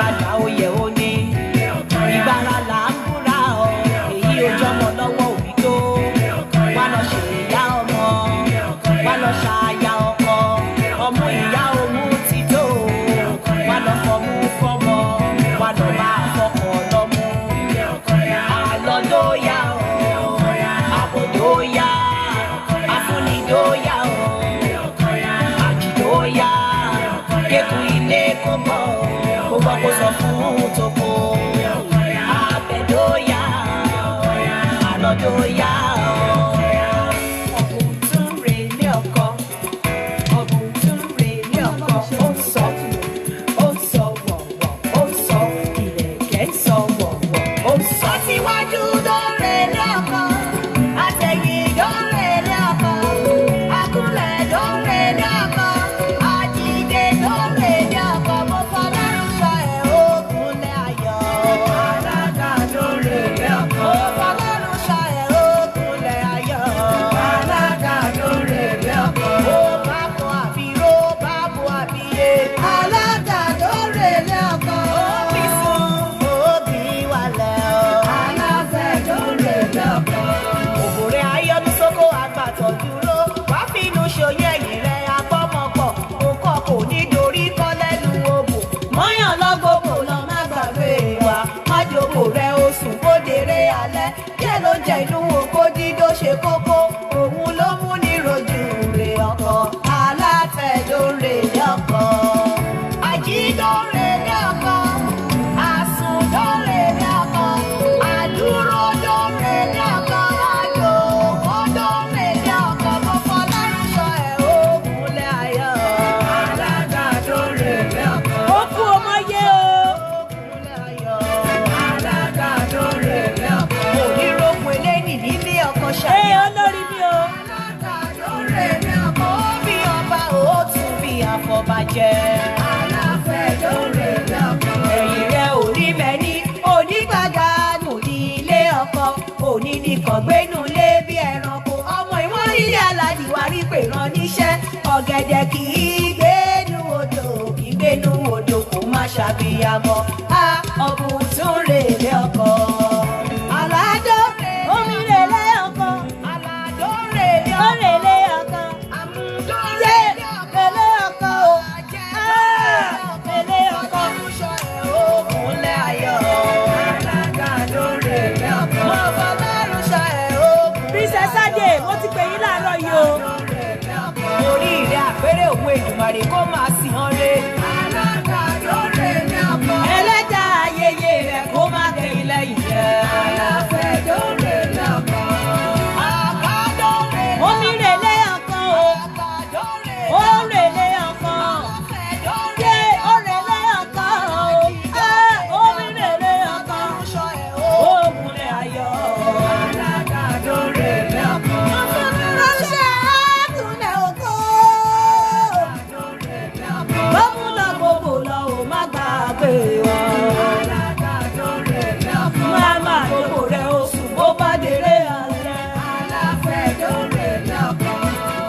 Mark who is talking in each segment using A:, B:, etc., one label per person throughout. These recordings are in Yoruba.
A: Ìgbàdà oyè ó ní. Ìgbára là ń búra ọ. Èyí ojú ọmọ lọ́wọ́ òbí tó. Wá lọ ṣe ìyá ọmọ. Wá lọ ṣàyà ọkọ. Ọmú ìyá òun ti tó. Wá lọ fọmú fọmọ. Wá lọ máa fọkọ lọ́mú. Àlọ́dóyà o. Àbòdóyà. Afúnidóyà o. Àjìdóyà. Kékun ilé kó mọ̀. Kó gbọ́ kó sọ fún toko. Àbẹ̀dóyà. Àlọ́dóyà o. Ọ̀bùn tún relé ọkọ. Ọ̀bùn tún relé ọkọ. Ó ń sọ, ó ń sọ wọ̀wọ̀, ó ń sọ ìlẹ̀kẹ̀ ń sọ wọ̀wọ̀, ó ń sọ. Àtiwájú tó relé ọkọ, àtẹ̀yìn tó relé ọkọ, àkúnlẹ̀ tó relé ọkọ, àdìdè tó relé ọkọ, mo fọlọ́run sọ ẹ̀ ògúnlẹ̀ ayọ̀. Alága tó relé ọkọ. Mo fọlọ́run sọ ẹ̀ ògúnlẹ̀ ayọ̀. Alága tó relé ọkọ. Ó bá kọ àbíró, bá bo àbíyé. Alága tó relé ọkọ. Ó bí sùn, ó bí wàlẹ̀ o. Aláfẹ́ tó relé ọkọ. Òbòrè ayọ́dún sóko àgbàtọ̀ dúró. Wá fínú ṣòyún ẹ̀yìn rẹ̀ agbọ́mọpọ̀. Òkọ kò ní dorí kọ́ lẹ́nu òbò. Mọ́yàn lọ́gbọ̀gbò lọ má gbàgbé wa. Májòkó rẹ̀ oṣù kó dèrè alẹ́. Díẹ̀ ló jẹ́ inú oko dídó ṣe kókó. Òun ló mú ní rojú rè ọkọ. Alátẹ̀dórè ọkọ. Àjídórè ọkọ. Àsùndórè ọkọ. Àdúródórè ọkọ. Àjòkódórè ọkọ. Mo fọlọ́run sọ ẹ̀ ògúnlẹ̀ ayọ̀. Aládàdórè ọkọ.
B: Ó kú ọmọ yé o.
A: Ògúnlẹ̀ ayọ̀. Aládàdórè ọkọ. Onírògùn eléyìí nílé ọkọ
B: Ẹ
A: ṣàyẹ̀.
B: olórí mi o.
A: Ó bí ọba ó tún bí àfọbàjẹ́. Ẹ̀yìn rẹ̀ ò ní mẹ́ni, onígbàgánù ní ilé ọkọ, òní nìkan gbénú lé bí ẹranko. Ọmọ ìwọ́n nílé aládìí wá rí pé rán níṣẹ́. Ọ̀gẹ̀dẹ̀ kì í gbénú odò, kì í gbénú odò kó má ṣàbíyamọ. A ọ̀bùn tún rèlé ọkọ. Aládó
B: Omi rèlé ọkọ.
A: Aládó rèlé
B: Ó
A: ọkọ.
B: rèlé ọkọ.
A: Àmúdó
B: Yé
A: rèlé ọkọ.
B: rèlé ọkọ o. Ah, rèlé ọkọ. Princess Ade, mo ti pè yín láàárọ̀ yìí o.
A: Orí rẹ̀ àpẹẹrẹ òun Èdùmàrè kó máa sì hàn re. Ẹlẹ́dàá ayẹyẹ rẹ̀ kó má kẹ́yìn lẹ́yìn rẹ̀.
B: Omi rèlé ọkọ o. Ó rèlé ọkọ. Yé ó rèlé ọkọ o. Ah, omi rèlé ọkọ.
A: Ògùnlẹ̀ ayọ̀.
B: Ránṣẹ́ àkúnlẹ̀ ògo.
A: Bọ́mú lọ gbogbo lọ ò má gbàgbé wọn. Máma gbogbo rẹ̀ oṣù bó bá délé alẹ́.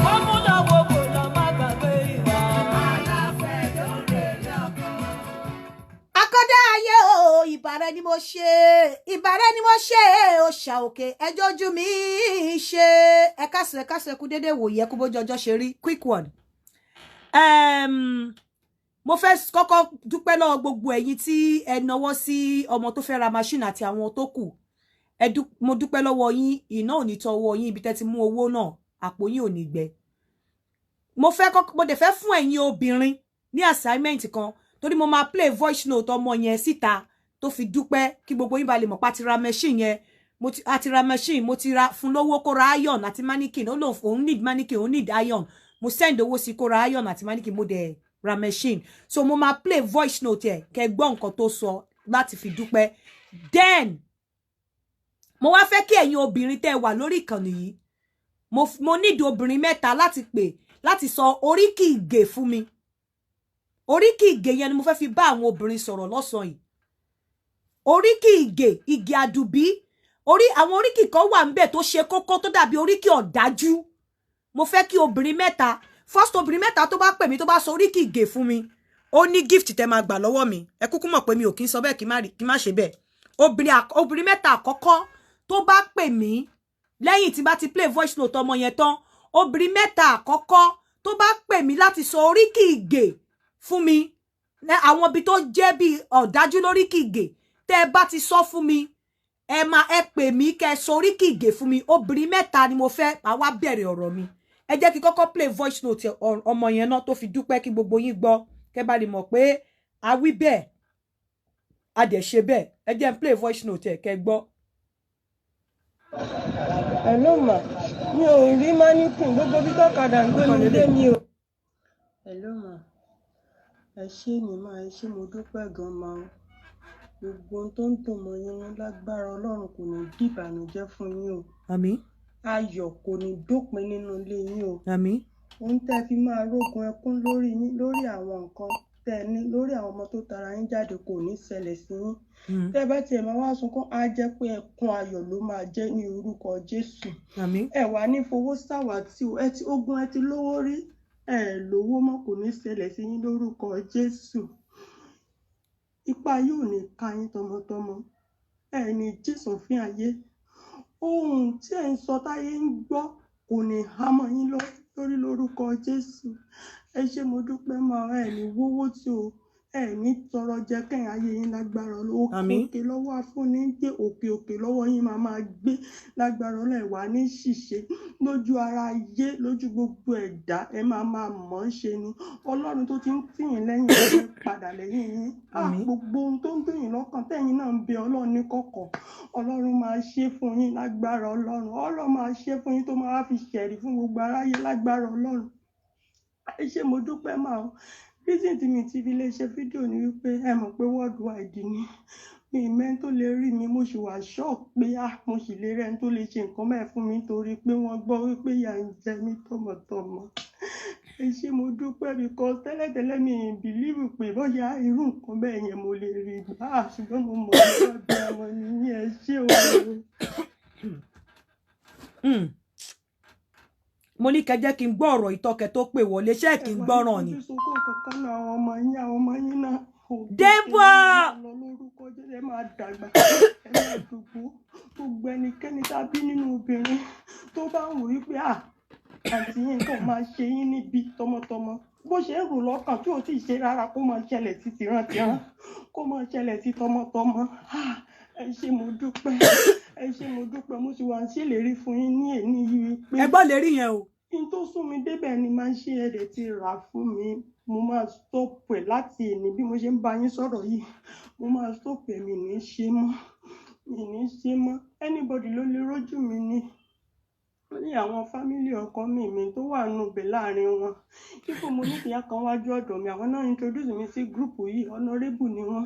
A: Bọ́mú lọ gbogbo lọ má gbàgbé wọn.
B: Akọ́dá ayé o, ìbàrẹ̀ ni mo ṣe, ìbàrẹ̀ ni mo ṣe o, ṣà òkè ẹjọ́ ojú mi ṣe. Ẹ káàsán, ẹ káàsán, ẹ kú déédéé wòye, ẹ kú bójú ọjọ́ ṣe rí. Quick one. Mo fẹ́ kọ́kọ́ dúpẹ́ lọ́wọ́ gbogbo ẹ̀yin tí ẹ nawọ́ sí ọmọ tó fẹ́ ra machine àti àwọn tó kù. Mo dúpẹ́ lọ́wọ́ yín. Iná ò ní tọwọ́ yín, ibi tẹ́ ti mú owó náà, àpò yín ò ní gbẹ. Mo fẹ́ kọ́kọ́, mo dẹ̀ fẹ́ fún ẹ̀yin obìnrin ní assignment kan, torí mo máa play voice note ọmọ yẹn síta tó fi dúpẹ́, kí gbogbo yín ba lè mọ̀ pa ti ra machine yẹn. Mo ti àti ra machine, mo ti ra fún lówó kó ra iron àti mannequin. Ó lóun òun need mannequin, òun need iron. Mo send owó sí kó ra iron àti mannequin, mo dẹ̀ ra machine. So mo máa play voice note ẹ̀ kẹ́ gbọ́ nǹkan tó sọ láti fi dúpẹ́. Then mo wá fẹ́ kí ẹ̀yin obìnrin tẹ́ wà lórí ìkànnì yìí, mo nídìí obìnrin mẹ́ta láti pè láti sọ oríkì ìgè fún mi. Oríkì ìgè yẹn ni mo fẹ́ fi bá àwọn obìnrin sọ̀rọ̀ lọ́sàn-án yìí. Oríkì ìgè, ìgè àdùbí, orí àwọn oríkì kan wà ńbẹ̀ tó ṣe kókó, tó dàbí oríkì ọ̀dájú. Mo fẹ́ kí obìnrin mẹ́ta, first obìnrin mẹ́ta tó bá pè mí, tó bá sọ oríkì ìgè fún mi, Ó ní gift tẹ́ máa gbà lọ́wọ́ mi. Ẹ kúkú mọ̀ pé mi ò kí ń sọ bẹ́ẹ̀, kí má ṣe bẹ́ẹ̀. Obìnrin mẹ́ta àkọ́kọ́ tó bá pè mí lẹ́yìn tí bá ti play voice note ọmọ yẹn tán, obìnrin mẹ́ta àkọ́kọ́ tó bá pè mí láti sọ oríkì Ìgè fún mi, àwọn ibi tó jẹ́ bí ọ̀dájú lóríkì Ìgè, tẹ́ ẹ bá ti sọ fún mi, ẹ máa ẹ pè mí kẹ́ ẹ sọ oríkì Ìgè fún mi. Obìnrin mẹ́ta ni mo fẹ́. Máa wá bẹ̀rẹ̀ ọ̀rọ̀ mi. Ẹ jẹ́ kí kọ́kọ́ play voice note ọmọ yẹn náà tó fi dúpẹ́, kí gbogbo yín gbọ́, kẹ́ bá lè mọ̀ pé a wí bẹ́ẹ̀, a dẹ̀ ṣe bẹ́ẹ̀. Ẹ jẹ́ n play voice note ẹ̀ kẹ́ gbọ́.
C: Hello ma, mi ò rí mannequin, gbogbo bí tọ́kadà ń gbé mi dé mi ò. Hello ma, ẹ ṣé ni ma, ẹ ṣé, mo dúpẹ́ gan ma o. Gbogbo ohun tó ń dùn mọ́ yín ní lágbára Ọlọ́run kò ní dìbànújẹ́ fún yín o.
B: Àmín.
C: Ayọ̀ kò ní dópin nínú ilé yín o.
B: Àmín.
C: Ohun tẹ́ fi máa rógun ẹkún lórí yín, lórí àwọn nǹkan tẹ́ ẹ ní, lórí àwọn ọmọ tó tara yín jáde kò ní ṣẹlẹ̀ sí yín. Tẹ́ bá tiẹ̀ máa wá sunkún, á jẹ́ pé ẹkún ayọ̀ ló máa jẹ́ ní orúkọ Jésù.
B: Àmín.
C: Ẹ wà ní fowó ṣàwátì o. Ẹ ti ogun, ẹ ti lówó rí, ẹ lówó mọ́, kò ní ṣẹlẹ̀ sí yín lórúkọ Jésù. Ipa yóò ní ká yín tọmọtọmọ, ẹ ní jésòfin ayé. Ohun tí ẹ ń sọ táyé ń gbọ́ kò ní há mọ́ yín lórí lórúkọ Jésù. Ẹ ṣé, mo dúpẹ́ máa. Ẹ ní wówó tí o, ẹ ní tọrọ jẹ kẹ́yìn ayé yín lágbára Ọlọ́run. Òkè
B: Àmín.
C: òkè lọ́wọ́ afúnni ń gbé, òkè òkè lọ́wọ́ yín máa máa gbé lágbára Ọlọ́run. Ẹ wà ní ṣìṣe lójú ara ayé, lójú gbogbo ẹ̀dá, ẹ máa máa mọ̀ ọ́n ṣe ni. Ọlọ́run tó ti ń tì yín lẹ́yìn ẹ ní padà lẹ́yìn yín.
B: Àmín.
C: Gbogbo ohun tó ń dùn yín lọ́kàn tẹ́yìn náà ń bẹ Ọlọ́run ní kọ̀kọ̀, Ọlọ́run máa ṣe fún yín lágbára Ọlọ́run. Ọlọ́run máa ṣe fún yín tó máa fi ṣẹ̀rí fún gbogbo aráyé lágbára Ọlọ́run. Ẹ ṣé, mo dúpẹ́ máa o. Reason tí mi ti fi lè ṣe fídíò ni wípé ẹ mọ̀ pé worldwide ni mi ìmẹ́ tó lè rí mi. Mo sì wà shock pé ah, mo sì lè rẹ́ni tó lè ṣe nǹkan bẹ́ẹ̀ fún mi nítorí pé wọ́n gbọ́ wípé ìyà ń jẹ mí tọmọtọmọ. Ẹ ṣé, mo dúpẹ́, because tẹ́lẹ̀tẹ́lẹ̀ mi ì believe pé bóyá irú nǹkan bẹ́ẹ̀ yẹn mo lè rí gbà á, ṣùgbọ́n mo mọ̀ nípa bí ọmọ nìyí. Ẹ ṣé o.
B: Mo ní kẹ́ jẹ́ kí n gbọ́ ọ̀rọ̀ ìtọ́kẹ tó pè wọlé. Ṣé kí n gbọ́ràn ni.
C: Ẹ wà ní fojú sunkún kankan náà àwọn ọmọ yín, àwọn ọmọ yín náà. Òkè
B: Débọ̀!
C: lọ lórúkọ Jésù. Ẹ máa dàgbà, ẹ máa dògbó. Gbogbo ẹnikẹ́ni tá a bí nínú obìnrin tó bá ń wò wípé à àǹtí yín kò máa ṣe yín níbi tọmọtọmọ, bó ṣe ń rò lọ́kàn tí ò tí ì ṣe rárá, kó máa ṣẹlẹ̀ sí tìrántìrán, kó máa ṣẹlẹ̀ sí tọmọtọmọ. Ah, ẹ ṣé, mo dúpẹ́. Ẹ ṣé, mo dúpẹ́. Mo sì wá ń ṣèlérí fún yín ní èní yìí wípé
B: Ẹ gbọ́ lérí yẹn o.
C: kí n tó sún mi débẹ̀ ni máa ń ṣe ẹ̀rẹ̀ ti rà fún mi. Mo máa stop ẹ̀ láti èní. Bí mo ṣe ń bá yín sọ̀rọ̀ yìí, mo máa stop ẹ̀. Mi ní í ṣe mọ́, mi ní í ṣe mọ́. Anybody ló lè rójú mi ni. Ó ní àwọn family ọkọ mi tó wà nù bẹ̀ láàrin wọn kíkó. Mo ní ìyá kan wájú ọ̀dọ̀ mi, àwọn náà introduce mi sí group yìí, honourable ni wọ́n.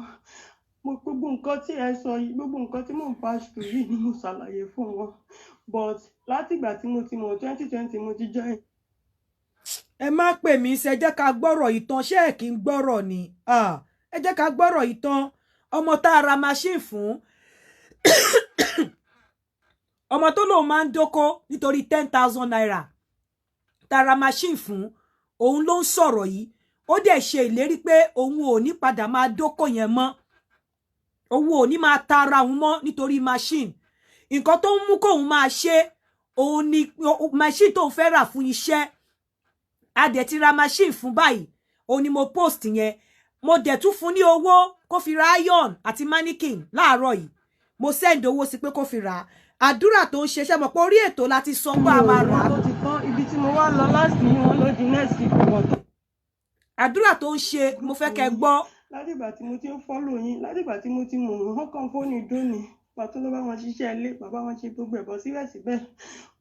C: Mo gbogbo nǹkan tí ẹ sọ yìí, gbogbo nǹkan tí mò ń pass through yìí ni mo ṣàlàyé fún wọn, but látìgbà tí mo ti mọ̀, 2020 mo ti join.
B: Ẹ má pè mí ṣe, jẹ́ ká gbọ́rọ̀ ìtàn. Ṣé ẹ̀ kí ń gbọ́rọ̀ ni? Ah, ẹ jẹ́ ká gbọ́rọ̀ ìtàn. Ọmọ tá a ra machine fún, ọmọ tó lóun máa ń dóko nítorí ₦10,000, tá a ra machine fún, òun ló ń sọ̀rọ̀ yìí. Ó dẹ̀ ṣe ìlérí pé òun ò ní padà máa dóko yẹn mọ́, òun ò ní máa ta ara òun mọ́ nítorí machine. Nǹkan tó ń mú kóun máa ṣe òun ni machine tóun fẹ́ rà fún iṣẹ́. A dẹ̀ ti ra machine fún báyìí, òun ni mo post yẹn. Mo dẹ̀ tún fún ní owó kó fi ra iron àti mannequin láàárọ̀ yìí. Mo send owó sí pé kó fi rà á. Àdúrà tó ń ṣe, ṣe mọ̀ pé orí ètò láti sọ pé a máa rà á.
C: Tó ti tán ibi tí mo wá lọ last ni wọ́n ló di next week kan tó.
B: Àdúrà tó ń ṣe, mo fẹ́ kẹ́ gbọ́.
C: Látìgbà tí mo ti ń follow yín, látìgbà tí mo ti mọ̀ wọ́n kàn fóònù dóni pàtó ló bá wọn ṣiṣẹ́ ilé, bàbá wọn ṣe gbogbo ẹ̀bọ̀, síbẹ̀síbẹ̀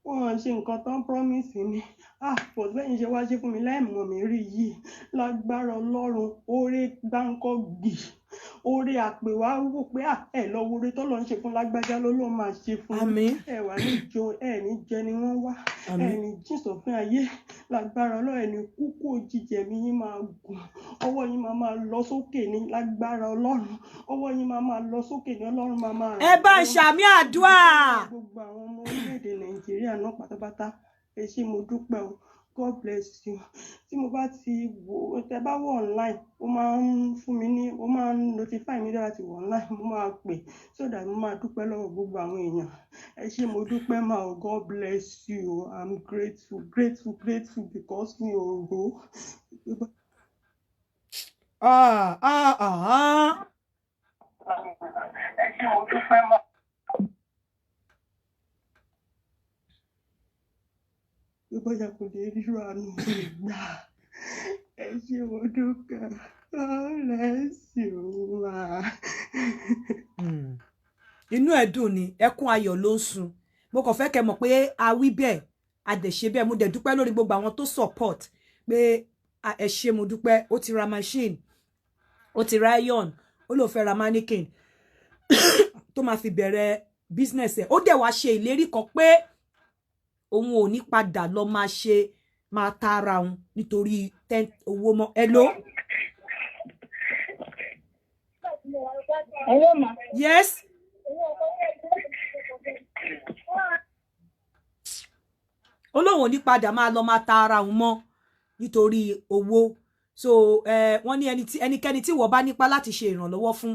C: wọ́n ṣe nǹkan tán promise mi. Ah, but bẹ́yìn ṣe wá ṣe fún mi láìmọ̀ mi rí yìí, lágbára Ọlọ́run, oore gbáǹkọ́ gbì, oore àpèwá wò pé à ẹ lọ wo oore tọ́lọ́ ń ṣe fún lágbájá ló ló máa ṣe fún yín.
B: Àmín.
C: Ẹ wà ní jọ, ẹ ní jẹ ni wọ́n wá, ẹ
B: Àmín.
C: ní jìn sọ̀fin ayé lágbára Ọlọ́run. Ẹ ní kúkú òjijì, ẹ̀mí yín máa gùn, ọwọ́ yín máa máa lọ sókè ní lágbára Ọlọ́run. Ọwọ́ yín máa máa lọ sókè ní, Ọlọ́run máa máa
B: Ẹ
C: ràn
B: bá ń
C: lọ́wọ́.
B: ṣàmì àdúrà.
C: Gbogbo àwọn ọmọ orílẹ̀-èdè Nàìjíríà náà pátápátá, ẹ ṣé, mo dúpẹ́ o. God bless you. Tí mo bá ti wò ó, tẹ bá wọ online, ó máa ń fún mi ní, ó máa ń notify mi láti wọ online, mo máa pè so that mo máa dúpẹ́ lọ́wọ́ gbogbo àwọn èèyàn. Ẹ ṣé, mo dúpẹ́ mà o. God bless you. I'm grateful, grateful, grateful, because mi ò rò ó.
B: Ah, ah, ah.
C: Ẹ ṣé, mo dúpẹ́ mà. Pé bóyá kò lè rírọ àánú mi gbà. Ẹ ṣé, mo dúpẹ́. God bless you ma.
B: Inú ẹ̀ dùn ni, ẹkún ayọ̀ ló ń sun. Mo kàn fẹ́ kẹ́ mọ̀ pé a wí bẹ́ẹ̀, a dẹ̀ ṣe bẹ́ẹ̀. Mo dẹ̀ dúpẹ́ lórí gbogbo àwọn tó support pé ẹ ṣé, mo dúpẹ́. Ó ti ra machine, ó ti ra iron, ó lóun fẹ́ ra mannequin tó máa fi bẹ̀rẹ̀ business ẹ̀. Ó dẹ̀ wá ṣe ìlérí kan pé òun ò ní padà lọ máa ṣe máa ta ara òun nítorí ten owó mọ́. Hello.
D: Hello, ma.
B: Yes. Ó lóun ò ní padà máa lọ máa ta ara òun mọ́ nítorí owó. So wọ́n ní ẹni tí ẹnikẹ́ni tí wọ́n bá nípa láti ṣe ìrànlọ́wọ́ fún,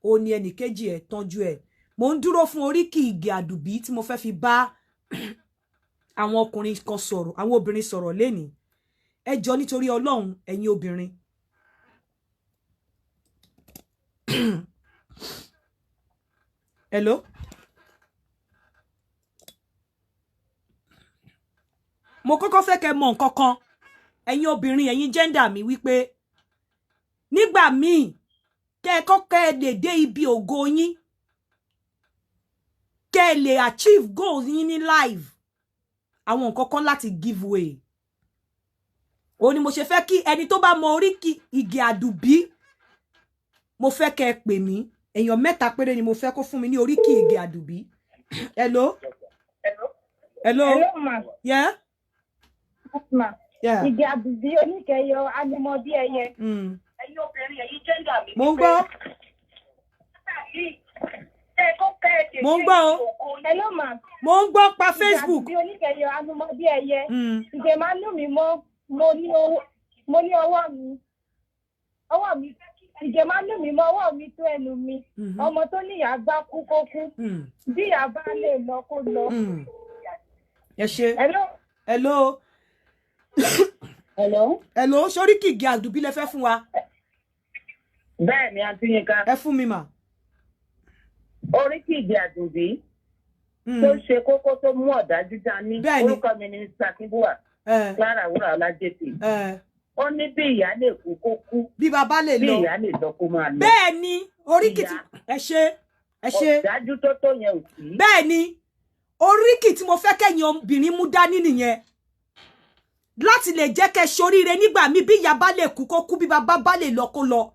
B: ó ní ẹnì kejì ẹ̀ tọ́jú ẹ̀. Mo ń dúró fún oríkì Ìgè Àdùbí tí mo fẹ́ fi bá àwọn ọkùnrin kan sọ̀rọ̀, àwọn obìnrin sọ̀rọ̀ lénìí. Ẹ jọ, nítorí Ọlọ́run, ẹ̀yin obìnrin. Hello. Mo kọ́kọ́ fẹ́ kẹ́ mọ̀ nǹkan kan, ẹ̀yin obìnrin, ẹ̀yin gender mi, wípé nígbà míì, kẹ́ ẹ kọ́kọ́ ẹ lè dé ibi ògo yín, kẹ́ ẹ lè achieve goals yín ní life, àwọn nǹkan kan láti give way. Òun ni mo ṣe fẹ́ kí ẹni tó bá mọ oríkì Ìgè Àdùbí, mo fẹ́ kẹ́ ẹ pè mí. Èèyàn mẹ́ta péré ni mo fẹ́ kó fún mi ní oríkì Ìgè Àdùbí. Hello, hello.
D: Hello, ma.
B: Yeah.
D: Ma.
B: Yeah.
D: Ìgè Àdùbí oníkẹyọ animọ bí ẹyẹ.
E: Ẹ̀yin obìnrin, ẹ̀yin gender mi.
B: Mo ń gbọ́. Mo ń gbọ́ o.
D: Hello, ma.
B: Mo ń gbọ́, pa Facebook.
D: Ìgè Àdùbí oníkẹyọ animọ bí ẹyẹ. Ìgè máa ń lù mí mọ́, mo ní owó, mo ní ọwọ́ mi. Ọwọ́ mi. Ìgè máa ń lù mí mọ́, ọwọ́ mi tó ẹnu mi. Ọmọ tó níyàá gbá kú kó kú. Bí ìyá bá lè lọ, kó lọ.
B: Ẹ ṣe.
D: Hello.
B: Hello.
E: Hello.
B: Hello, sóríkì Ìgè Àdùbí lẹ fẹ́ fún wa?
E: Bẹ́ẹ̀ ni, àǹtí Yínká.
B: Ẹ fún mi mà.
E: Oríkì Ìgè Àdùbí tó ṣe kókó, tó mú ọ̀dájú dání.
B: Bẹ́ẹ̀ni.
E: Orúkọ mi ni Mr. Akínbúwà Clara Wúrà Ọlájẹsì. Ó ní bí ìyá lè kú, kó kú.
B: Bí bàbá lè
E: bí
B: lọ.
E: Ìyá lè lọ, kó máa lọ.
B: Bẹ́ẹ̀ ni, oríkì tí
E: Ìyá.
B: Ẹ ṣe, ẹ ṣe.
E: Ọ̀dájú tó tó yẹn ò sí.
B: Bẹ́ẹ̀ ni, oríkì tí mo fẹ́ kẹ́yìn obìnrin mú dání nìyẹn láti lè jẹ́ kẹ́ ṣoríire nígbà míì. Bí ìyá bá lè kú, kó kú. Bí bàbá bá lè lọ, kó lọ.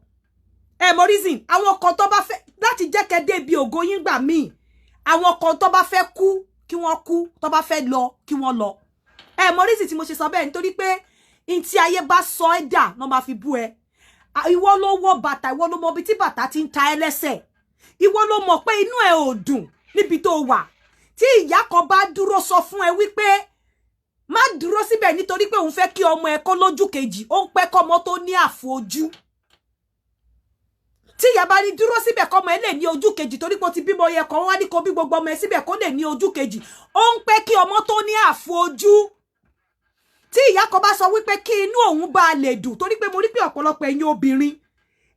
B: Ẹ mọ reason, àwọn kan tó bá fẹ́ láti jẹ́ kẹ́ dé ibi ògo yín gbà míì, àwọn kan tó bá fẹ́ kú, kí wọ́n kú, tó bá fẹ́ lọ, kí wọ́n lọ. Ẹ mọ reason tí mo ṣe sọ bẹ́ẹ̀, nítorí pé n tí ayé bá sọ ẹ́ dà náà máa fi bú ẹ. Ìwọ ló wọ bàtà, ìwọ ló mọ ibi tí bàtà ti ń ta ẹ́ lẹ́sẹ̀, ìwọ ló mọ̀ pé inú ẹ ò dùn níbi tó wà. Tí ìyá kan bá dúró sọ fún ẹ wípé má dúró síbẹ̀ nítorí pé òun fẹ́ kí ọmọ ẹ kó lójú kejì, ó ń pẹ́ kọ́mọ tó ní àfojú. Tí ìyá bá ní dúró síbẹ̀ kọ́mọ ẹ lè ní ojú kejì, torí pé ó ti bímọ yẹ kan, wá ní kó bí gbogbo ọmọ ẹ síbẹ̀ kó lè ní ojú kejì, ó ń pẹ́ kí ọmọ tó ní àfojú. Tí ìyá kan bá sọ wípé kí inú òun bá lè dùn, torí pé mo rí pé ọ̀pọ̀lọpọ̀ ẹ̀yin obìnrin,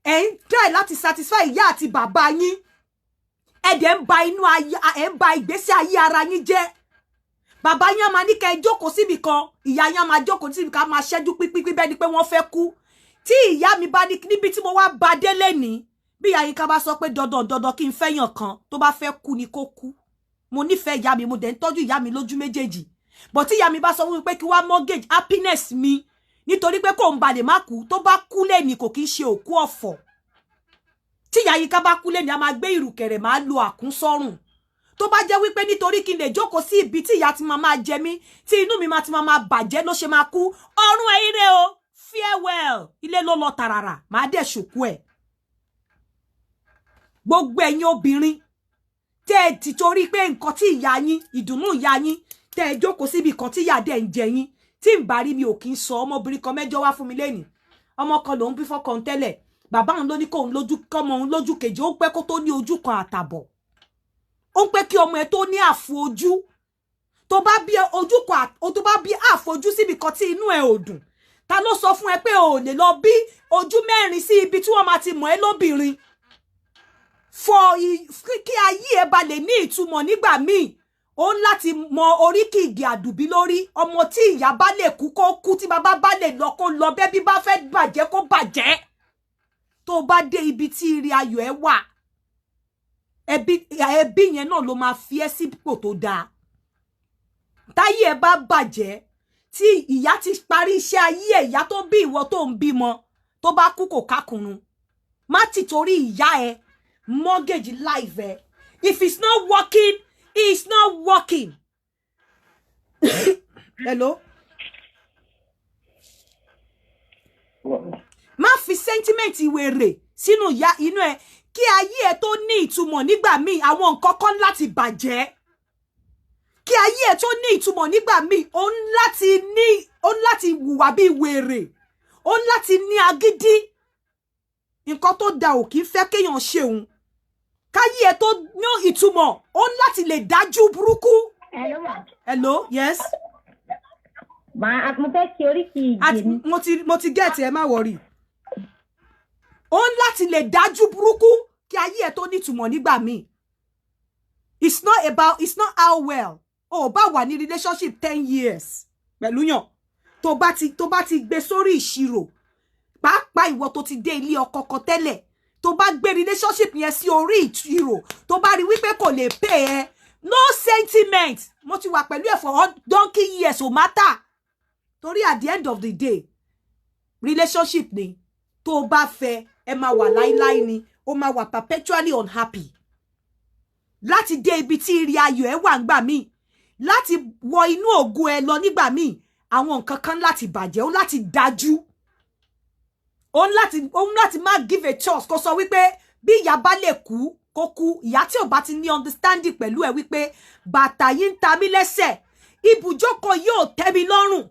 B: ẹ̀ ń try láti satisfy ìyá àti bàbá yín, ẹ dẹ̀ ń ba inú ayé, ẹ̀ ń ba ìgbésí ayé ara yín jẹ́. Bàbá yín á máa ní kẹ́ ẹ jókòó síbì kan, ìyá yín á máa jókòó síbì kan, á máa ṣẹ́jú pípípí bẹ́ẹ̀ ni pé wọ́n fẹ́ kú. Tí ìyá mi bá ní níbi tí mo wá ba délé ní, bí ìyá yín ká bá sọ pé dandan dandan kí n fẹ́yàn kan, tó bá fẹ́ kú ni kó kú. Mo nífẹ̀ẹ́ ìyá mi, mo dẹ̀ ń tọ́jú ìyá mi lójú méjèèjì, but tí ìyá mi bá sọ fún mi pé kí wá mortgage happiness mi nítorí pé kò ń balẹ̀ má kú, tó bá kú lẹ́ni, kò kí ń ṣe òkú ọ̀fọ̀. Tí ìyá yín ká bá kú lẹ́ni, a máa gbé ìrùkẹ̀rẹ̀, máa lo àkúnsọ́rùn. Tó bá jẹ́ wípé nítorí kí n lè jókòó sí ibi tí ìyá ti máa máa jẹ mí, tí inú mi máa ti máa máa bàjẹ́ ló ṣe máa kú, ọ̀run ẹ̀ ire o, farewell, ilé ló lọ tàràrà, máa dẹ̀ ṣòkú ẹ̀. Gbogbo ẹ̀yin obìnrin tẹ́ ẹ ti torí pé nǹkan tí ìyá yín, ìdùnnú ìyá yín, tẹ́ ẹ jókòó síbi kan tí ìyá dẹ̀ ń jẹ yín, tí Tí n bá rí, mi ò kí ń sọ. Ọmọbìnrin kan mẹ́jọ wá fún mi lẹ́nìí. Ọmọ kan lòún bí fọ́kàn tẹ́lẹ̀. Bàbá òun ló ní kóun lójú kọ́mọ òun lójú kejì. Ó ń pẹ́ kó tó ní ojú kan àtàbọ̀. Ó ń pẹ́ kí ọmọ ẹ tó ní àfo ojú. Tó bá bí ojú kan, tó bá bí àfojú síbi kan tí inú ẹ ò dùn, ta ló sọ fún ẹ pé o ò lè lọ bí ojú mẹ́rin sí ibi tí wọ́n máa ti mọ̀ ẹ́ lóbìnrin? Fọ kí ayé ẹ ba lè ní ìtumọ̀ nígbà míì, ó ń láti mọ oríkì Ìgè Àdùbí lórí ọmọ. Tí ìyá bá lè kú, kó kú. Tí bàbá bá lè lọ, kó lọ. Bẹ́bí bá fẹ́ bàjẹ́, kó bàjẹ́. Tó bá dé ibi tí ire ayọ̀ ẹ wà, ẹbí ẹbí yẹn náà ló máa fi ẹ́ sípò tó dáa. Táyé ẹ bá bàjẹ́, tí ìyá ti parí iṣẹ́ ayé ẹ̀, ìyá tó bí ìwọ tó ń bímọ, tó bá kú, kò kákùnrún. Má ti torí ìyá ẹ mortgage life ẹ. If it's not working, it's not working. Hello. Má fi sentiment wèrè sínú ìyá inú ẹ. Kí ayé ẹ tó ní ìtumọ̀ nígbà míì, àwọn nǹkan kan láti bàjẹ́. Kí ayé ẹ tó ní ìtumọ̀ nígbà míì, ó ń láti hùwà bíi wèrè, ó ń láti ní agídí. Nǹkan tó da ò kí ń fẹ́ kéèyàn ṣe òun. Káyé ẹ tó ní ìtumọ̀, ó ń láti lè dájú burúkú.
D: Hello, ma.
B: Hello, yes.
D: Màá mo fẹ́ kí oríkì Ìgè ni.
B: Mo ti get ẹ, má worry. Ó ń láti lè dájú burúkú kí ayé ẹ tó nítumọ̀ nígbà míì. It's not how well o bá wà ní relationship 10 years pẹ̀lú yàn, tó bá ti gbé sórí ìṣirò, pàápàá ìwọ tó ti dé ilé ọkọ kan tẹ́lẹ̀, tó bá gbé relationship yẹn sí orí ìṣirò, tó bá rí wípé kò lè pay ẹ, no sentiment. Mo ti wà pẹ̀lú ẹ̀ for donkey years, ò matter, torí at the end of the day, relationship ni. Tó o bá fẹ́ ẹ máa wà láíláí ni, ó máa wà perpetually unhappy. Láti dé ibi tí ire ayọ̀ ẹ wà ńgbà míì, láti wọ inú ògo ẹ lọ nígbà míì, àwọn nǹkan kan láti bàjẹ́, ó láti dájú, ó ń láti má give a chance. Kó sọ wípé bí ìyá bá lè kú, kó kú. Ìyá tí ò bá ti ní understanding pẹ̀lú ẹ wípé bàtà yìí ń ta mí lẹ́sẹ̀, ibùjókòó yóò tẹ́ mi lọ́rùn,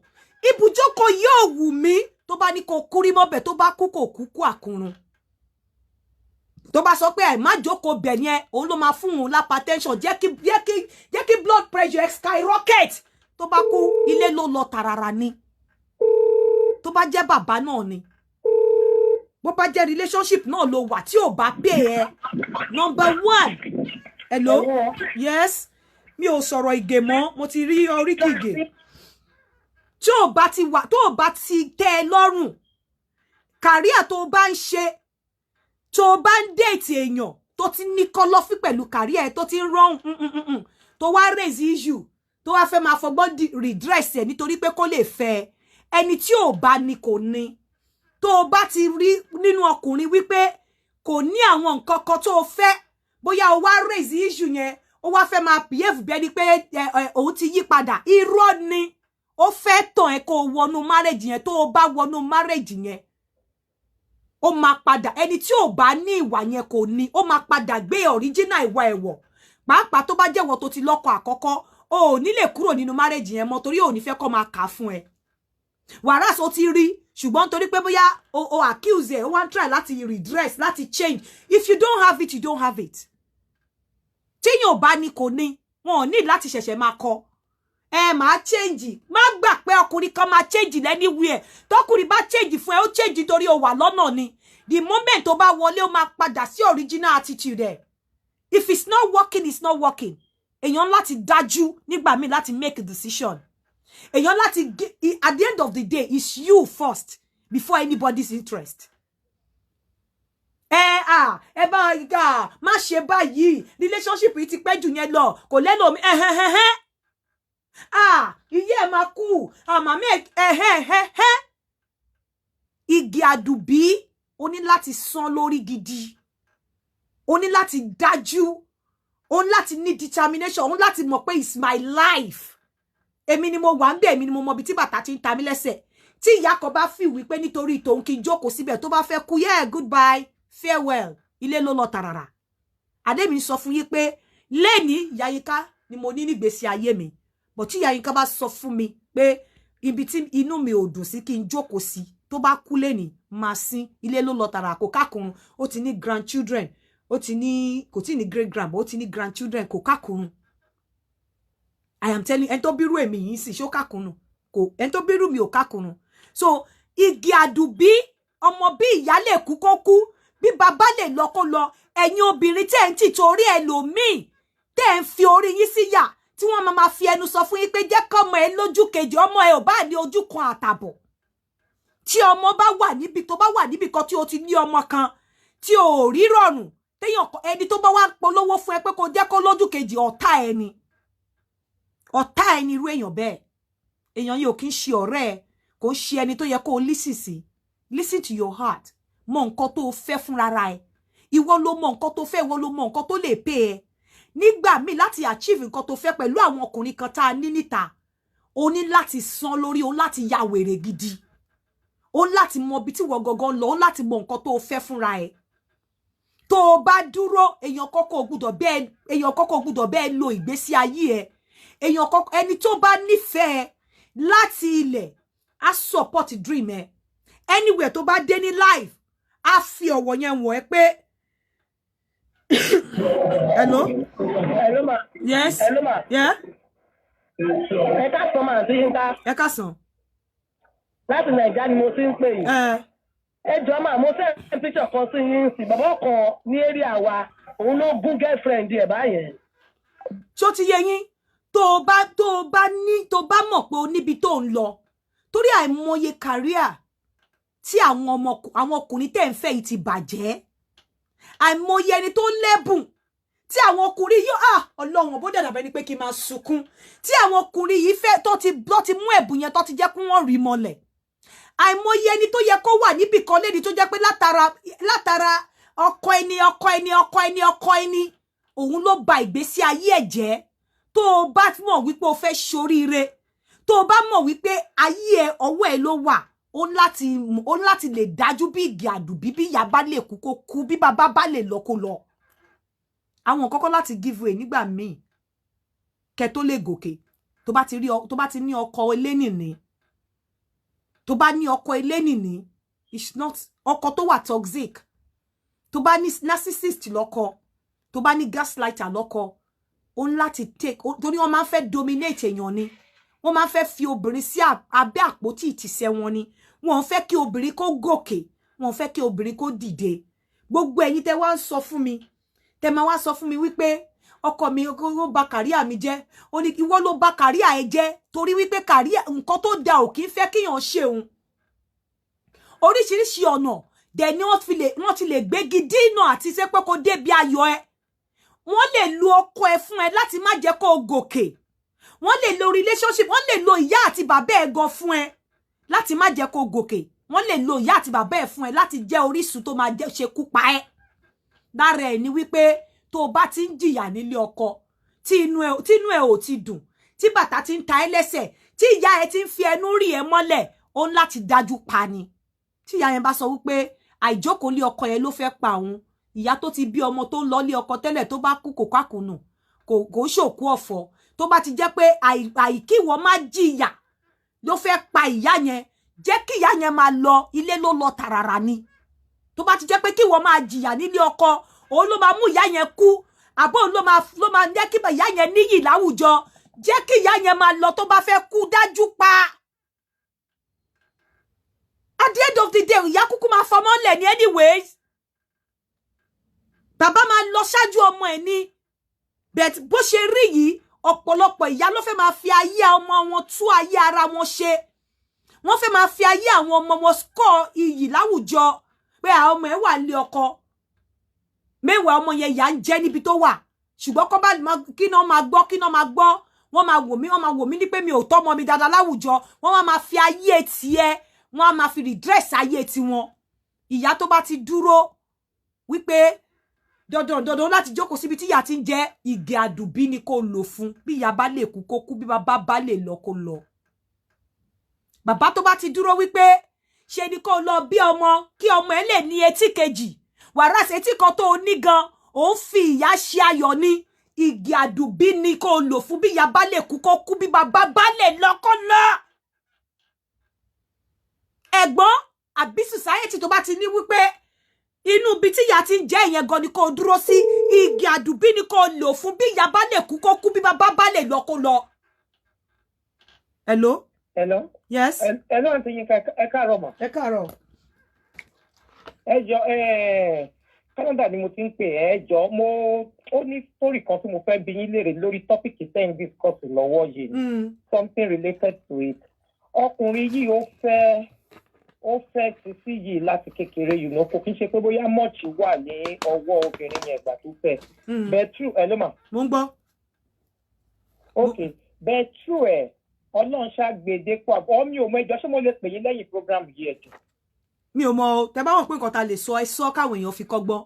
B: ibùjókòó yóò wù mí, tó bá ní kó kúrí mọ́bẹ̀, tó bá kú, kò kú kú àkúrun. Tó bá sọ pé ẹ má jókòó bẹ̀ yẹn, òun ló máa fún òun l'hypertension, jẹ́ kí blood pressure skyrocket, tó bá kú, ilé ló lọ tàràrà ni. Tó bá jẹ́ bàbá náà ni, bó bá jẹ́ relationship náà ló wà tí ò bá pay ẹ. Number one. Hello, yes. Mi ò sọ̀rọ̀ Ìgè mọ́, mo ti rí oríkì Ìgè. Tí ò bá ti wà, tó ò bá ti tẹ́ ẹ lọ́rùn, career tó bá ń ṣe, tó bá ń date èèyàn tó ti ní kọ̀lọ̀fín pẹ̀lú career ẹ̀, tó ti ń rán, tó wá raise issue, tó wá fẹ́ máa fọgbọ́n redress ẹ̀ nítorí pé kó lè fẹ́ ẹ, ẹni tí ò bá ní kò ní. Tó o bá ti rí nínú ọkùnrin wípé kò ní àwọn nǹkan kan tó o fẹ́, bóyá o wá raise issue yẹn, ó wá fẹ́ máa behave bí ẹni pé òun ti yí padà, irọ́ ni. Ó fẹ́ tàn ẹ́ kó o wọnú marriage yẹn. Tó o bá wọnú marriage yẹn, ó máa padà, ẹni tí ò bá ní ìwà yẹn kò ní, ó máa padà gbé original ìwà ẹ̀wọ̀. Pàápàá tó bá jẹ́wọ́ tó ti lọ́kọ àkọ́kọ́, o ò ní lè kúrò nínú marriage yẹn mọ́, torí ò ní fẹ́ kó máa kà á fún ẹ. Whereas ó ti rí, ṣùgbọ́n torí pé bóyá o accuse ẹ, ó wá ń try láti redress, láti change. If you don't have it, you don't have it. Tíyàn ò bá ní kò ní, wọn ò ní láti ṣẹ̀ṣẹ̀ máa kọ ẹ máa change. Má gbà pé ọkùnrin kan máa change anywhere. Tọkùnrin bá change fún ẹ, ó change torí o wà lọ́nà ni. The moment tó bá wọlé, ó máa padà sí original attitude ẹ. If it's not working, it's not working. Èèyàn láti dájú nígbà míì láti make a decision. Èèyàn láti, at the end of the day, it's you first before anybody's interest. Ẹ à ẹ bá gà má ṣe báyìí, relationship yìí ti pẹ́ jù yẹn lọ, kò lẹ́nu mi. Ẹ̀hẹ̀hẹ̀hẹ̀, ah, ìyá ẹ̀ máa kú, àmàmí ẹ̀hẹ̀hẹ̀hẹ̀. Igi Àdùbí, o ní láti sán lórí gidi, o ní láti dájú, o ní láti ní determination, o ní láti mọ̀ pé it's my life. Èmi ni mo wà ń bẹ̀, èmi ni mo mọ ibi tí bàtà ti ń ta mí lẹ́sẹ̀. Tí ìyá kan bá fi wí pé nítorí tòun kí n jókòó síbẹ̀, tó bá fẹ́ kú, yeah, goodbye, farewell, ilé ló lọ tàràrà. Adémi sọ fún yín pé lẹ́ni ìyá Yínká ni mo ní nígbésí ayé mi, but tí ìyá Yínká bá sọ fún mi pé Ibi tí inú mi ò dùn sí kí n jókòó sí, tó bá kú lẹ́nìí, máa sín ilé ló lọ tààrà, kò kákùnrún. Ó ti ní grandchildren, ó ti ní, kò tí ní great grand, ó ti ní grandchildren, kò kákùnrún. I am telling, ẹni tó bírú èmi yìí sì ṣó kákùnrún? Kò, ẹni tó bírú mi ò kákùnrún. So igi àdùbí, ọmọ bí ìyá lè kú kó kú, bí bàbá lè lọ kó lọ. Ẹ̀yin obìnrin tẹ́ ń tì torí ẹlòmíì, tẹ́ ń fi orí yín síyà, tí wọ́n máa fi ẹnu sọ fún yín pé jẹ́ kọ́mọ ẹ lójú kejì, ọmọ ẹ ò bá ní ojú kan àtàbọ̀. Tí ọmọ bá wà níbi tó bá wà níbi kan tí o ti ní ọmọ kan tí o ò rí rọrùn, téèyàn ẹni tó bá wá polówó fún ẹ pé kó jẹ́ kó lójú kejì, ọ̀tá ẹni, ọ̀tá ẹni irú èèyàn bẹ́ẹ̀. Èèyàn yìí ò kí ń ṣe ọ̀rẹ́ ẹ, kò ń ṣe ẹni tó yẹ kó o listen sí. Listen to your heart. Mọ nǹkan tó o fẹ́ fúnra ẹ. Ìwọ ló mọ nǹkan tó fẹ́, ìwọ ló mọ nǹkan tó lè pay ẹ. Nígbà míì, láti achieve nǹkan tó fẹ́ pẹ̀lú àwọn ọkùnrin kan tá a ní níta, o ní láti san lórí o, láti ya wèrè gidi, o ní láti mọ ibi tí wọ́n gangan lọ, o ní láti mọ nǹkan tó o fẹ́ fúnra ẹ. Tó o bá dúró, èèyàn kọ́kọ́ gbúdọ̀ bẹ́ẹ̀ lo ìgbésí ayé ẹ. Èèyàn kọ́kọ́, ẹni tó bá nífẹ̀ẹ́ láti ilẹ̀ á support dream ẹ. Anywhere tó bá dé ní life, á fi ọ̀wọ̀ yẹn wọ̀ ẹ́ pé hello.
E: Hello ma.
B: Yes.
E: Hello ma.
B: Yeah.
E: Ẹ káàsán mà, sí Yínká.
B: Ẹ káàsán.
E: Láti Nàìjíríà ni mo ti ń pè yín.
B: Ẹ.
E: Ẹ jọ̀ọ́ mà, mo fẹ́ píṣọ̀ kan sí yín sí bàbá kan ní area wa, òun ló gún girlfriend ẹ̀ báyẹn.
B: Ṣó ti yé yín? Tó o bá ní, tó o bá mọ̀ pé o níbi tó ń lọ, torí àìmọye career tí àwọn ọmọ, àwọn ọkùnrin tẹ́ ń fẹ́ yìí ti bàjẹ́, àìmọye ẹni tó lẹ́bùn tí àwọn ọkùnrin yìí, ah, Ọlọ́run, bó dàdàbẹ́ ni pé kí n máa sunkún, tí àwọn ọkùnrin yìí fẹ́, tó ti mú ẹ̀bùn yẹn, tó ti jẹ́ kí wọ́n rí mọ́lẹ̀. Àìmọye ẹni tó yẹ kó wà níbì kan lẹ́ni tó jẹ́ pé látara ọkọ ẹni, ọkọ ẹni, ọkọ ẹni, ọkọ ẹni, òun ló ba ìgbésí ayé ẹ̀ jẹ́. Tó o bá mọ̀ wípé o fẹ́ ṣoríire, tó o bá mọ̀ wípé ayé ẹ, ọwọ́ ẹ ló wà, ó láti lè dájú bí igi àdùbí. Bí ìyá bá lè kú kó kú, bí bàbá bá lè lọ kó lọ. Àwọn kọ́kọ́ láti give way nígbà míì kẹ́ tó lè gòkè. Tó bá ti ní ọkọ elénìní, tó bá ní ọkọ elénìní, it's not ọkọ tó wà toxic, tó bá ní narcissist lọ́kọ, tó bá ní gaslighter lọ́kọ, ó ń láti take, torí wọ́n máa ń fẹ́ dominate èèyàn ni. Wọ́n máa ń fẹ́ fi obìnrin sí abẹ́ àpótí ìtìsẹ̀ wọn ni. Wọ́n fẹ́ kí obìnrin kó gòkè, wọ́n fẹ́ kí obìnrin kó dìde. Gbogbo ẹ̀yin tẹ́ wá ń sọ fún mi, tẹ́ máa wá sọ fún mi wípé ọkọ mi ó bà career mi jẹ́, ó ní ìwọ ló bà career ẹ jẹ́, torí wípé career, nǹkan tó da ò kí ń fẹ́ kíyàn ṣe òun. Oríṣiríṣi ọ̀nà dẹ̀ ni wọ́n ti lè gbégi dínà àti ṣe pé kó débi ayọ̀ ẹ. Wọ́n lè lo ọkọ ẹ fún ẹ láti má jẹ́ kó o gòkè. Wọ́n lè lo relationship, wọ́n lè lo ìyá àti bàbá ẹ gan fún ẹ láti má jẹ́ kó o gòkè. Wọ́n lè lo ìyá àti bàbá ẹ fún ẹ láti jẹ́ orísun tó máa jẹ́ ṣekú pa ẹ́. Lára ẹ̀ ni wípé tó o bá ti ń jìyà nílé ọkọ, tí inú ẹ ò ti dùn, tí bàtà ti ń ta ẹ́ lẹ́sẹ̀, tí ìyá ẹ ti ń fi ẹnu rí ẹ mọ́lẹ̀, ó ń láti dájú pa ni. Tí ìyá yẹn bá sọ wípé àìjókòó lé ọkọ yẹn ló fẹ́ pa òun, ìyá tó ti bí ọmọ tó ń lọ lé ọkọ tẹ́lẹ̀, tó bá kú, kò kákùnù, kò ṣòkú ọ̀fọ̀. Tó bá ti jẹ́ pé àìkíwọ́ má jìyà ló fẹ́ pa ìyá yẹn, jẹ́ kí ìyá yẹn máa lọ ilé ló lọ tàràrà ni. Tó bá ti jẹ́ pé kíwọ́ máa jìyà nílé ọkọ òun ló máa mú ìyá yẹn kú, àbó òun ló máa jẹ́ kí ìyá yẹn níyì láwùjọ, jẹ́ kí ìyá yẹn máa lọ. Tó bá fẹ́ kú, dájú pa. At the end of the day, ìyá kúkú máa fọmọ́ lẹ̀ ní anyways. Bàbá máa lọ ṣáájú ọmọ ẹ̀ ní. But bó ṣe rí yìí, ọ̀pọ̀lọpọ̀ ìyá ló fẹ́ máa fi ayé ọmọ wọn tú ayé ara wọn ṣe. Wọ́n fẹ́ máa fi ayé àwọn ọmọ wọn score iyì láwùjọ pé àwọn ọmọ ẹ̀ wà lé ọkọ mẹ́wàá, ọmọ yẹn ìyà ń jẹ níbi tó wà. Ṣùgbọ́n kọ́ bá kí náà máa gbọ́, kí náà máa gbọ́, wọ́n máa wò mí, wọ́n máa wò mí ní pé mi ò tọ́mọ mi dáadáa láwùjọ. Wọ́n máa máa fi ayé tiẹ̀, wọ́n á máa fi redress ayé tiwọn. Ìyá tó bá ti dúró wípé dandan dandan láti jókòó síbi tí ìyá ti ń jẹ, ìgè àdùbí ni kò lò fún. Bí ìyá bá lè kú kó kú, bí bàbá bá lè lọ kó lọ. Bàbá tó bá ti dúró wípé ṣe ni kó lọ bí ọmọ kí ọmọ ẹ lè ní etí kejì, wàrà etí kan tó o ní gan, òun fi ìyá ṣe ayọ̀ ni, ìgè àdùbí ni kó lò fún. Bí ìyá bá lè kú kó kú, bí bàbá bá lè lọ kó lọ. Ẹ̀gbọ́n àbí society tó bá ti ní wípé inú ibi tí ìyá ti ń jẹ́ ìyẹn gan ni kò dúró sí, igi àdùbí ni kò lò fún. Bí ìyá bá lè kú kó kú, bí bàbá bá lè lọ kó lọ. Hello.
F: Hello.
B: Yes.
F: Hello, Aunty Yinka, ẹ káàárọ̀ mà.
B: Ẹ káàárọ̀.
F: Ẹ jọ, Canada ni mo ti ń pè. Ẹ jọ, mo ó ní story kan tí mo fẹ́ bi yín léèrè lórí topic tẹ́ ń discuss lọ́wọ́ yìí. Something related to it. Ọkùnrin yìí, ó fẹ́ sisi yìí láti kékeré, kò kí n ṣe pé bóyá much wà ní ọwọ́ obìnrin yẹn ìgbà tó fẹ́. But true, ẹ ló mà.
B: Mo ń gbọ́.
F: Ok, but true ẹ, Ọlọ́run ṣàgbédépò àbọ̀ mi ò mọ. Ẹjọ́, ṣé mo lè pè yín lẹ́yìn program yìí, ẹjọ́?
B: Mi ò mọ o. Tẹ bá wọn pé nǹkan ta lè sọ, ẹ sọ káwọn èèyàn fi kọ́gbọ́n.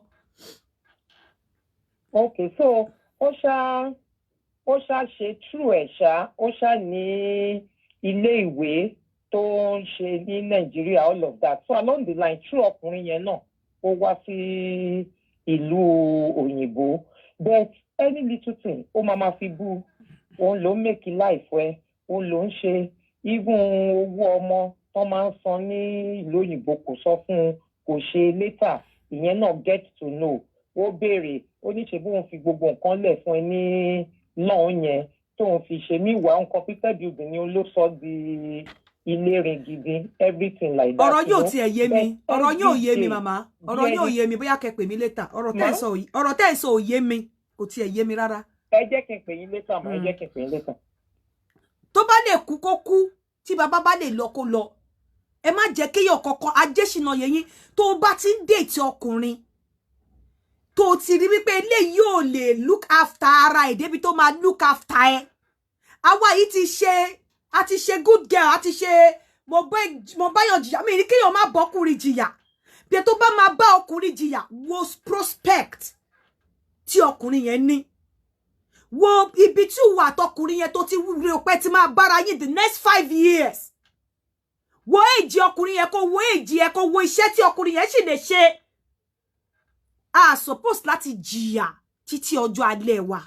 F: Ok, so ó ṣá ṣe true ẹ̀ ṣá, ó ṣá ní ilé ìwé tó ń ṣe ní Nàìjíríà, all of that. So along the line, true ọkùnrin yẹn náà, ó wá sí ìlú òyìnbó, but any little thing, ó máa ma fi bú. Òun ló ń make life ẹ, òun ló ń ṣe, even owó ọmọ tó máa ń san ní ìlú òyìnbó, kò sọ fún un, kò ṣe. Later, ìyẹn náà get to know, ó béèrè, ó ní ṣe bóun fi gbogbo nǹkan lẹ̀ fún ẹ ní lọ́hùn yẹn tóun fi ṣe mí wà uncompleted building ni ló sọ di ilé rin gidi, everything like that.
B: Ọ̀rọ̀ yóò tiẹ̀ yé mi, ọ̀rọ̀ yóò yé mi, màmá, ọ̀rọ̀ yóò yé mi. Bóyá kẹ́ pè mí later. Ọ̀rọ̀ tẹ́ ẹ̀ sọ ò yé mi, kò tiẹ̀ yé mi rárá.
F: Ẹ jẹ́ kí n pè yín later mà, ẹ jẹ́ kí n pè yín later.
B: Tó bá lè kú kó kú, tí bàbá bá lè lọ kó lọ. Ẹ má jẹ́ kéèyàn kankan ajésìnà yẹn. Tó bá ti ń date ọkùnrin tó ti rí wípé eléyìí ò lè look after ara ẹ̀ débi tó máa look after ẹ, àwa yìí ti ṣe, a ti ṣe good girl, a ti ṣe mo báyọ̀ jìyà. Mi ní kéèyàn má bọ́kùnrin jìyà bí ẹ tó bá máa bá ọkùnrin jìyà, wo prospect tí ọkùnrin yẹn ní, wo ibi tí ìwà àtọkùnrin yẹn tó ti rí pé ti máa bára yín the next 5 years, wo èjì ọkùnrin yẹn, kó wo èjì yẹn, kó wo iṣẹ́ tí ọkùnrin yẹn sì lè ṣe. A suppose láti jìyà títí ọjọ́ alẹ́ wa.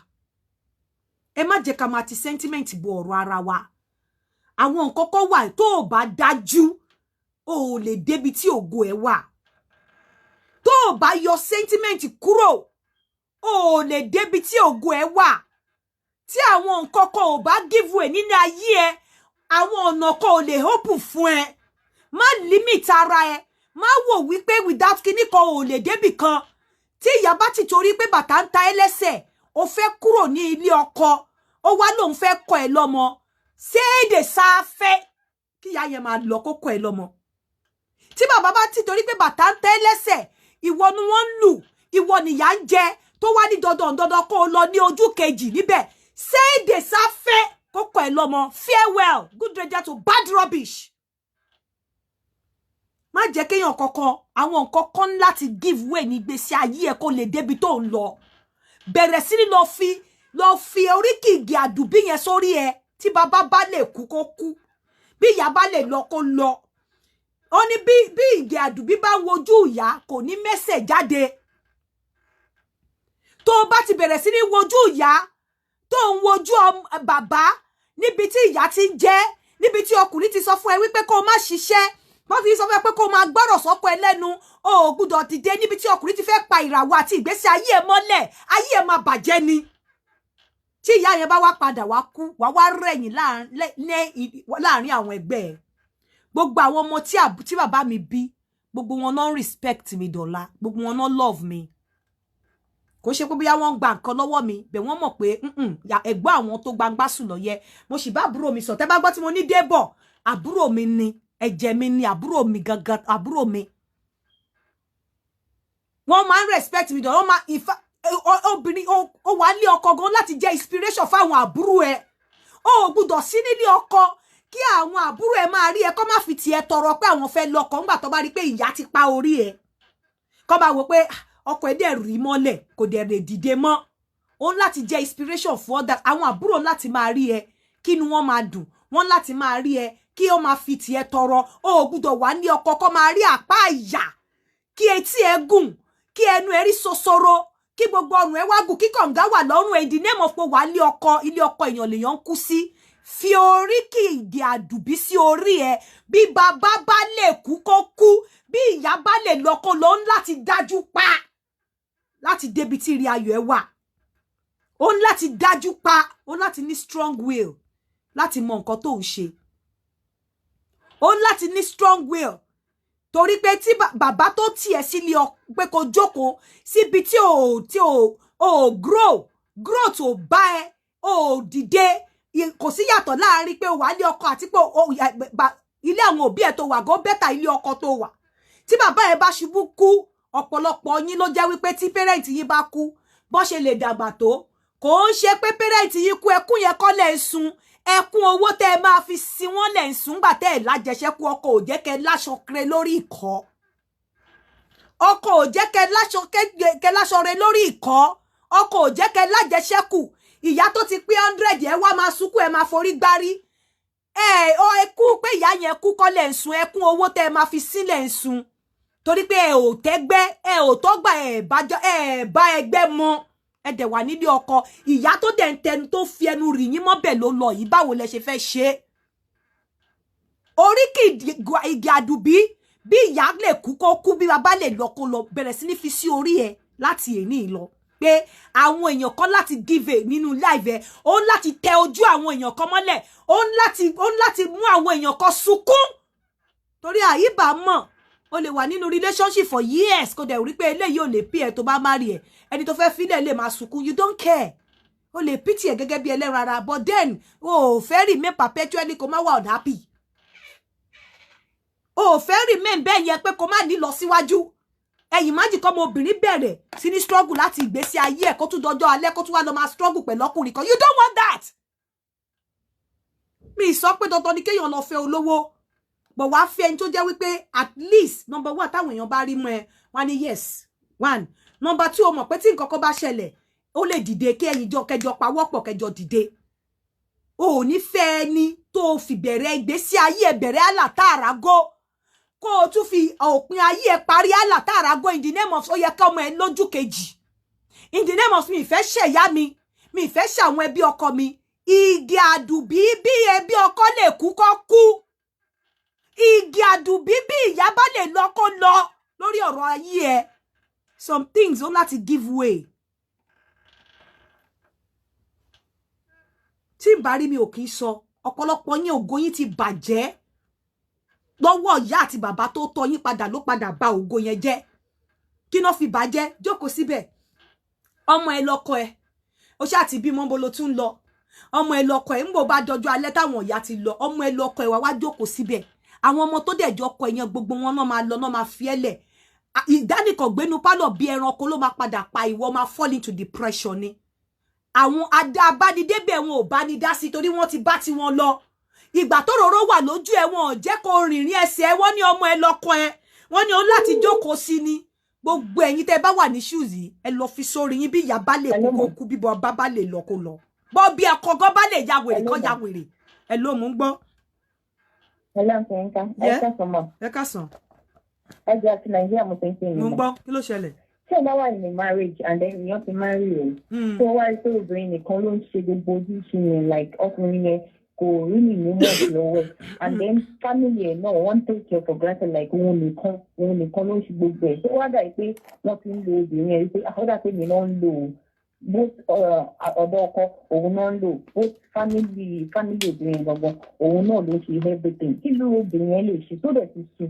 B: Ẹ má jẹ́ ká máa ti sentiment bo ọ̀rọ̀ ara wa. Àwọn nǹkan kan wà tó o bá dájú, o ò lè débi tí ògo ẹ wà. Tó o bá yọ sentiment kúrò, o ò lè débi tí ògo ẹ wà. Tí àwọn nǹkan kan ò bá give way nínú ayé ẹ, àwọn ọ̀nà kan ò lè open fún ẹ. Má limit ara ẹ, má wò wípé without kinní kan ò lè débì kan. Tí ìyá bá ti torí pé bàtà ń ta ẹ́ lẹ́sẹ̀, ó fẹ́ kúrò ní ilé ọkọ, ó wá lóun fẹ́ kọ́ ẹ lọ́mọ, séèdè sáfẹ́ kí ìyá yẹn máa lọ kó kọ́ ẹ lọ́mọ. Tí bàbá bá ti torí pé bàtà ń tẹ́ ẹ lẹ́sẹ̀, ìwọ ni wọ́n ń lù, ìwọ nìyà ń jẹ, tó wá ní dandan dandan kó o lọ ní ojú kejì níbẹ̀, séèdè sáfẹ́ kó kọ́ ẹ lọ́mọ. Farewell, good riddance to bad rubbish. Má jẹ́ kéèyàn kankan, àwọn nǹkan kan láti give way ní ìgbésí ayé ẹ kó lè débi tó ń lọ. Bẹ̀rẹ̀ sí ní lọ fi oríkì igi àdùbí yẹn sórí ẹ. Tí bàbá bá lè kú kó kú, bí ìyá bá lè lọ kó lọ. Ó ní bí igi àdùbí bá ń wojú ìyá, kò ní mẹ́sẹ̀ jáde. Tó o bá ti bẹ̀rẹ̀ sí ní wojú ìyá, tó ń wojú bàbá, níbi tí ìyá ti ń jẹ́, níbi tí ọkùnrin ti sọ fún ẹ wípé kó o má ṣiṣẹ́, wọ́n ti sọ fún ẹ pé kó o máa gbọ́rọ̀ sọ́kọ ẹ lẹ́nu, o ò gbúdọ̀ dìde, níbi tí ọkùnrin ti fẹ́ pa ìràwọ̀ àti ìgbésí ayé ẹ mọ́lẹ̀, ayé ẹ máa bàjẹ́ ni. Tí ìyá yẹn bá wá padà wá kú, wá wá rẹ̀yìn láàrin àwọn ẹgbẹ́ ẹ. Gbogbo àwọn ọmọ tí bàbá mi bí, gbogbo wọn náà respect mi dọ̀la, gbogbo wọn náà love mi. Kò ṣe pé bóyá wọ́n gba nǹkan lọ́wọ́ mi bẹ̀, wọ́n mọ̀ pé ẹ̀gbọ́n àwọn tó gbangba sùn lọ yẹ. Mo sì bá àbúrò mi sọ. Tẹ́ bá gbọ́ tí mo ní débọ̀, àbúrò mi ni, ẹ̀jẹ̀ mi ni, àbúrò mi gangan, àbúrò mi. Wọ́n máa ń respect mi dọ̀. Wọ́n máa ìfà obìnrin ó wà ní ọkọ gan láti jẹ́ inspiration fáwọn àbúrò ẹ̀. Ó ò gbúdọ̀ sí nílé ọkọ kí àwọn àbúrò ẹ̀ máa rí ẹ kó má fi tiẹ̀ tọrọ pé àwọn fẹ́ lọ́kọ ńgbà tó bá rí pé ìyá ti pa orí ẹ̀, kó máa wò pé, "Ah, ọkọ ẹ̀ dẹ̀ rí mọ́lẹ̀, kò dẹ̀ lè dìde mọ́." Ó ń láti jẹ́ inspiration for others. Àwọn àbúrò láti máa rí ẹ kí inú wọn máa dùn, wọ́n láti máa rí ẹ kí ó máa fi tiẹ̀ tọrọ. Ó ò gbúdọ̀ wà ní ọkọ kó máa rí àpá ìyà, kí etí ẹ gùn, kí ẹnu ẹ rí sosoro, kí gbogbo ọrùn ẹ wá gùn, kí kànga wà lọ́rùn ẹ, in the name of pé wà á lé ọkọ. Ilé ọkọ èèyàn lèèyàn ń kú sí. Fi oríkì Ìgè Àdùbí sí orí ẹ. Bí bàbá bá lè kú kó kú, bí ìyá bá lè lọ kó lọ, ń láti dájú pa láti débi tí ìrì ayọ̀ ẹ wà. Ó ń láti dájú pa, ó ń láti ní strong will láti mọ nǹkan tó ń ṣe. Ó ń láti ní strong will, torí pé tí bàbá tó tiẹ̀ sílé ọ pé kó jókòó síbi tí ò grow, growth ò bá ẹ, ò dìde, kò sí yàtọ̀ láàrin pé o wà ilé ọkọ àti pé ilé àwọn òbí ẹ̀ tó wà go better ilé ọkọ tó wà. Tí bàbá ẹ bá ṣubú kú, ọ̀pọ̀lọpọ̀ yín ló jẹ́ wípé tí parent yín bá kú, bó ṣe lè dàgbà tó, kò ń ṣe pé parent yín kú, ẹkún yẹn kọ́ lẹ̀ ń sun. Ẹkún owó tẹ́ ẹ máa fi sin wọ́n lẹ̀ ń sun gbà tẹ́ ẹ lájẹṣẹ́kù. Ọkọ ò jẹ́ kẹ́ láṣọ kere lórí ìkọ́, ọkọ ò jẹ́ kẹ́ láṣọ re lórí ìkọ́, ọkọ ò jẹ́ kẹ́ lájẹṣẹ́kù. Ìyá tó ti pé 100, ẹ wá máa sunkún, ẹ máa forí gbárí. Ẹ ọ ẹkú pé ìyá yẹn kú kọ́ lẹ̀ ń sun, ẹkún owó tẹ́ ẹ máa fi sílẹ̀ ń sun, torí pé ẹ ò tẹ́gbẹ́, ẹ ò tọ́gbà, ẹ bájọ́, ẹ bá ẹgbẹ́ mọ, ẹ dẹ̀ wà nílé ọkọ. Ìyá tó dẹ̀ ń tẹnu, tó fi ẹnu rì yín mọ́bẹ̀ ló lọ yìí. Báwo lẹ ṣe fẹ́ ṣe é? Oríkì Ìgè Àdùbí, bí ìyá lè kú kó kú, bí bàbá lè lọ kó lọ, bẹ̀rẹ̀ sí ní fi sí orí ẹ láti èní lọ pé àwọn èèyàn kan láti give a nínú life ẹ. Ó ń láti tẹ ojú àwọn èèyàn kan mọ́lẹ̀, ó ń láti mú àwọn èèyàn kan sunkún, torí àyíbá mọ̀, o lè wà nínú relationship for years, kó dẹ̀ rí pé eléyìí ò lè pí ẹ. Tó bá marry ẹ, ẹni tó fẹ́ fílẹ̀ lè máa sunkún. You don't care, o lè pity ẹ gẹ́gẹ́ bí ẹlẹ́ran ara, but then o ò fẹ́ remain perpetually kó má wà unhappy. O ò fẹ́ remain bẹ́ẹ̀ yẹn pé kó má ní lọ síwájú. Ẹ̀yìn májì kọ́ ọmọbìnrin bẹ̀rẹ̀ sí ní struggle láti ìgbésí ayé ẹ̀, kó tún dọjọ́ alẹ́, kó tún wá lọ máa struggle pẹ̀lú ọkùnrin kan. You don't want that. Mi sọ pé dandan ni kéèyàn lọ fẹ́ olówó, but wàá fẹ́ ẹni tó jẹ́ wípé at least, number one, táwọn èèyàn bá rí mọ́ ẹ, wọ́n á ní yes, one. Number two, o mọ̀ pé tí nǹkan kan bá ṣẹlẹ̀, ó lè dìde kí ẹ̀yin jọ kẹjọ pawọ́pọ̀ kẹjọ dìde. O ò ní fẹ́ ẹni tó fi bẹ̀rẹ̀ ìgbésí ayé ẹ̀, bẹ̀rẹ̀ àlà tààrà gó, kó o tún fi òpin ayé ẹ̀ parí àlà tààrà gó, in the name of ó yẹ ká ọmọ ẹ lójú kejì, in the name of mi ìfẹ́ ṣẹ̀yá mi, mi ìfẹ́ ṣàwọn ẹbí ọkọ mi. Igi Àdùbí, bí ẹbí ọkọ lè kú kó kú, Igi Àdùbí, bí ìyá bá lè lọ kó lọ, lórí ọ̀rọ̀ ayé ẹ, some things ó láti give way. Tí n bá rí, mi ò kì í sọ. Ọ̀pọ̀lọpọ̀ yín, ògo yín ti bàjẹ́ lọ́wọ́ ìyá àti bàbá tó tọ́ yín padà ló padà bà ògo yẹn jẹ́. Kí náà fi bàjẹ́? Jókòó síbẹ̀, ọmọ ẹ lọ́kọ ẹ, ó ṣáà ti bímọ, bó ló tún lọ? Ọmọ ẹ lọ́kọ ẹ, ń bò bá dọjọ́ alẹ́ táwọn ìyá ti lọ, ọmọ ẹ lọ́kọ ẹ, wá wá jókòó síbẹ̀. Àwọn ọmọ tó dẹ̀ jọ ọkọ ẹ̀yàn, gbogbo wọn náà máa lọ, náà máa fi ẹ́ lẹ̀. Ìdánìkàngbénu pálọ̀ bí ẹranko ló máa padà pa ìwọ, máa fall into depression ni. Àwọn abánidébẹ̀ wọn ò bá ní dá sí, torí wọ́n ti bá tiwọn lọ. Ìgbà tó roró wà lójú ẹ, wọn ò jẹ́ kó rìnrìn ẹsẹ̀ ẹ. Wọ́n ní ọmọ ẹ lọ́kọ ẹ, wọ́n ní o láti jókòó sí ni. Gbogbo ẹ̀yin tẹ́ bá wà ní shoes yìí, ẹ lọ fi sórí yín: bí ìyá bá lè kú kó kú, bí bàbá bá lè lọ kó lọ, bọ́ bí ẹkọ gan bá lè ya wèrè kọ́ ya wèrè. Ẹ ló mú gbọ́.
G: Hello, Nka. Ẹ káàsán mọ́.
B: Ẹ káàsán.
G: Ẹ jẹ́ àti Nàìjíríà mo ti ń pè yín.
B: Mo ń gbọ́, kí ló ṣẹlẹ̀?
G: Tí ẹ bá wà ní marriage and then èèyàn ti marry o, tó wá rí pé obìnrin nìkan ló ń ṣe gbogbo ojúṣe yẹn, like ọkùnrin yẹn kò really ní much lọ́wọ́ ẹ̀, and then family ẹ̀ náà wọ́n take care for granted, like òun nìkan ló ń ṣe gbogbo ẹ̀, tó wá dà pé wọ́n ti ń lo obìnrin yẹn, wípé àkọ́dà pé mi náà ń lò ó, both ọ̀dọ̀ ọkọ òun náà ń lò, both family obìnrin gangan òun náà ló ń ṣe everything, kí ló obìnrin yẹn lè ṣe tó dẹ̀ ti sùn?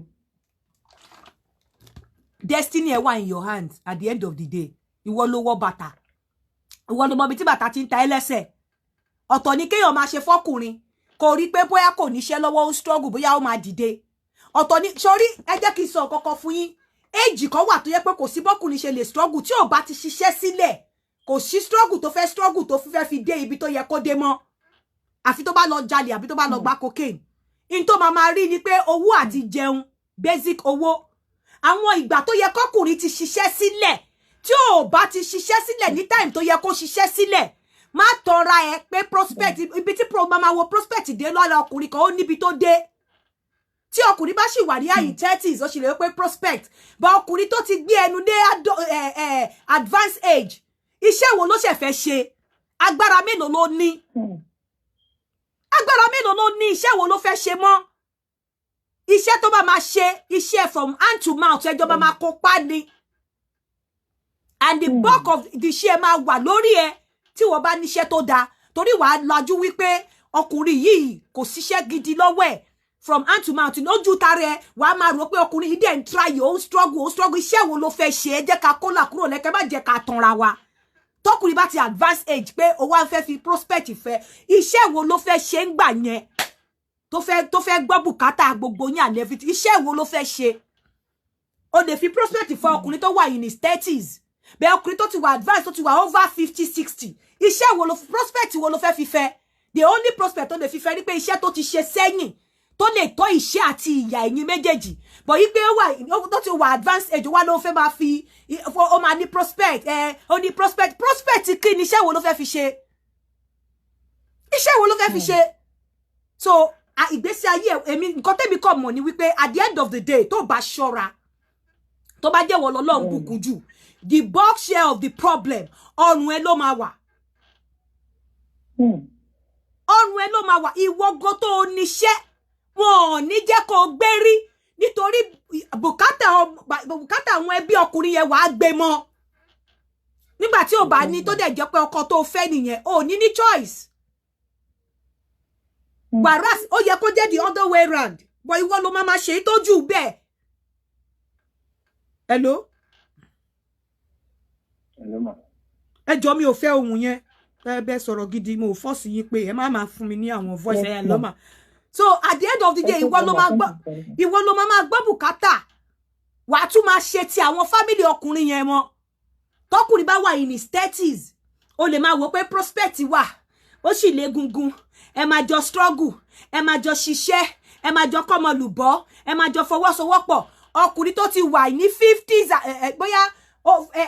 B: Destiny ẹ wà in your hands. At the end of the day, ìwọ ló wọ bàtà, ìwọ ló mọ ibi tí bàtà ti ń ta ẹ́ lẹ́sẹ̀. Ọ̀tọ̀ ni kéèyàn máa ṣe fọ́kùnrin kò rí pé bóyá kò níṣẹ́ lọ́wọ́, ó struggle, bóyá ó máa dìde. Ọ̀tọ̀ ni sórí. Ẹ jẹ́ kí n sọ kọ́kọ́ fún yín. Éèjì kan wà tó yẹ pé kò sí bọ́kùnrin ṣe lè struggle, tí ò bá ti ṣiṣẹ́ sílẹ̀, kò sí struggle tó fẹ́ struggle tó fẹ́ fi dé ibi tó yẹ kó dé mọ́, àfi tó bá lọ jalè àbí tó bá lọ gba cocaine. In tó máa máa rí ni pé owó àti jẹun, basic owó. Àwọn ìgbà tó yẹ kọkùnrin ti ṣiṣẹ́ sílẹ̀, tí ò bá ti ṣiṣẹ́ sílẹ̀ ní time tó yẹ kó ṣiṣẹ́ sílẹ̀, má tọra ẹ pé prospect ibi tí pro máa wo prospect dé lọ́la. Ọkùnrin kan ó níbi tó dé. Tí ọkùnrin bá sì wà ní àyè 30s, ó sì lè pé prospect, but ọkùnrin tó ti gbé ẹnu dé advanced age, iṣẹ́ wo ló ṣẹ̀ fẹ́ ṣe? Agbára mélòó ló ní? Agbára mélòó ló ní? Iṣẹ́ wo ló fẹ́ ṣe mọ́? Iṣẹ́ tó bá máa ṣe, iṣẹ́ from hand to mouth, ẹjọ́ bá máa kópa ni, and the bulk of the iṣẹ́ máa wà lórí ẹ tí wọ́n bá níṣẹ́ tó dáa, torí wàá lajú wípé ọkùnrin yìí kò síṣẹ́ gidi lọ́wọ́ ẹ̀, from hand to mouth. Lójú tara ẹ, wàá máa rò pé ọkùnrin yìí dẹ̀ ń try, ó ń struggle, ó ń struggle. Iṣẹ́ wo ló fẹ́ ṣe? É jẹ́ ká kólà kúrò lẹ́kẹ́, má jẹ́ ká tanra wa. Tọkùnrin bá ti advance age pé o wá fẹ́ fi prospect fẹ́, iṣẹ́ wo ló fẹ́ ṣe ń gbà yẹn tó fẹ́ gbọ́ bùkátà gbogbo yín and everything? Iṣẹ́ wo ló fẹ́ ṣe? O lè fi prospect fún ọkùnrin tó wà in his 30s bẹ́ẹ̀. Ọkùnrin tó ti wà advance, tó ti wà over 50, 60, iṣẹ́ wo ló, prospect wo ló fẹ́ fi fẹ́? The only prospect tó lè fi fẹ́ ni pé iṣẹ́ tó ti ṣe sẹ́yìn tó lè tọ́ iṣẹ́ àti ìyà ẹ̀yin méjèèjì bọ̀ yí pé ó wà, tó ti wà advance age wá ló fẹ́ máa fi, ó máa ní prospect ẹ, ó ní prospect. Prospect kí ni? Iṣẹ́ wo ló fẹ́ fi ṣe? Iṣẹ́ wo ló fẹ́ fi ṣe? So ìgbésí ayé èmi, nǹkan tẹ́mi kàn mọ̀ ni wípé at the end of the day, tó bá ṣọ́ra, tó bá jẹ́wọ́ lọ́lọ́run bùkún jù, the bulk share of the problem, ọrùn ẹ ló máa wà, ọrùn ẹ ló máa wà. Ìwọ gan tó o níṣẹ́, wọn ò ní jẹ́ kó o gbé rí, nítorí bùkátà àwọn ẹbí ọkùnrin yẹn, wàá gbé mọ́. Nígbà tí ò bá ní, tó dẹ̀ jẹ́ pé ọkọ tó fẹ́ nìyẹn, ò ní ní choice, whereas ó yẹ kó jẹ́ the other way round, but ìwọ ló máa ma ṣe ìtọ́jú bẹ́ẹ̀. Hello?
H: Hello, ma.
B: Ẹ jọ, mi ò fẹ́ ohun yẹn. Ẹ bẹ sọ̀rọ̀ gidi, mo ò force yín pé ẹ má máa fún mi ní àwọn voice ẹ lọ́mà. So at the end of the day, ìwọ ló máa gbọ́, ìwọ ló máa máa gbọ́ bùkátà, wàá tún máa ṣe ti àwọn family ọkùnrin yẹn mọ́. Tọkùnrin bá wà in his 30s, o lè máa wò pé prospect wà, ó sì légungun, ẹ máa jọ struggle, ẹ máa jọ ṣiṣẹ́, ẹ máa jọ kọ́mọ lùbọ́, ẹ máa jọ fọwọ́sowọ́pọ̀. Ọkùnrin tó ti wà ní 50s, bóyá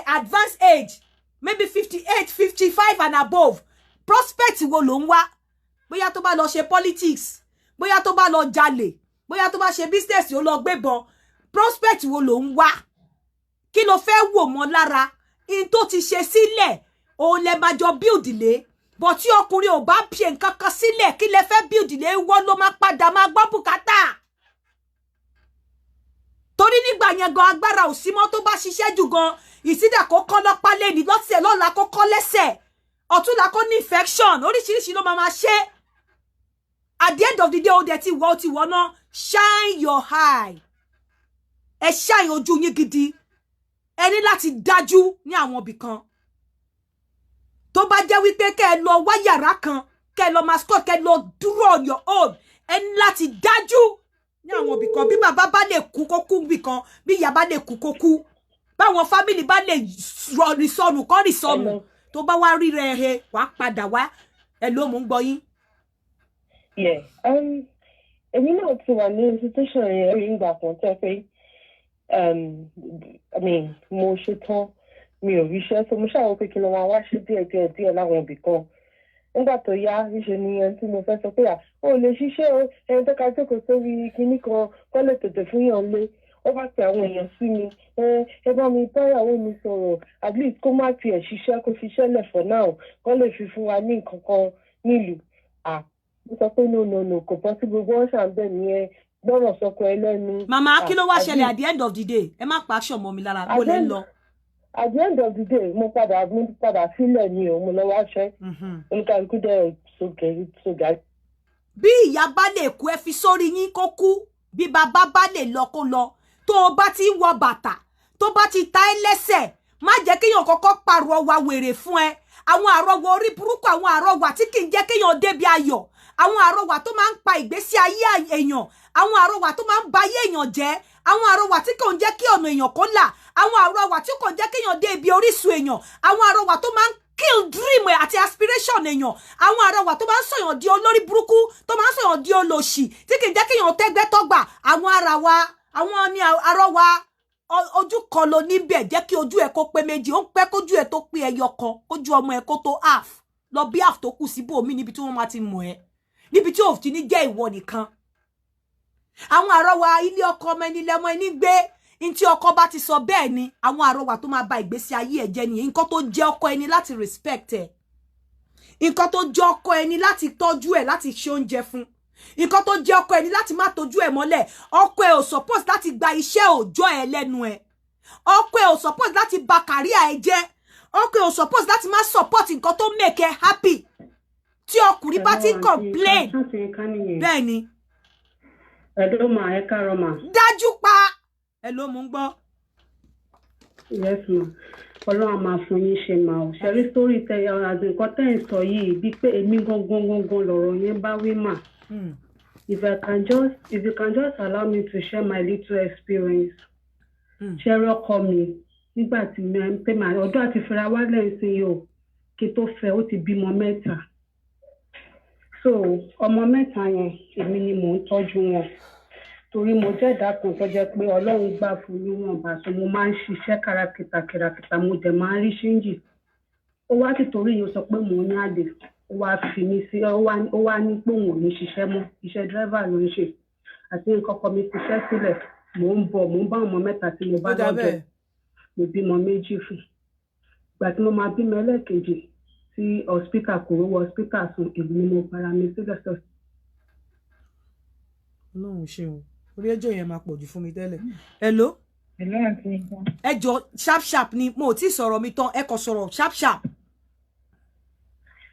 B: advanced age, maybe 58, 55 and above, prospect wo ló ń wá? Bóyá tó bá lọ ṣe politics, bóyá tó bá lọ jalè, bóyá tó bá ṣe business, ó lọ gbébọn, prospect wo ló ń wá? Kí ló fẹ́ wò mọ́ lára? In tó ti ṣe sílẹ̀, òun lẹ máa jọ build lé. But tí ọkùnrin ò bá ṣe nǹkan kan sílẹ̀, kí lẹ fẹ́ build lé? Wọ́n ló máa padà máa gbọ́ bùkátà, torí nígbà yẹn gan, agbára ò sí mọ́. Tó bá ṣiṣẹ́ jù gan, ìsídà kó kọ́ lọ́pá lẹ́ni lọ́sẹ̀, lọ́la kó kọ́ lẹ́sẹ̀, ọ̀túnla kó ní infection, oríṣiríṣi ló máa máa ṣe. At the end of the day, ó dẹ̀ ti wọ́, ó ti wọ́ ná. Shine your eye, ẹ shine ojú yín gidi. Ẹ ní láti dájú ní àwọn ibì kan. Tó bá jẹ́ wípé kẹ́ ẹ lọ wá yàrá kan, kẹ́ ẹ lọ mascot, kẹ́ ẹ lọ dúró on your own, ẹ ní láti dájú ní àwọn ibì kan. Bí bàbá bá lè kú, kó kú bì kan. Bí ìyá bá lè kú, kó kú. Báwọn family bá lè rìn sọnù, kọ́ rìn sọnù. Tó bá wá rí rẹ he, wàá padà wá. Ẹ ló mú ń gbọ́ yín.
G: Yeah, èmi náà ti wà ní institution yẹn rí ìgbà kan tẹ́ pé I mean, mo ṣe tán, mi ò ríṣẹ́, so mo ṣàwọn pé kí n lọ máa wá ṣe díẹ̀ díẹ̀ díẹ̀ láwọn ibì kan. Nígbà tó yá, níṣe ni ẹni tí mo fẹ́ sọ pé à ó lè ṣiṣẹ́ o, ẹni tó ka jókòó sórí kinní kan kọ́ lè tètè fún yàn lé, ó bá pe àwọn èèyàn sí mi, ẹ bá mi báyàwó mi sọ̀rọ̀, at least kó má tiẹ̀ ṣiṣẹ́, kó fiṣẹ́ lẹ̀ for now, kó lè fi fún wa ní nǹkan kan nílùú. À mo sọ pé no, no, no, kò possible. Gbogbo wọn ṣà ń bẹ̀ mí, ẹ gbọ́rọ̀ sọkọ ẹ lẹ́nu.
B: Màmá, kí ló wá ṣẹlẹ̀ at the end of the day? Ẹ má pa action mọ́ mi lára bó lẹ́ ń lọ.
G: At the end of the day, mo padà sílẹ̀ ni o, mo lọ wáṣẹ́, oníkàlùkù dẹ̀ sókè sógà.
B: Bí ìyá bá lè kú, ẹ fi sórí yín kó kú. Bí bàbá bá lè lọ, kó lọ. Tó o bá ti ń wọ bàtà, tó bá ti ta ẹ́ lẹ́sẹ̀, má jẹ́ kéèyàn kọ́kọ́ pàrọwà wèrè fún ẹ. Àwọn àrọwà orí burúkú, àwọn àrọwà tí kì í jẹ́ kéèyàn débi ayọ̀, àwọn àrọwà tó máa ń pa ìgbésí ayé èèyàn, àwọn àrọwà tó máa ń ba ayé èèyàn jẹ́, àwọn àrọwà tí kò ń jẹ́ kí ọ̀nà èèyàn kó là, àwọn àrọwà tí kò ń jẹ́ kéèyàn dé ibi orísun èèyàn, àwọn àrọwà tó máa ń kill dream àti aspiration èèyàn, àwọn àrọwà tó máa ń sọ̀yàn di olórí burúkú, tó máa ń sọ̀yàn di olòṣì, tí kì í jẹ́ kéèyàn tẹ́gbẹ́ tọ́gbà, àwọn ara wa, àwọn ni àrọwà. Ojú kan ló níbẹ̀, jẹ́ kí ojú ẹ̀ kó pé méjì. Ó ń pẹ́ kójú ẹ̀ tó pé ẹyọ kan, kójú ọmọ ẹ̀ kó tó half lọ bí half tó kù síbòmí, níbi tí wọ́n máa ti mọ̀ ẹ́, níbi tí òfin ní jẹ́ ìwọ nìkan. Àwọn àrọwà ilé ọkọ, ọmọ ẹni lẹmọ ẹni gbé ní tí ọkọ bá ti sọ bẹ́ẹ̀ ni. Àwọn àrọwà tó máa ba ìgbésí ayé ẹ̀ jẹ́ nìyẹn. Nǹkan tó jẹ́ ọkọ ẹni láti respect ẹ̀. Nǹkan tó jẹ́ ọkọ ẹni láti tọ́jú ẹ̀, láti ṣe oúnjẹ fún, nǹkan tó jẹ́ ọkọ ẹni láti má tọ́jú ẹ̀ mọ́lẹ̀. Ọkọ ẹ̀ ò suppose láti gba iṣẹ́ òòjọ́ ẹ lẹ́nu ẹ̀. Ọkọ ẹ̀ ò suppose láti ba career ẹ jẹ́. Ọkọ ẹ̀ ò suppose láti má support nǹkan tó make ẹ happy. Tí ọkùnrin bá ti ń complain, bẹ́ẹ̀ ni.
H: Hello ma, ẹ káàárọ̀ ma.
B: Dájú pa ẹ ló mú gbọ́.
H: Yes ma, Ọlọ́run á máa fún yín ṣe mà. Ò ṣe rí sórí tẹ àti nǹkan tẹ́ ẹ̀ ń sọ yìí, bíi pé èmi gangan gangan lọ̀rọ̀ yẹn bá wí mà. If you can just allow me to share my little experience. Ṣe rí ọkọ mi, nígbà tí mi pé màá ọdún àti fẹ́ra wálẹ̀ ń sin yìí o, kí tó fẹ́, ó ti bímọ mẹ́ta. So ọmọ mẹ́ta yẹn, èmi ni mò ń tọ́jú wọn, torí mo jẹ́ ẹ̀dá kan tó jẹ́ pé Ọlọ́run gbà fún níwọ̀nba. So mo máa ń ṣiṣẹ́ kàràkìtà kìràkìtà, mo dẹ̀ máa ń rí change. Ó wá tìtorí yìí, ó sọ pé mò ń ní àlè, ó wá fi mí sí, ó wá ní pé òun ò ní ṣiṣẹ́ mọ́. Iṣẹ́ dírẹ́fà ló ń ṣe àti nǹkan kan. Mi fi iṣẹ́ sílẹ̀, mò ń bọ̀, mò ń bá ọmọ mẹ́ta tí mo bá
B: Ó dà
H: lọ́dọ̀.
B: Bẹ́ẹ̀.
H: Mo bímọ méjì fún. Ìgbà tí mo máa bímọ ẹlẹ́ẹ̀kejì tí hospital kò rówó hospital sùn, èmi ni mo fara mi sílẹ̀ sọ.
B: Ọlọ́run ṣeun, orí ẹjọ́ yẹn máa pọ̀ jù fún mi tẹ́lẹ̀. Hello.
G: Hello, Aunty Yinka.
B: Ẹ jọ, sharp sharp ni, mo ò tí ì sọ̀rọ̀ mi tán, ẹ kàn sọ̀rọ̀ sharp sharp.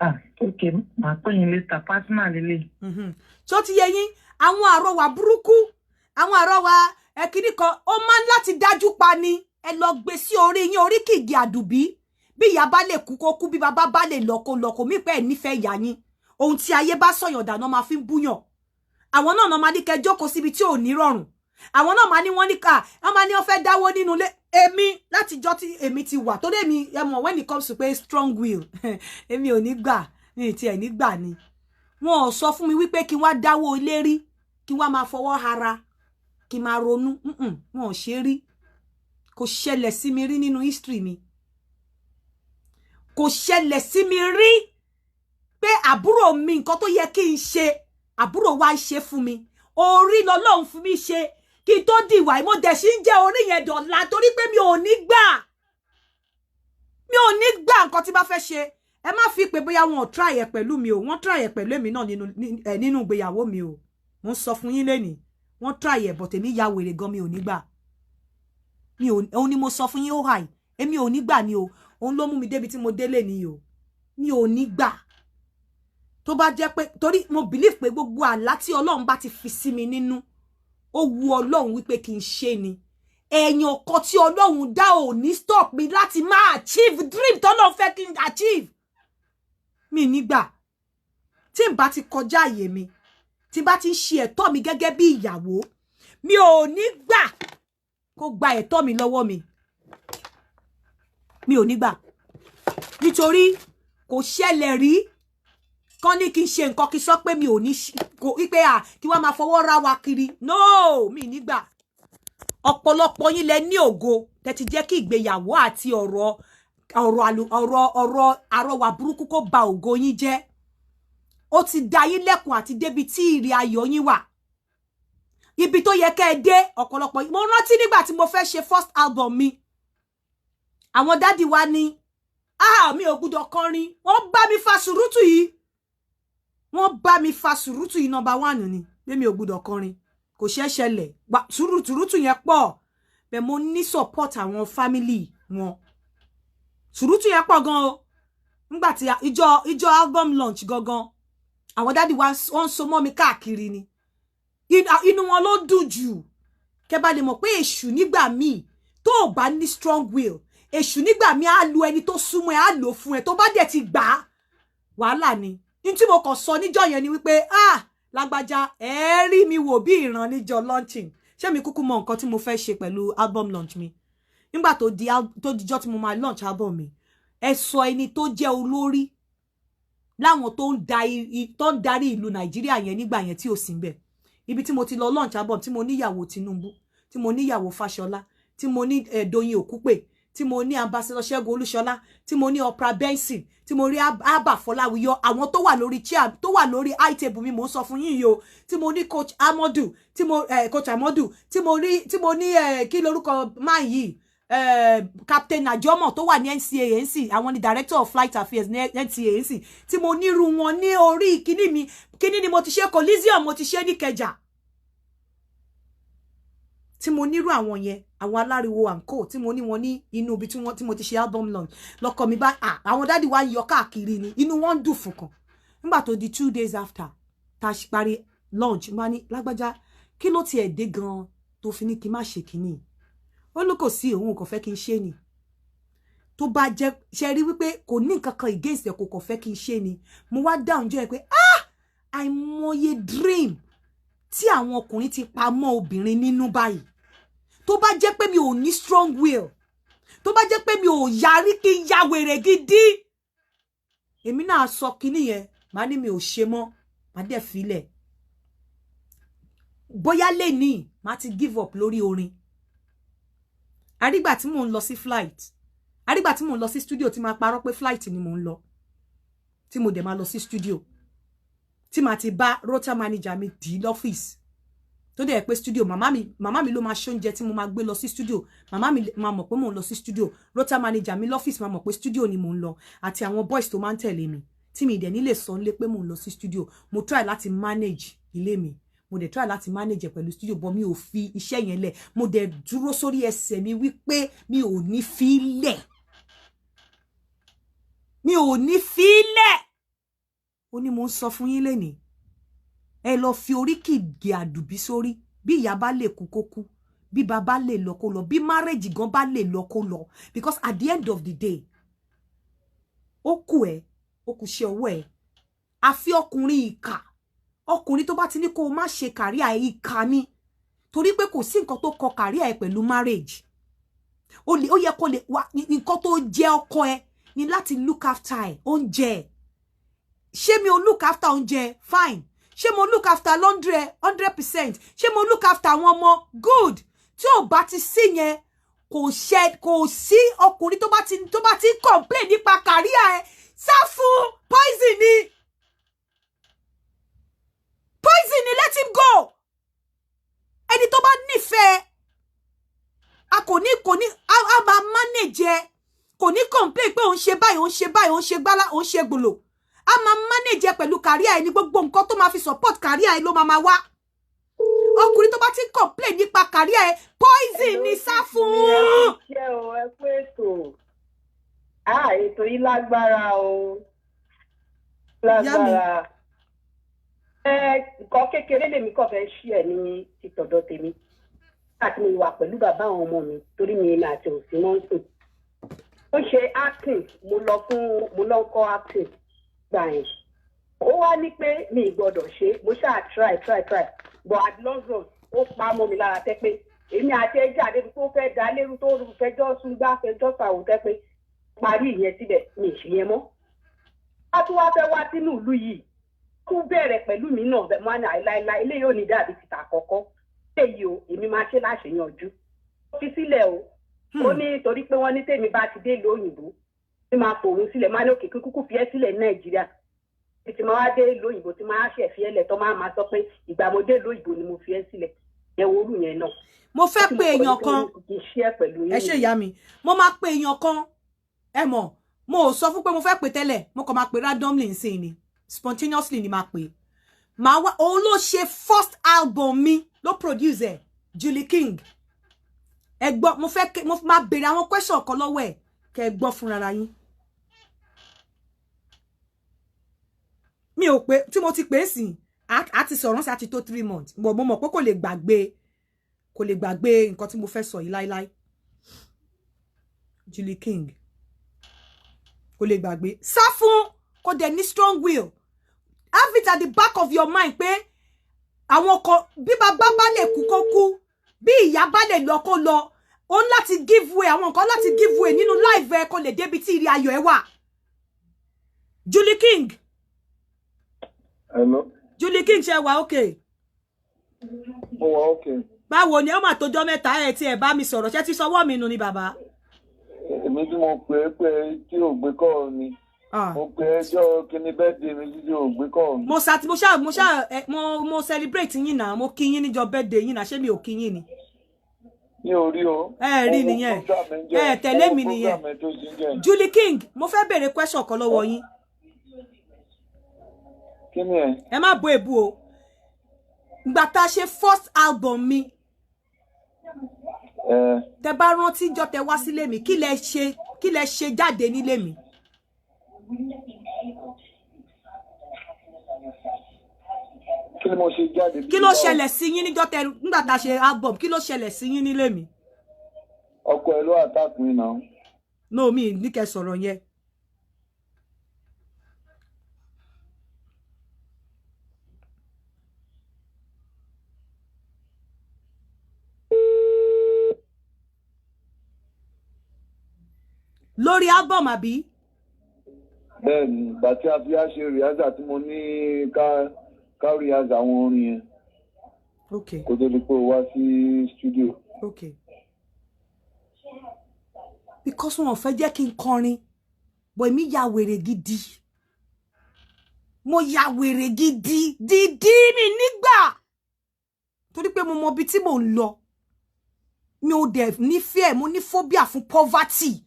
G: Ah, ok, màá pè yín later, personal lélẹ̀.
B: Tó ti yé yín, àwọn àrọwà burúkú, àwọn àrọwà ẹkíní kan, ó máa ń láti dájú pa ni. Ẹ lọ gbé sí orí yín, orí kìgì àdùbí. Bí ìyá bá lè kú kó kú, bí bàbá bá lè lọ kó lọ, kò mí pẹ́ nífẹ̀ẹ́ ìyá yín. Ohun tí ayé bá sọ̀yàn dáná máa fi ń búyàn. Àwọn náà máa ní kẹ́ jókòó síbi tí ò ní rọrùn. Àwọn náà máa ní wọ́n ní ká wọ́n máa ní wọ́n fẹ́ dáwó nínú ilé. Èmi, látijọ́ tí èmi ti wà, torí èmi, ẹ mọ̀, when it comes to pé strong will, èmi ò ní gbà ní tiẹ̀ ní gbà ni. Wọn ò sọ fún mi wípé kí n wá dáwó ilé rí, kí n wá máa fọwọ́ hara, kí n máa ronú. Wọn ò ṣe rí, kò ṣẹlẹ̀ sí mi rí nínú history mi. Kò ṣẹlẹ̀ sí mi rí pé àbúrò mi, nǹkan tó yẹ kí n ṣe, àbúrò wa ń ṣe fún mi. Orí lọ́lọ́run fún mi ṣe kí n tó dìwà. Mo dẹ̀ ṣì ń jẹ́ orí yẹn dọ̀la, torí pé mi ò ní gbà, mi ò ní gbà. Nǹkan tí bá fẹ́ ṣe, ẹ má fi pé bóyá wọn ò try ẹ pẹ̀lú mi o. Wọ́n try ẹ pẹ̀lú èmi náà nínú ìgbéyàwó mi o. Mo ń sọ fún yín lénìí, wọ́n try ẹ, but èmi ya wèrè gan, mi ò ní gbà. Mi ò, òun ni mo sọ fún yín, ó hàì, èmi ò ní gbà ni o. Òun ló mú mi débi tí mo délé ni o. Mi ò ní gbà. Tó bá jẹ́ pé torí mo believe pé gbogbo àlá tí Ọlọ́run bá ti fi sí mi nínú, ó wu Ọlọ́run wípé kí n ṣe ni. Ẹ̀yàn kan tí Ọlọ́run dá ò ní stop mi láti máa achieve dream tọ́lọ́run fẹ́ kí n achieve. Mi nígbà tí n bá ti kọjá àyè mi, tí n bá ti ń ṣe ẹ̀tọ́ mi gẹ́gẹ́ bí ìyàwó, mi ò ní gbà kó gba ẹ̀tọ́ mi lọ́wọ́ mi. Mi ò ní gbà, nítorí kò ṣẹlẹ̀ rí kán ní kí n ṣe nǹkan, kí n sọ pé mi ò ní kò wípé à kí wọ́n máa fọwọ́ ra wa kiri. No, mi nígbà. Ọ̀pọ̀lọpọ̀ yín lẹ ní ògo tẹ́ ti jẹ́ kí ìgbéyàwó àti ọ̀rọ̀ ọ̀rọ̀ ọ̀rọ̀ ọ̀rọ̀ àrọwà burúkú kó ba ògo yín jẹ́. Ó ti da yín lẹ́kùn àti débi tí ìrì ayọ̀ yín wà, ibi tó yẹ kẹ́ ẹ dé. Ọ̀pọ̀lọpọ̀, mo rántí nígbà tí mo fẹ́ ṣe first album mi, àwọn daddy wa ní, ah, mi ò gbúdọ̀ kọrin. Wọ́n bá mi fa sùúrùtù yìí, wọ́n bá mi fa sùúrùtù yìí. Number one ni pé mi ò gbúdọ̀ kọrin, kò ṣeé ṣẹlẹ̀. Sùúrùtù yẹn pọ̀ bẹ́ẹ̀. Mo ní support àwọn family wọn. Sùúrùtù yẹn pọ̀ gan o. Nígbà tí ìjọ album launch gangan, àwọn daddy wa, wọ́n ń so mọ́ mi káàkiri ni. Inú wọn ló dùn jù. Kẹ́ bá lè mọ̀ pé èṣù nígbà míì, tó o bá ní strong will, èṣù nígbà míì á lo ẹni tó súnmọ́ ẹ, á lò fún ẹ. Tó bá dẹ̀ ti gbà á, wàhálà ni. Ní tí mo kàn sọ níjọ́ yẹn ni wípé, ah, lágbájá, ẹ rí mi wò bí ìran níjọ́ launching. Ṣé mi kúkú mọ nǹkan tí mo fẹ́ ṣe pẹ̀lú album launch mi? Nígbà tó di tó dijọ́ tí mo máa launch album mi, ẹ sọ ẹni tó jẹ́ olórí láwọn tó ń darí ìlú Nàìjíríà yẹn nígbà yẹn tí ò sí ńbẹ̀. Ibi tí mo ti lọ launch album, tí mo níyàwó Tinubu, tí mo níyàwó Fáṣọlá, tí mo ní Doyin Òkúpè, tí mo ní Ambassador Ṣẹ́gun Olúṣọlá, tí mo ní Oprah Benson, tí mo rí Abba Fọláwíyọ, àwọn tó wà lórí chair, tó wà lórí high table mi, mò ń sọ fún yín yìí o, tí mo ní Coach Amodu, tí mo coach Amodu, tí mo rí, tí mo ní kí lorúkọ máa yìí, Captain Ajomo tó wà ní NCANC, àwọn ni director of flight affairs ní NCANC, tí mo nírú wọn ní orí kíní mi. Kíní ni mo ti ṣe Coliseum, mo ti ṣe ní Ìkẹjà, tí mo nírú àwọn yẹn, àwọn aláriwo and co, tí mo ní wọn ní inú ibi tí wọ́n tí mo ti ṣe album launch. Lọ́kọ mi bá àwọn daddy wa ń yọ káàkiri ni, inú wọn ń dùn fún kan. Nígbà tó di 2 days after tá a parí launch, mo bá ní, "Lágbájá, kí ló tiẹ̀ dé gan-an tó fi ní kí n má ṣe kínní?" Ó ní kò sí, òun kò fẹ́ kí n ṣe ni. Tó bá jẹ́ ṣe rí wípé kò ní nǹkan kan against ẹ̀, kò kò fẹ́ kí n ṣe ni. Mo wá dáhùn jẹ́ pé, ah, àìmọye dream tí àwọn ọkùnrin ti pa mọ́ obìnrin nínú báyìí. Tó bá jẹ́ pé mi ò ní strong will, tó bá jẹ́ pé mi ò yarí kí n ya wèrè gidi, èmi náà sọ kinní yẹn, màá ní mi ò ṣe mọ́, màá dẹ̀ filẹ̀. Bóyá lè ní màá ti give up lórí orin. Àrígbà tí mò ń lọ sí flight, àrígbà tí mò ń lọ sí studio, tí máa parọ́ pé flight ni mò ń lọ, tí mo dẹ̀ máa lọ sí studio, tí màá ti bá rota manager mi dì í lọ́fíìsì, tó dẹ̀ pé studio, màmá mi ló máa ṣoúnjẹ tí mo máa gbé lọ sí studio. Màmá mi máa mọ̀ pé mò ń lọ sí studio, rota manager mi lọ́fíìsì máa mọ̀ pé studio ni mò ń lọ, àti àwọn boys tó máa ń tẹ̀lé mi, tí mi dẹ̀ ní lè sọ nílé pé mò ń lọ sí studio. Mo try láti manage ilé mi, mo dẹ̀ try láti manage ẹ̀ pẹ̀lú studio, but mi ò fi iṣẹ́ yẹn lẹ̀. Mo dẹ̀ dúró sórí ẹsẹ̀ mi wípé mi ò ní fi lẹ̀, mi ò ní fi lẹ̀. Ó ní mo ń sọ fún yín lénìí, ẹ lọ fi oríkì gé àdùbí sórí. Bí ìyá bá lè kú, kó kú. Bí bàbá lè lọ, kó lọ. Bí marriage gan bá lè lọ, kó lọ, because at the end of the day, ó kù ẹ, ó kù ṣe ọwọ́ ẹ. Àfi ọkùnrin ìkà, ọkùnrin tó bá ti ní kó o má ṣe career ẹ, ìkà ni, torí pé kò sí nǹkan tó kọ career ẹ pẹ̀lú marriage. Ó lè, ó yẹ kó lè wá nǹkan tó jẹ́ ọkọ ẹ ní láti look after ẹ. Oúnjẹ ẹ, ṣé mi ò look after oúnjẹ? Fine. Ṣé mo look after laundry ẹ? 100%. Ṣé mo look after àwọn ọmọ? Good. Tí ò bá ti sí yẹn, kò ṣe, kò sí ọkùnrin tó bá ti complain nípa career ẹ, sá fún. Poison ni, poison ni. Let him go. Ẹni tó bá nífẹ̀ẹ́ a kò ní a máa manage ẹ, kò ní complain pé òun ṣe báyìí, òun ṣe báyìí, òun ṣe gbálá, òun ṣe gbòlò. A máa manage ẹ pẹ̀lú career ẹ ní gbogbo nǹkan tó máa fi support career ẹ ló máa máa wá. Ọkùnrin tó bá ti ń complain nípa career ẹ, poison ni, sá fún.
I: Ṣé o, ẹ kú ètò. Ètò yìí lágbára o, lágbára. Ẹ nǹkan kékeré lèmi kàn fẹ́ ṣí ẹ ní títọ̀dọ̀ tèmi àti mi wà pẹ̀lú bàbá àwọn ọmọ mi, torí mi èmi àti òsì náà ń sùn. Ó ṣe acting, mo lọ fún, mo lọ kọ́ acting gbà yẹn. Ó wá ní pé mi ì gbọ́dọ̀ ṣe. Mo ṣáà try, try, try, but at long run, ó pa mọ́ mi lára tẹ́ pé èmi àti ẹjẹ́ àdébi tó fẹ́ dá lérú, tó fẹjọ́ sún gbá, fẹjọ́ sàwò, tẹ́ pé parí ìyẹn síbẹ̀, mi ì ṣe yẹn mọ́. A tún wá fẹ́ wá sínú ìlú yìí, tún bẹ̀rẹ̀ pẹ̀lú mi náà bẹ̀ mọ́ ní àìláìláì, eléyìí ò ní dàbí tìta àkọ́kọ́ èyí o, èmi máa ṣe láṣeyànjú. Ó fi sílẹ̀ o. Ó ní torí pé wọ́n ní tèmi bá ti dé ìlú òyìnbó tí máa fòun sílẹ̀, máa ní òkè kúkú fi ẹ́ sílẹ̀ ní Nàìjíríà, tí máa wá dé ìlú òyìnbó, tí máa ṣẹ̀ fi ẹ́ lẹ̀, tó máa máa sọ pé ìgbà mo dé ìlú òyìnbó ni mo fi ẹ́ sílẹ̀. Ẹ wo orú yẹn náà.
B: Mo fẹ́ pe èèyàn kan.
I: Kì í ṣe é pẹ̀lú yín.
B: Ẹ ṣe ìyá mi. Mo máa pe èèyàn kan. Ẹ mọ̀, mo ò sọ fún pé mo fẹ́ pè tẹ́lẹ̀, mo kàn máa pè randomly nsìn ni, spontaneously ni máa pè. Màá wá, òun ló ṣe first album mi, ló produce ẹ, Julie King. Ẹ gbọ́, mo fẹ́, mo máa béèrè àwọn question kan lọ́wọ́ ẹ̀, kẹ́ ẹ gbọ́ fúnra yín. Mi ò pé tí mo ti pè é sìn, a ti sọ̀rọ̀ sí, a ti tó 3 months, mo mọ̀ pé kò lè gbàgbé, kò lè gbàgbé nǹkan tí mo fẹ́ sọ yìí láíláí. Julie King kò lè gbàgbé. Sá fún, kò dẹ̀ ní strong will. Have it at the back of your mind pé àwọn ọkọ, bí bàbá bá lè kú, kó kú. Bí ìyá bá lè lọ, kó lọ. Ó ń láti give way, àwọn nǹkan láti give way nínú life ẹ, kó lè débi tí ìrì ayọ̀ ẹ wà. Julie King.
J: Hello.
B: Julie King, ṣe wà okay?
J: Mo wà okay.
B: Báwo ni? Ó mà tójọ́ mẹ́ta. Ẹ tí ẹ bá mi sọ̀rọ̀, ṣé tí sọwọ́ mi nù ni, bàbá?
J: Èmi tí mo pè é pé tí ò gbé kọ́ mi. Mo pè é jọ́ kíní birthday mi tí ò gbé kọ́ mi.
B: Mo sa mo ṣá mo ṣá ẹ mo celebrate yín náà, mo kí yín níjọ́ birthday yín náà. Ṣé mi ò kí yín ni?
J: Mi ò rí o.
B: Ẹ rí nìyẹn, ẹ tẹ̀lé mi nìyẹn. Julie King, mo fẹ́ béèrè question kan lọ́wọ́ yín.
J: Kí ni ẹ?
B: Ẹ má bo èbú o. Ìgbà tá a ṣe first album mi, tẹ bá rántí jọ tẹ wá sílé mi, kí lẹ ṣe, kí lẹ ṣe jáde nílé mi?
J: Kí ni mo ṣe jáde?
B: Kí ló ṣẹlẹ̀ sí yín níjọ́ tẹ nígbà tá a ṣe album, kí ló ṣẹlẹ̀ sí yín nílé mi?
J: Ọkọ ẹ ló attack mi náà.
B: No, mi ní kẹ́ sọ̀rọ̀ yẹn. Lórí album àbí?
J: Bẹ́ẹ̀ni, ìgbà tí a fi á ṣe rìhásà tí mo ní ká rìhásà àwọn orin yẹn.
B: Ok.
J: Kó tó di pé o wá sí studio.
B: Ok. Because wọn ò fẹ́ jẹ́ kí n kọrin, but èmi ya wèrè gidi. Mo ya wèrè gidi dídí mi nígbà. Torí pé mo mọ ibi tí mò ń lọ. Mi ò dẹ̀ ní fear, mo ní phobia fún poverty.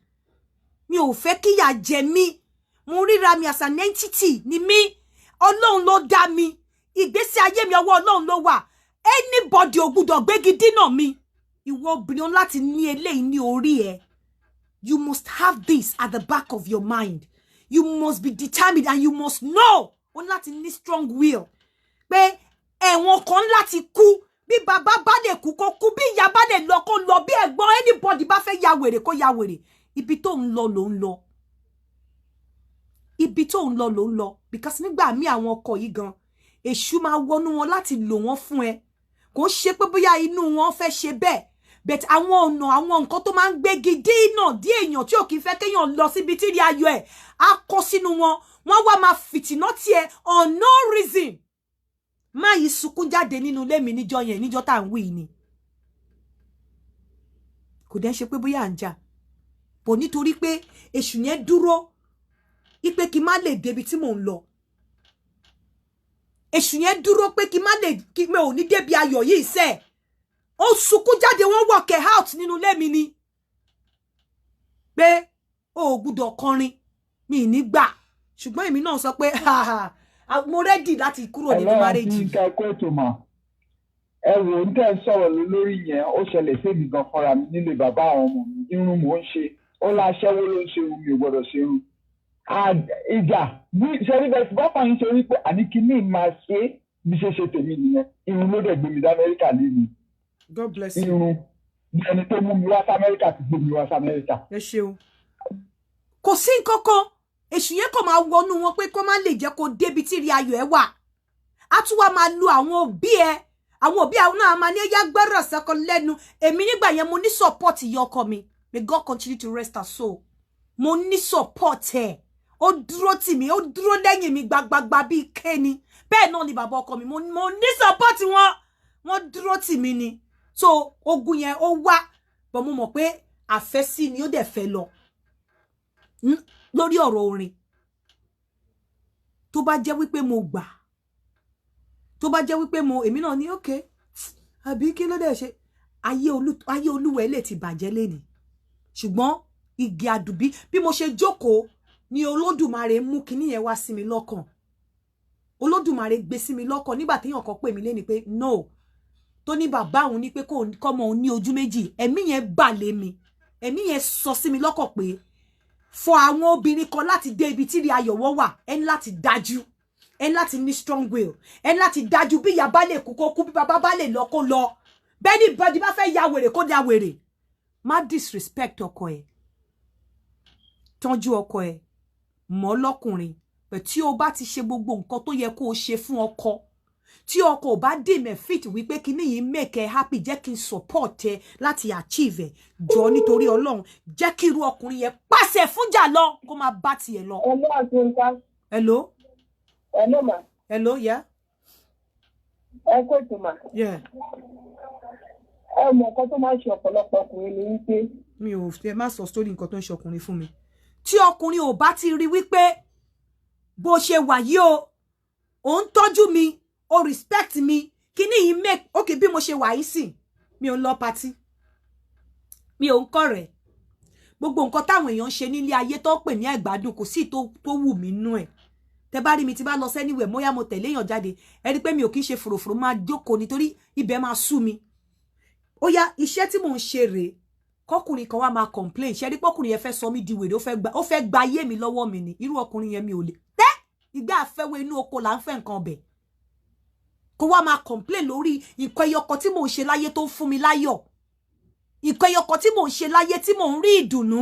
B: Mi ò fẹ́ kíyà jẹ mí. Mo ríra mi as an entity ni mí. Ọlọ́run ló dá mi. Ìgbésí ayé mi ọwọ́ Ọlọ́run ló wà. Anybody ò gbúdọ̀ gbégi dínà mi. Ìwọ obìnrin láti ní eléyìí ní orí ẹ. You must have this at the back of your mind. You must be determined and you must know. O ní láti ní strong will. Pé ẹ̀wọ̀n kan láti kú. Bí bàbá bá lè kú kó kú. Bí ìyá bá lè lọ kó lọ. Bí ẹ̀gbọ́n anybody bá fẹ́ ya wèrè kó ya wèrè. Ibi tó ń lọ ló ń lọ. Ibi tó ń lọ ló ń lọ. Because nígbà míì àwọn ọkọ yìí gan, èṣù máa wọnú wọn láti lò wọ́n fún ẹ. Kò ṣe pé bóyá inú wọn fẹ́ ṣe bẹ́ẹ̀. But àwọn ọ̀nà àwọn nǹkan tó máa ń gbégi dínà dí èèyàn tí ò kì í fẹ́ kéèyàn lọ síbi tí rí ayọ̀ ẹ̀ á kó sínú wọn. Wọ́n wá máa fìtìná tiẹ̀ on no reason. Má yìí sunkún jáde nínú ilé mi níjọ́ yẹn, níjọ́ tá à ń wí ni. Kò dẹ́ ṣe pé bóyá à ń jà. Bọ̀ nítorí pé èṣù yẹn dúró ipe kí n má lè débi tí mò ń lọ. Èṣù yẹn dúró pé kí n má lè, kí mi ò ní débi ayọ̀ yìí sẹ́ẹ̀. Ó sunkún jáde, wọ́n walk out nínú ilé mi ni. Pé o ò gbúdọ̀ kọrin, mi ní gbà. Ṣùgbọ́n èmi náà sọ pé mo ready láti kúrò nínú marriage.
K: Ẹ̀lọ́ àti nǹkan ẹ̀kọ́ ètò mà. Ẹ wò ó ń tẹ́ sọ̀rọ̀ lé lórí yẹn, ó ṣẹlẹ̀ sí èmi gan fúnra mi nílé bàbá àwọn ọmọ mi. Irun mò ń ṣe, ó láṣẹ́wó ló ń ṣe irun, mi ò gbọ́dọ̀ ṣe irun. Ìjà bí ṣẹ́rí bẹ́ẹ̀ bá fàyín ṣe wípé àní kíní máa ṣe bí ṣe ṣe tèmi nìyẹn. Irun ló dẹ̀ gbé mi dé Amẹ́ríkà lé mi.
B: God bless you.
K: Irun bí ẹni tó mú mi wá sí Amẹ́ríkà ti gbé mi wá sí Amẹ́ríkà.
B: Ẹ ṣeun. Kò sí nǹkan kan, èṣù yẹn kò máa wọnú wọn pé kó má lè jẹ́ kó débi tí rí ayọ̀ ẹ wà. Á tún wá máa lu àwọn òbí ẹ. Àwọn òbí àwọn náà máa ní ẹyá gbẹ́rọ̀ sẹ́kọ lẹ́nu. Èmi nígbà yẹn mo ní support ìyá ọkọ mi. May God continue to rest her soul. Mo ní support ẹ̀. Ó dúró tì mí, ó dúró lẹ́yìn mi gbagbagba bíi kéni. Bẹ́ẹ̀ náà ni bàbá ọkọ mi. Mo ní support wọn. Wọ́n dúró tì mí ni. So ogun yẹn ó wá, but mo mọ̀ pé àfẹ́sí ni ó dẹ̀ fẹ́ lọ lórí ọ̀rọ̀ orin. Tó bá jẹ́ wípé mo gbà, tó bá jẹ́ wípé mo èmi náà ní okay, àbí kí ló dẹ̀ ṣe, ayé olúwẹ̀ lè ti bàjẹ́ lénìí. Ṣùgbọ́n igi àdùbí bí mo ṣe jókòó ni Olódùmarè mú kinní yẹn wá sí mi lọ́kàn. Olódùmarè gbé sí mi lọ́kàn nígbà téèyàn kan pè mí lénìí pé no, tó ní bàbá òun ní pé kọ́mọ òun ní ojú méjì. Ẹ̀mí yẹn bà lé mi. Ẹ̀mí yẹn sọ sí mi lọ́kàn pé fún àwọn obìnrin kan láti dé ibi tí rí ayọ̀ wọ́n wà, ẹ ní láti dájú, ẹ ní láti ní strong will, ẹ ní láti dájú. Bí ìyá bá lè kú kó kú, bí bàbá bá lè lọ kó lọ, bẹ́ẹ̀ ni bọ́dí bá fẹ́ ya wèrè kó ya wèrè. Má disrespect ọkọ ẹ, tọ́jú ọkọ ẹ, mọ́ lọ́kùnrin. Pẹ̀ tí o bá ti ṣe gbogbo nǹkan tó yẹ kó o ṣe fún ọkọ, tí ọkọ ò bá dìmẹ̀ fit wípé kíní yìí make ẹ happy, jẹ́ kí n support ẹ láti achieve ẹ. Jọ nítorí Ọlọ́run, jẹ́ kí irú ọkùnrin yẹn pàṣẹ fúnjà lọ kó máa bá tiẹ̀ lọ.
D: Hello, àti nǹkan.
B: Hello.
D: Hello ma.
B: Hello, yeah.
D: Ẹ kó ètò mà.
B: Yeah.
D: Ẹ mọ nǹkan tó máa ń ṣe ọ̀pọ̀lọpọ̀ ọkùnrin ni wípé.
B: Mi ò fẹ́ má sọ story nǹkan tó ń ṣe ọkùnrin fún mi. Tí ọkùnrin ò bá ti rí wípé bó ṣe wà yìí o, ò ń tọ́jú mi, o respect mi, kíní yìí make okay bí mo ṣe wà yìí sìn, mi ò lọ party. Mi ò ń kọ̀rẹ́. Gbogbo nǹkan táwọn èèyàn ń ṣe nílé ayé tó pè ní àìgbádùn, kò sí tó wù mí nú ẹ̀. Tẹ bá rí mi tí bá lọ sẹ́niwẹ̀, mọ́yá mo tẹ̀lé èèyàn jáde, ẹ rí pé mi ò kí ń ṣe fòròfòrò, máa jókòó nítorí ibẹ̀ máa sú mi. Ó yá, iṣẹ́ tí mò ń ṣe rèé. Kọkùnrin kan wá máa complain, ṣe rí pọkùnrin yẹn fẹ́ sọ mí di wèrè, ó fẹ́ gba ayé mi lọ́wọ́ mi ni. Irú ọkùnrin yẹn, mi ò lè tẹ́ ìgbà àfẹ́wé inú oko là ń fẹ́ nǹkan ọbẹ̀. Kó wá máa complain lórí nǹkan ẹyọkan tí mò ń ṣe láyé tó ń fún mi láyọ̀, nǹkan ẹyọkan tí mò ń ṣe láyé tí mò ń rí ìdùnnú,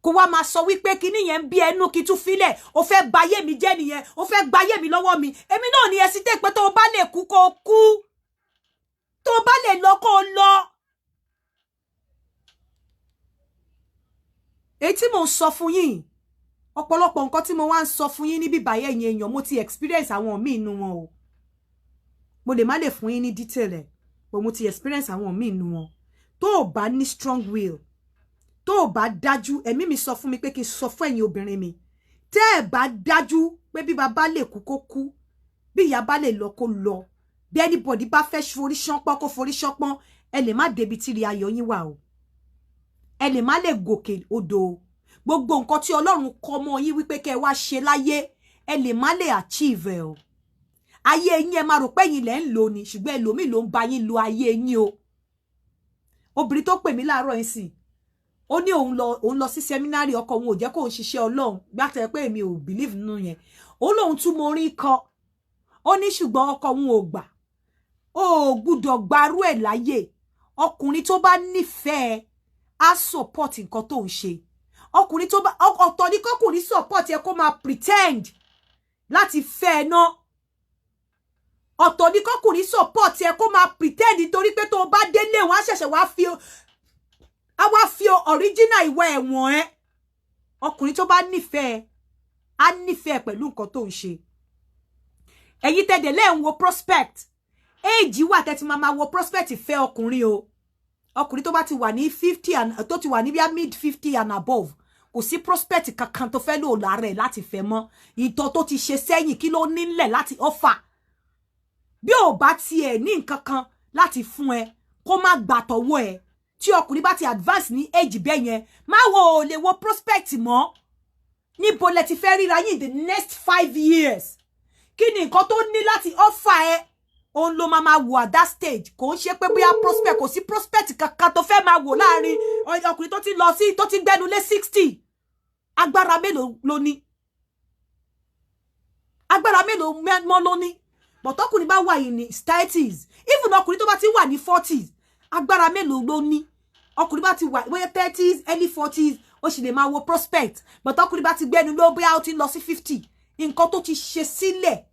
B: kó wá máa sọ wípé kinní yẹn ń bí ẹnu, kí tún filẹ̀. Ó fẹ́ ba ayé mi jẹ́ nìyẹn, ó fẹ́ gba ayé mi lọ́wọ́ mi. Èmi náà ní ẹsí tẹ́ pé tó o bá lè kú, kó o kú, tó o bá lè lọ, kó o lọ. Èyí tí mò ń sọ fún yín, ọ̀pọ̀lọpọ̀ nǹkan tí mo wá ń sọ fún yín níbí báyẹn, yẹn èèyàn, mo ti experience àwọn míì nínú wọn o. Mo lè má lè fún yín ní detail ẹ̀, but mo ti experience àwọn míì nínú wọn. Tó o bá ní strong will, tó o bá dájú, ẹ̀mí mi sọ fún mi pé kí n sọ fún ẹ̀yin obìnrin mi, tẹ́ ẹ̀ bá dájú pé bí bàbá lè kú, kó kú, bí ìyá bá lè lọ, kó lọ, bí anybody bá fẹ́ forí ṣánpọ́n, kó forí ṣánpọ́n, ẹ lè má débi tí rí ayọ̀ yín wà o. Ẹ lè má lè gòkè odò o. Gbogbo nǹkan tí Ọlọ́run kọ́ mọ́ yín wípé kẹ́ ẹ wá ṣe láyé, ẹ lè má lè achieve ẹ o. Ayé yín, ẹ máa rò pé ẹ̀yin lẹ ń lò ní, ṣùgbọ́n ẹlòmíì ló ń bá yín lo ayé yín o. Obìnrin tó pè mí láàárọ̀ yín sìn, ó ní òun lọ sí seminary, ọkọ òun ò jẹ́ kóun ṣiṣẹ́ Ọlọ́run. Gbàtẹ́ pé èmi ò believe nínú yẹn. Ó lóun tún mo rí kọ, ó ní ṣùgbọ́n ọkọ òun ò gbà. Ó gbúdọ̀ gbarú ẹ̀ láyè. Ọkùnrin tó bá nífẹ̀ẹ́ á support nǹkan tó ń ṣe. Ọkùnrin tó bá, ọ̀tọ̀ ní kọkùnrin support ẹ, kó máa pretend láti fẹ́ ẹ ná. Ọ̀tọ̀ ní kọkùnrin support ẹ, kó máa pretend, nítorí pé tó o bá délé, wọn á ṣẹ̀ṣẹ̀ wá fi, á wá fi original ìwà ẹ̀wọ̀n ẹ. Ọkùnrin tó bá nífẹ̀ẹ́ á nífẹ̀ẹ́ pẹ̀lú nǹkan tó ń ṣe. Ẹ̀yin tẹ̀dẹ̀ lẹ́ ń wo prospect, age wà tẹ́ ti máa máa wo prospect fẹ́ ọkùnrin o. Ọkùnrin tó bá ti wà ní 50 and tó ti wà ní bíi mid 50 and above, kò sí prospect kankan tó fẹ́ lò lára ẹ̀ láti fẹ́ mọ́. Ìtọ́ tó ti ṣe sẹ́yìn, kí ló nílẹ̀ láti offer? Bí ò bá tiẹ̀ ní nǹkan kan láti fún ẹ, kó má gbà tọwọ́ ẹ. Tí ọkùnrin bá ti advance ní age bẹ́ẹ̀ yẹn, má wo ò lè wo prospect mọ́. Níbo lẹ ti fẹ́ ríra yín in the next 5 years? Kí ni nǹkan tó ní láti offer ẹ? Òun ló máa máa wò at that stage. Kò ń ṣe pé bóyá prospect, kò sí prospect kankan tó fẹ́ máa wò láàrin ọkùnrin tó ti lọ sí, tó ti gbẹnu lé 60. Agbára mélòó ló ní? Agbára mélòó mọ́ ló ní? But ọkùnrin bá wà yìí ní 30s, even ọkùnrin tó bá ti wà ní 40s, agbára mélòó ló ní? Ọkùnrin bá ti wà bóyá 30s, early 40s, ó sì lè máa wo prospect. But ọkùnrin bá ti gbẹnu ló bóyá ó ti lọ sí 50, nǹkan tó ti ṣe sílẹ̀,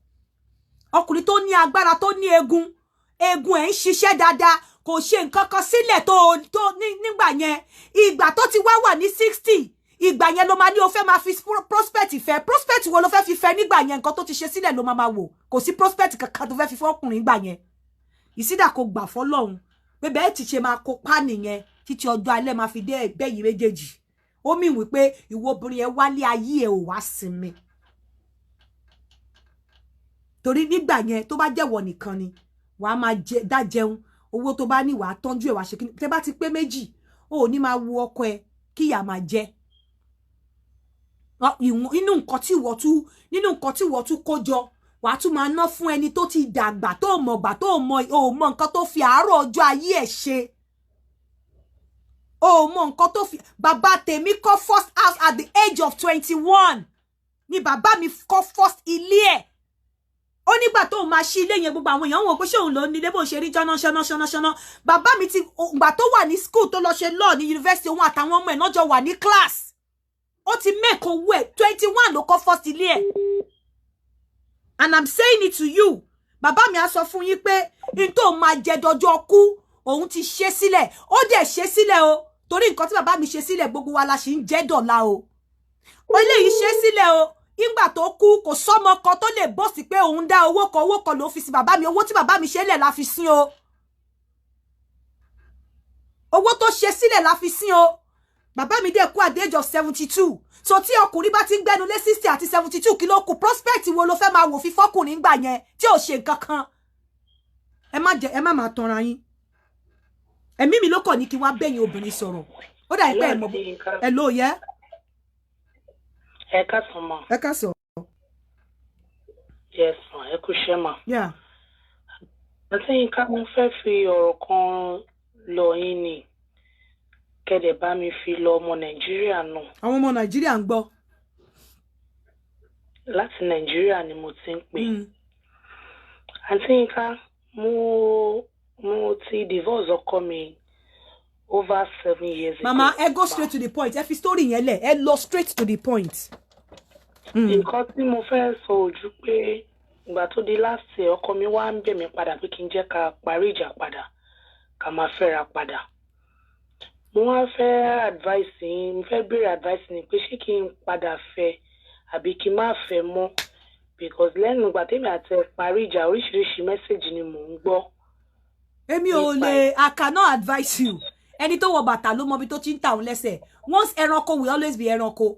B: ọkùnrin tó ní agbára, tó ní egun, egun ẹ̀ ń ṣiṣẹ́ dáadáa, kò ṣe nǹkan kan sílẹ̀ tó nígbà yẹn, ìgbà tó ti wá wà ní 60, ìgbà yẹn ló máa ní o fẹ́ máa fi prospect fẹ́. Prospect wo ló fẹ́ fi fẹ́ nígbà yẹn? Nǹkan tó ti ṣe sílẹ̀ ló máa máa wò. Kò sí prospect kankan tó fẹ́ fi fọ́kùnrin gbà yẹn. Ìsídà kò gbà fọ́lọ́run pé bẹ́ẹ̀ ti ṣe máa kópa nìyẹn títí ọjọ́ alẹ́ máa fi dé ẹgbẹ́ yìí méjèèjì. Ó mì wípé ìwọ obìnrin yẹn, wálé ayé ẹ ò wá sinmi, torí nígbà yẹn, tó bá jẹ́wọ́ nìkan ni wàá máa jẹ dá jẹun, owó tó bá ní, wàá tọ́jú ẹ̀, wàá ṣe kíni. Tẹ́ bá ti pé méjì, ó ní máa wo ọkọ ẹ kíyà máa jẹ nínú nǹkan tí ìwọ tún kó jọ, wàá tún máa ná fún ẹni tó ti dàgbà, tó mọ̀ gbà, tó mọ̀, ò mọ̀ nǹkan tó fi àárọ̀ ọjọ́ ayé ẹ̀ ṣe, ò mọ̀ nǹkan tó fi. Bàbá tèmi kọ́ first house at the age of 21 ni bàbá mi kọ́ first ilé ẹ̀. Ó nígbà tó máa ṣí ilé yẹn, gbogbo àwọn èèyàn wò pé ṣé òun ló nílé, bó ń ṣe rí jọ́nà ṣọ́nà ṣọ́nà ṣọ́nà. Bàbá mi ti ìgbà tó wà ní school, tó lọ ṣe law ní university, òun àtàwọn ọmọ ẹ̀ náà jọ wà ní class. Ó ti make owó ẹ̀. 21 ló kọ́ first ilé ẹ̀, and I'm saying it to you. Bàbá mi á sọ fún yín pé n tó máa jẹ dọjọ́ kú, òun ti ṣe sílẹ̀. Ó dẹ̀ ṣe sílẹ̀ o, torí nǹkan tí bàbá mi ṣe sílẹ̀, gbogbo wa la ṣì ń jẹ́ dọ̀la o. Eléyìí ṣe sílẹ̀ o. Ìgbà tó kú, kò sọ́mọ kan tó lè bọ́ sí pé òun dá owó kan, owó kan ló fi sí bàbá mi. Owó tí bàbá mi ṣe lẹ̀ la fi sin o. Owó tó ṣe sílẹ̀ la fi sin o. Bàbá mi dẹ̀ kú at the age of 72. So tí ọkùnrin bá ti ń gbẹnu lé 60 àti 72, kí ló kù? Prospect wo ló fẹ́ máa wò fi fọ́kùnrin gbà yẹn tí ò ṣe nǹkan kan? Ẹ má jẹ, ẹ má máa tanra yín. Ẹ̀mí mi ló kàn ní kí wá bẹ̀yìn obìnrin sọ̀rọ̀. Ó dà pé ẹ̀ mọ̀ ẹ̀ ló yẹ.
L: Ẹ káàsán ma.
B: Ẹ káàsán.
L: Yes ma, ẹ kú iṣẹ́ ma.
B: Yeah.
L: Àǹtí Yínká, mo fẹ́ fi ọ̀rọ̀ kan lọ yín ni, kẹ́dẹ̀ bá mi fi lọ ọmọ Nàìjíríà náà.
B: Àwọn ọmọ Nàìjíríà ń gbọ́.
L: Láti Nàìjíríà ni mo ti ń pè. Àǹtí Yínká, mo ti divorce ọkọ mi over 7 years ago.
B: Mama, ẹ go straight to the point. Ẹ fi story yẹn lẹ̀, ẹ lọ straight to the point.
L: Nǹkan tí mo fẹ́ sọ ojú pé ìgbà tó di last year, ọkọ mi wá ń bẹ̀ mí padà pé kí n jẹ́ ká parí ìjà padà, ká máa fẹ́ra padà. Mo wá fẹ́ advice yín, mo fẹ́ béèrè advice ni pé ṣé kí n padà fẹ́ àbí kí n má fẹ́ mọ́? Because lẹ́nu ìgbà tèmi àti ẹ parí ìjà, oríṣiríṣi message ni mò ń gbọ́.
B: Èmi ò lè, I cannot advise you. Ẹni tó wọ bàtà ló mọ ibi tó ti ń ta òun lẹ́sẹ̀. Once ẹranko will always be ẹranko,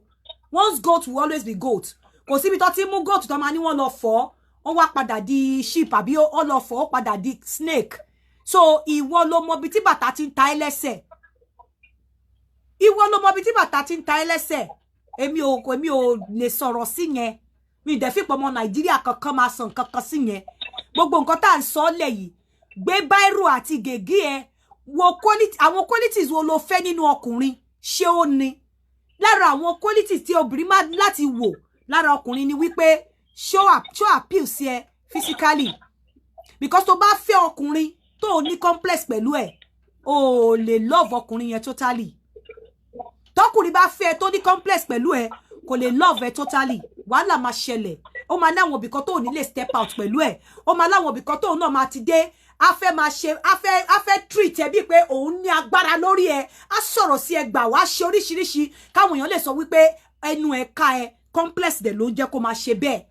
B: once goat will always be goat. Kò síbi tó ti mú goat tó máa ní wọ́n lọ fọ́, wọ́n wá padà di sheep, àbí ó lọ fọ́, ó padà di snake. So ìwọ ló mọ ibi tí bàtà ti ń ta ẹ́ lẹ́sẹ̀. Ìwọ ló mọ ibi tí bàtà ti ń ta ẹ́ lẹ́sẹ̀. Èmi ò lè sọ̀rọ̀ sí yẹn. Mi ì dẹ̀ fi pọ̀ ọmọ Nàìjíríà kankan máa sọ nǹkan kan sí yẹn. Gbogbo nǹkan tá à ń sọ lẹ̀ yìí, gbé biro àti gègé, ẹ wo quality, àwọn qualities wo lo fẹ́ nínú ọkùnrin. Ṣé ó ní lára àwọn qualities tí obìnrin máa láti wò lára ọkùnrin ni wípé ṣó appeal sí ẹ physically? Because tó bá fẹ́ ọkùnrin tó o ní complex pẹ̀lú ẹ̀, o ò lè love ọkùnrin yẹn totally. Tọkùnrin bá fẹ́ tó ní complex pẹ̀lú ẹ, kò lè love ẹ totally. Wàhálà máa ṣẹlẹ̀. Ó máa láwọn ibìkan tó ò ní lè step out pẹ̀lú ẹ̀. Ó máa láwọn ibìkan tóun náà máa ti dé, a fẹ́ máa ṣe, a fẹ́ treat ẹ bíi pé òun ní agbára lórí ẹ. Á sọ̀rọ̀ sí ẹ gbà, wá ṣe oríṣiríṣi káwọn èèyàn lè sọ wípé ẹnu ẹ ká ẹ. Complex dẹ̀ ló ń jẹ́ kó máa ṣe bẹ́ẹ̀.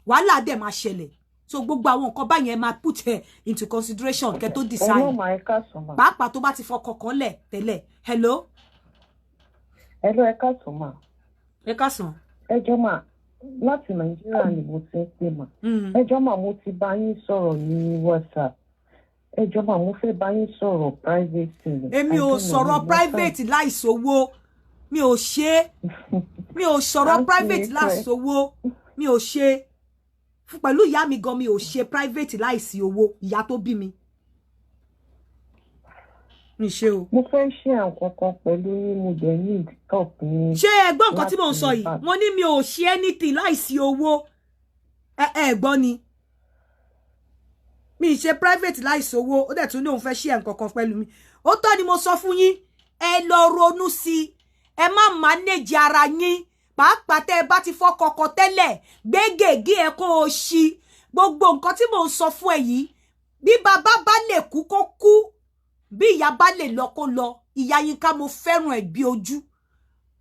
B: Wàhálà dẹ̀ máa ṣẹlẹ̀. So gbogbo àwọn nǹkan báyẹn, máa put ẹ into consideration kẹ́ tó decide.
F: Hello ma, ẹ káàsán ma.
B: Pàápàá tó bá ti fọkàn kan lẹ̀ tẹ́lẹ̀. Hello.
F: Hello, ẹ káàsán ma.
B: Ẹ káàsán.
F: Ẹ jọ̀ọ́ mà, láti Nàìjíríà ni mo ti ń pè mà. Ẹ jọ̀ọ́ mà, mo ti bá yín sọ̀rọ̀ ní WhatsApp. Ẹ jọ̀ọ́ mà, mo fẹ́ bá yín sọ̀rọ̀ private ni.
B: Èmi ò sọ̀rọ̀ private láìsówó. Mi ò ṣe é. Mi ò sọ̀rọ̀ private láìsówó. Mi ò ṣe pẹ̀lú ìyá mi gan. Mi ò ṣe private láìsí owó ìyá tó bí mi. Mi ṣe o.
F: Mo fẹ́ ṣe àwọn kan pẹ̀lú yín, mo dẹ̀ need help yín.
B: Ṣé ẹ gbọ́ nǹkan tí mò ń sọ yìí? Mo ní mi ò ṣe anything láìsí owó. Ẹ gbọ́ ni, mi ṣe private láìsí owó. Ó dẹ̀ tún ní òun fẹ́ ṣe nǹkan kan pẹ̀lú mi. Ó tọ́ ni mo sọ fún yín. Ẹ lọ ronú sí i. Ẹ má manage ara yín, pàápàá tẹ́ ẹ bá ti fọkọkọ tẹ́lẹ̀. Gbé gègé ẹ kó o ṣí gbogbo nǹkan tí mò ń sọ fún ẹ yìí. Bí bàbá bá lè kú, kó kú. Bí ìyá bá lè lọ, kó lọ. Ìyá Yínká, mo fẹ́ràn ẹ̀ bí ojú.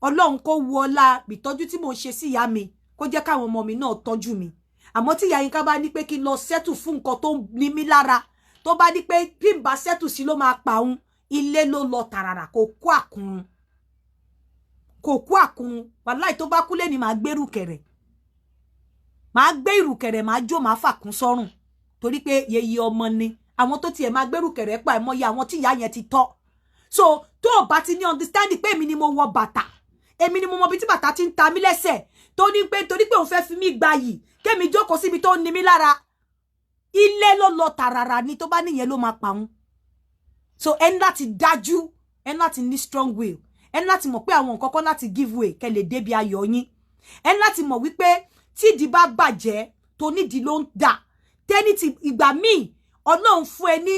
B: Ọlọ́run kó wo ọlá ìtọ́jú tí mò ń ṣe sí ìyá mi, kó jẹ́ káwọn ọmọ mi náà tọ́jú mi. Àmọ́ tí ìyá Yínká bá ní pé kí n lọ settle fún nǹkan tó ń ní mí lára, tó bá ní pé bí n bá settle sí ló máa pa òun, ilé ló lọ tàràrà. Kò kú àkùnrùn, kò kú àkùnrùn. Wàláì, tó bá kú lé ní, màá gbé ìrùkẹ̀rẹ̀, màá gbé ìrùkẹ̀rẹ̀, màá jó, màá fàkún sọ́rùn, torí pé yeye ọmọ ni. Àwọn tó tiẹ̀ máa gbérù kẹ̀rẹ̀ pa ẹ̀mọ́yé àwọn tí ìyá yẹn ti tọ́. So tó o bá ti ní understanding pé èmi ni mo wọ bàtà, èmi ni mo mọ ibi tí bàtà ti ń ta mí lẹ́sẹ̀, tó ní pé torí pé òun fẹ́ fi mí gba yìí, kémi jókòó síbi tó ń ni mí lára, ilé ló lọ tàràrà ni. Tó bá níyẹn ló máa pa òun. So ẹ ní láti dájú, ẹ ní láti ní strong will, ẹ ní láti mọ̀ pé àwọn nǹkan kan láti give way kẹ́ lè débi ayọ̀ yín. Ẹ ní láti mọ̀ wípé tídìí bá bàjẹ́, tó nídìí ló ń dà tẹ́ni ti. Ìgbà míì, Ọlọ́run fún ẹ ní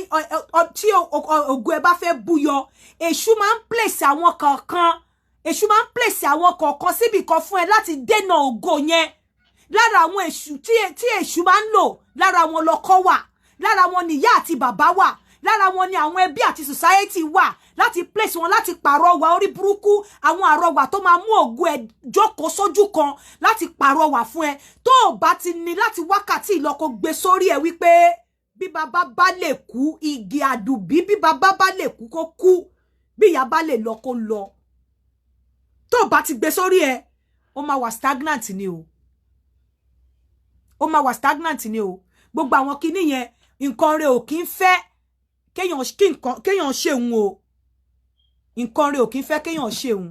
B: tí ògo ẹ bá fẹ́ búyọ, èṣù máa ń place àwọn kọ̀ọ̀kan, èṣù máa ń place àwọn kọ̀ọ̀kan síbì kan fún ẹ láti dènà ògo yẹn. Lára àwọn èṣù tí èṣù máa ń lò, lára wọn lọkọ wà, lára wọn nìyá àti bàbá wà, lára wọn ni àwọn ẹbí àti society wà, láti place wọn láti pàrọwà orí burúkú, àwọn àrọwà tó máa mú ògo ẹ jókòó sójú kan, láti pàrọwà fún ẹ. Tó o bá ti ní láti wákàtí ìlọkọ gbé sórí ẹ wípé bí bàbá bá lè kú, igi àdùbí, bí bàbá bá lè kú, kó kú, bí ìyá bá lè lọ, kó lọ. Tó o bá ti gbé sórí ẹ, ó máa wà stagnant ni o. Ó máa wà stagnant ni o. Gbogbo àwọn kinní yẹn, nǹkan rẹ̀ ò kí ń fẹ́. Kéèyàn kí nǹkan kéèyàn ṣeun o, nǹkan rẹ̀ ò kí ń fẹ́ kéèyàn ṣeun.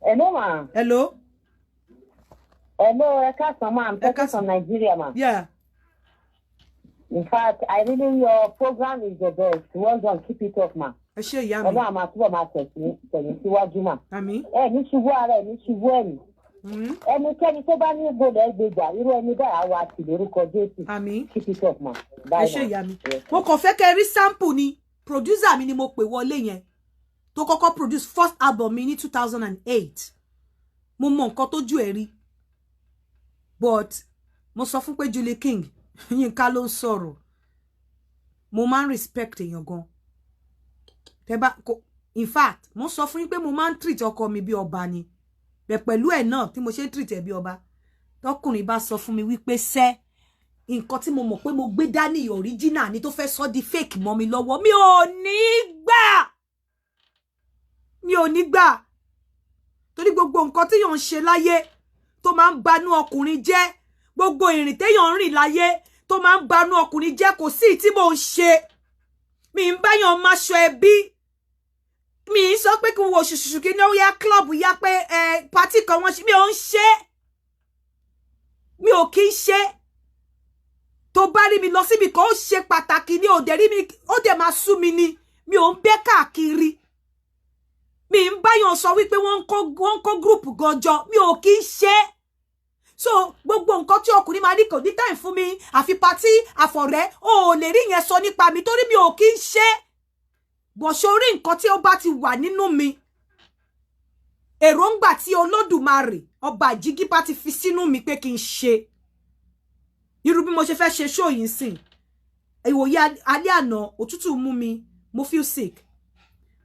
M: Hello, ma.
B: Hello.
M: Hello, ẹ káàsán ma. I'm talking from Nigeria, ma.
B: Yeah.
M: In fact, I really, your program is the best. Well done, keep it up, ma.
B: Ẹ ṣé, ìyá mi.
M: Ọlọ́run àmà túbọ̀ máa tẹ̀yìn síwájú, ma.
B: Àmín.
M: Ẹ ní ṣubú ara ẹ ní ṣubú ẹ̀mí. Ẹnikẹ́ni tó bá ní gbọ́dọ̀ ẹgbẹ̀gbà, irú ẹni báyìí á wá tì lórúkọ Jésù.
B: Àmín.
M: Keep it up, ma. Bye,
B: Ẹ ṣé,
M: ma.
B: ìyá mi.
M: Yes.
B: Mo kàn fẹ́ kẹ́ rí sample ni. Producer mi ni mo pè wọlé yẹn, tó kọ́kọ́ produce first album mi ní 2008. Mo mọ nǹkan tójú ẹ̀ rí, but mo sọ fún pé Julie King, Yínká ló ń sọ̀rọ̀. Mo máa ń respect èèyàn gan. Tẹ́ bá kò, in fact, mo sọ fún yín pé mo máa ń treat ọkọ mi bí ọba ni. Bẹ̀ pẹ̀lú ẹ̀ náà tí mo ṣe ń treat ẹ̀ bí ọba, tọkùnrin bá sọ fún mi wípé sẹ́ nǹkan tí mo mọ̀ pé mo gbé dání original ni, tó fẹ́ sọ di fake mọ́ mi lọ́wọ́, mi ò ní gbà, mi ò ní gbà. Torí gbogbo nǹkan tí yóò ń ṣe láyé tó máa ń banú ọkùnrin jẹ́, gbogbo ìrìn téèyàn ń rìn láyé tó máa ń banú ọkùnrin jẹ́, kò sí tí mò ń ṣe. Mi ń báyàn máṣọ ẹbí, mi ń sọ pé kí n wo ṣùṣùṣù kí ní ó yá club yá pé ẹ party kan wọ́n ṣe, mi ò ń ṣe, mi ò kí ń ṣe. Tó bá rí mi lọ síbi kan, ó ṣe pàtàkì ní òdẹ rí mi, ó dẹ̀ máa sú mi ni. Mi ò ń bẹ́ káàkiri, mi ń báyàn sọ wípé wọ́n ń kó group ganjọ, mi ò kí ń ṣe. So gbogbo nǹkan tí ọkùnrin máa ní kò ní time fún mi, àfi party àfọ̀rẹ́, o ò lè rí yẹn sọ nípa mi, torí mi ò kí ń ṣe. Bọ̀ sórí nǹkan tí ó bá ti wà nínú mi, èròǹgbà tí Olódùmarè ọba àjígí bá ti fi sínú mi pé kí n ṣe, irú bí mo ṣe fẹ́ ṣe show yìí sìn, ìwòye alẹ́ àná òtútù mú mi, mo feel sick,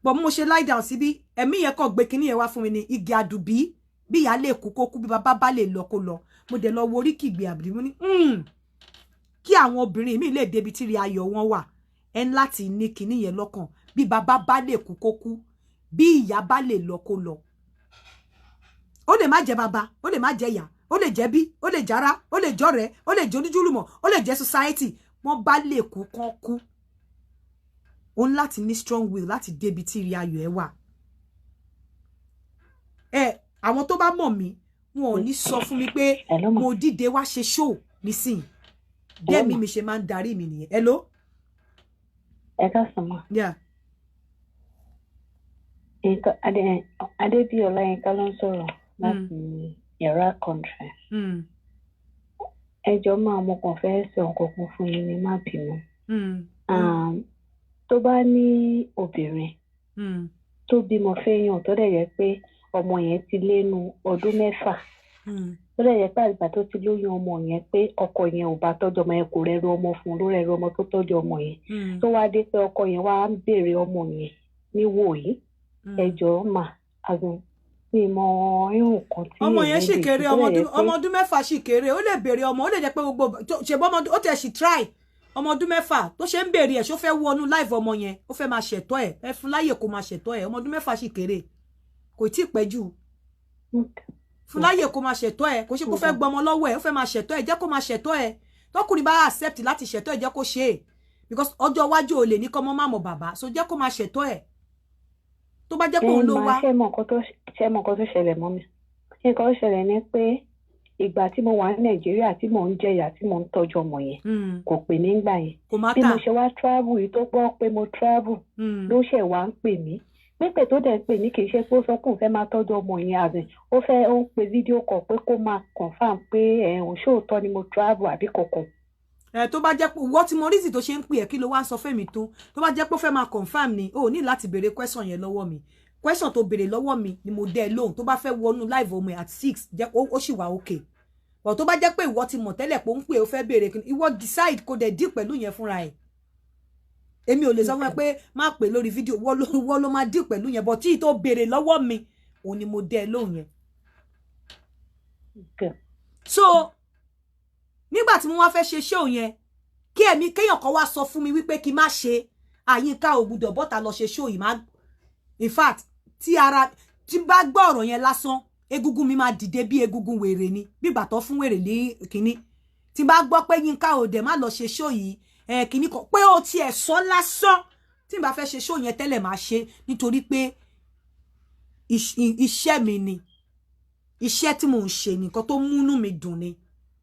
B: but mo ṣe lie down síbí, ẹ̀mí yẹn kàn gbé kinní yẹn wá fún mi ní igi àdùbí, bí ìyá lè kú kó kú, bí bàbá bá lè lọ kó lọ. Mo dẹ̀ lọ wo oríkì ìgbé àbí mo ní kí àwọn obìnrin mi lè débi tí rí ayọ̀ wọn wà, ẹ ń láti ní kinní yẹn lọ́kàn: bí bàbá bá lè kú kó kú, bí ìyá bá lè lọ kó lọ. Ó lè má jẹ́ bàbá, ó lè má jẹ́ ìyá, ó lè jẹ́ bí, ó lè jára, ó lè jọ́rẹ̀ẹ́, ó lè jẹ́ oníjúlùmọ̀, ó lè jẹ́ society, wọ́n bá lè kú kán kú. Ó ń láti ní strong will láti débi tí rí ayọ̀ ẹ wà. Ẹ àwọn tó bá mọ̀ mí, wọn ò ní sọ fún mi pé mo dìde wá ṣe show nísìnyí. Bẹ́ẹ̀ mi ṣe máa ń darí mi nìyẹn. Hello.
N: Ẹ káàsán ma.
B: Yeah.
N: Nǹkan Adébíyọlá Yínká ló ń sọ̀rọ̀ láti Iraq country. Ẹ jọ̀ọ́ máa, mo kàn fẹ́ sọ nǹkan kan fún yín ní, má bínú. Tó bá ní obìnrin tó bímọ fẹ́yàn, tó dẹ̀ jẹ́ pé ọmọ yẹn ti lénu ọdún 6, tó dẹ̀ jẹ́ pé àgbà tó ti lóyún ọmọ yẹn, pé ọkọ yẹn ò bá tọ́jú ọmọ yẹn, kò rẹ́rù ọmọ fún un, ló rẹ́rù ọmọ tó tọ́jú ọmọ yẹn, tó wá dé pé ọkọ yẹn wá ń béèrè ọmọ yẹn níwòyí, ẹ jọ̀ọ́ mà, àgùn mi mọ irun kan tí
B: Ọmọ yẹn
N: èèyàn
B: sì
N: lè
B: kéré.
N: ṣe tó
B: Ọmọ
N: dẹ̀
B: ọdún
N: jẹ́ pé
B: ọmọ ọdún 6 sì kéré. Ó lè béèrè ọmọ, ó lè jẹ́ pé gbogbo ṣèbọ ọmọ ó tẹ̀ sì try. Ọmọ ọdún 6 tó ṣe ń béèrè ẹ̀, ṣó fẹ́ wọnú life ọmọ yẹn, ó fẹ́ máa ṣẹ̀tọ́ ẹ̀? Ẹ fún láyè kó máa ṣẹ̀tọ́ ẹ̀. Ọmọ ọdún 6 sì kéré, kò tí ì pẹ́ jù. Fún láyè kó máa ṣẹ̀tọ́ ẹ̀. Kò ṣe kó fẹ́ gbọmọ lọ́wọ́ ẹ̀, ó fẹ́ máa ṣẹ̀tọ́ ẹ̀. Jẹ́ kó máa ṣẹ̀tọ́ ẹ̀. Tọkùnrin bá accept láti ṣẹ̀tọ́ ẹ̀, jẹ́ kó ṣe é, because ọjọ́ iwájú ò lè ní kọ́mọ má mọ̀ bàbá. So jẹ́ kó máa ṣẹ̀tọ́ ẹ̀, tó bá jẹ́ pé òun ló wá.
N: Ṣé mọ nǹkan tó ṣẹlẹ̀ mọ́ mi? Nǹkan tó ṣẹlẹ̀ ni pé ìgbà tí mo wà ní Nàìjíríà, tí mò ń jẹyà, tí mò ń tọ́jú ọmọ yẹn, kò pè mí ńgbà yẹn.
B: Kò má
N: Bí
B: tà.
N: mo ṣe wá travel yìí, tó gbọ́ pé mo travel, ló ṣẹ̀ wá ń pè mí. Pípè tó dẹ̀ ń pè mí, kì í ṣe pé ó sọ pé òun fẹ́ máa tọ́jú ọmọ yẹn, àbí ó fẹ́, ó ń pe video call pé kó máa confirm pé ẹ̀ ń ṣóòótọ́ ni mo travel àbí kankan.
B: Ẹ tó bá jẹ́ pé wọ́n ti mọ reason tó ṣe ń pè ẹ́, kí ló wá ń sọ fẹ́mi? Tó bá jẹ́ pé ó fẹ́ máa confirm ni, o ò ní láti béèrè question yẹn lọ́wọ́ mi. Question tó béèrè lọ́wọ́ mi ni mo dẹ́ ẹ lóhùn. Tó bá fẹ́ wọnú live ọmọ ẹ̀ at 6, jẹ́ ó sì wà okay. But tó bá jẹ́ pé ìwọ ti mọ̀ tẹ́lẹ̀ pé ó ń pè, ó fẹ́ béèrè kí ìwọ decide, kó dẹ̀ deal pẹ̀lú yẹn fúnra ẹ̀. Èmi ò lè sọ fún ẹ pé má pè lórí fídíò. Wọ́n ló máa deal pẹ̀lú yẹn. But tí tó béèrè lọ́wọ́ mi, òun ni mo dẹ́ ẹ lóhùn yẹn. So nígbà tí mo wá fẹ́ ṣe show yẹn, kí ẹ̀mí kéèyàn kan wá sọ fún mi wípé kí n má ṣe, àyínká ò gbúdọ̀ bọ́ta lọ ṣe show yìí, má, in fact, tí ara tí bá gbọ́ ọ̀rọ̀ yẹn lásán, egungun mi máa dìde bí egungun wèrè ni, bí ìgbà tó fún wèrè ní kínní. Tí bá gbọ́ pé Yínká ò dẹ̀ má lọ ṣe show yìí. Ẹ kìíní kan pé ó tiẹ̀ sọ lásán, tí n bá fẹ́ ṣe show yẹn tẹ́lẹ̀, máa ṣe nítorí pé iṣẹ́ mi ni, iṣẹ́ tí mò ń ṣe, nǹkan tó múnú mi dùn ni.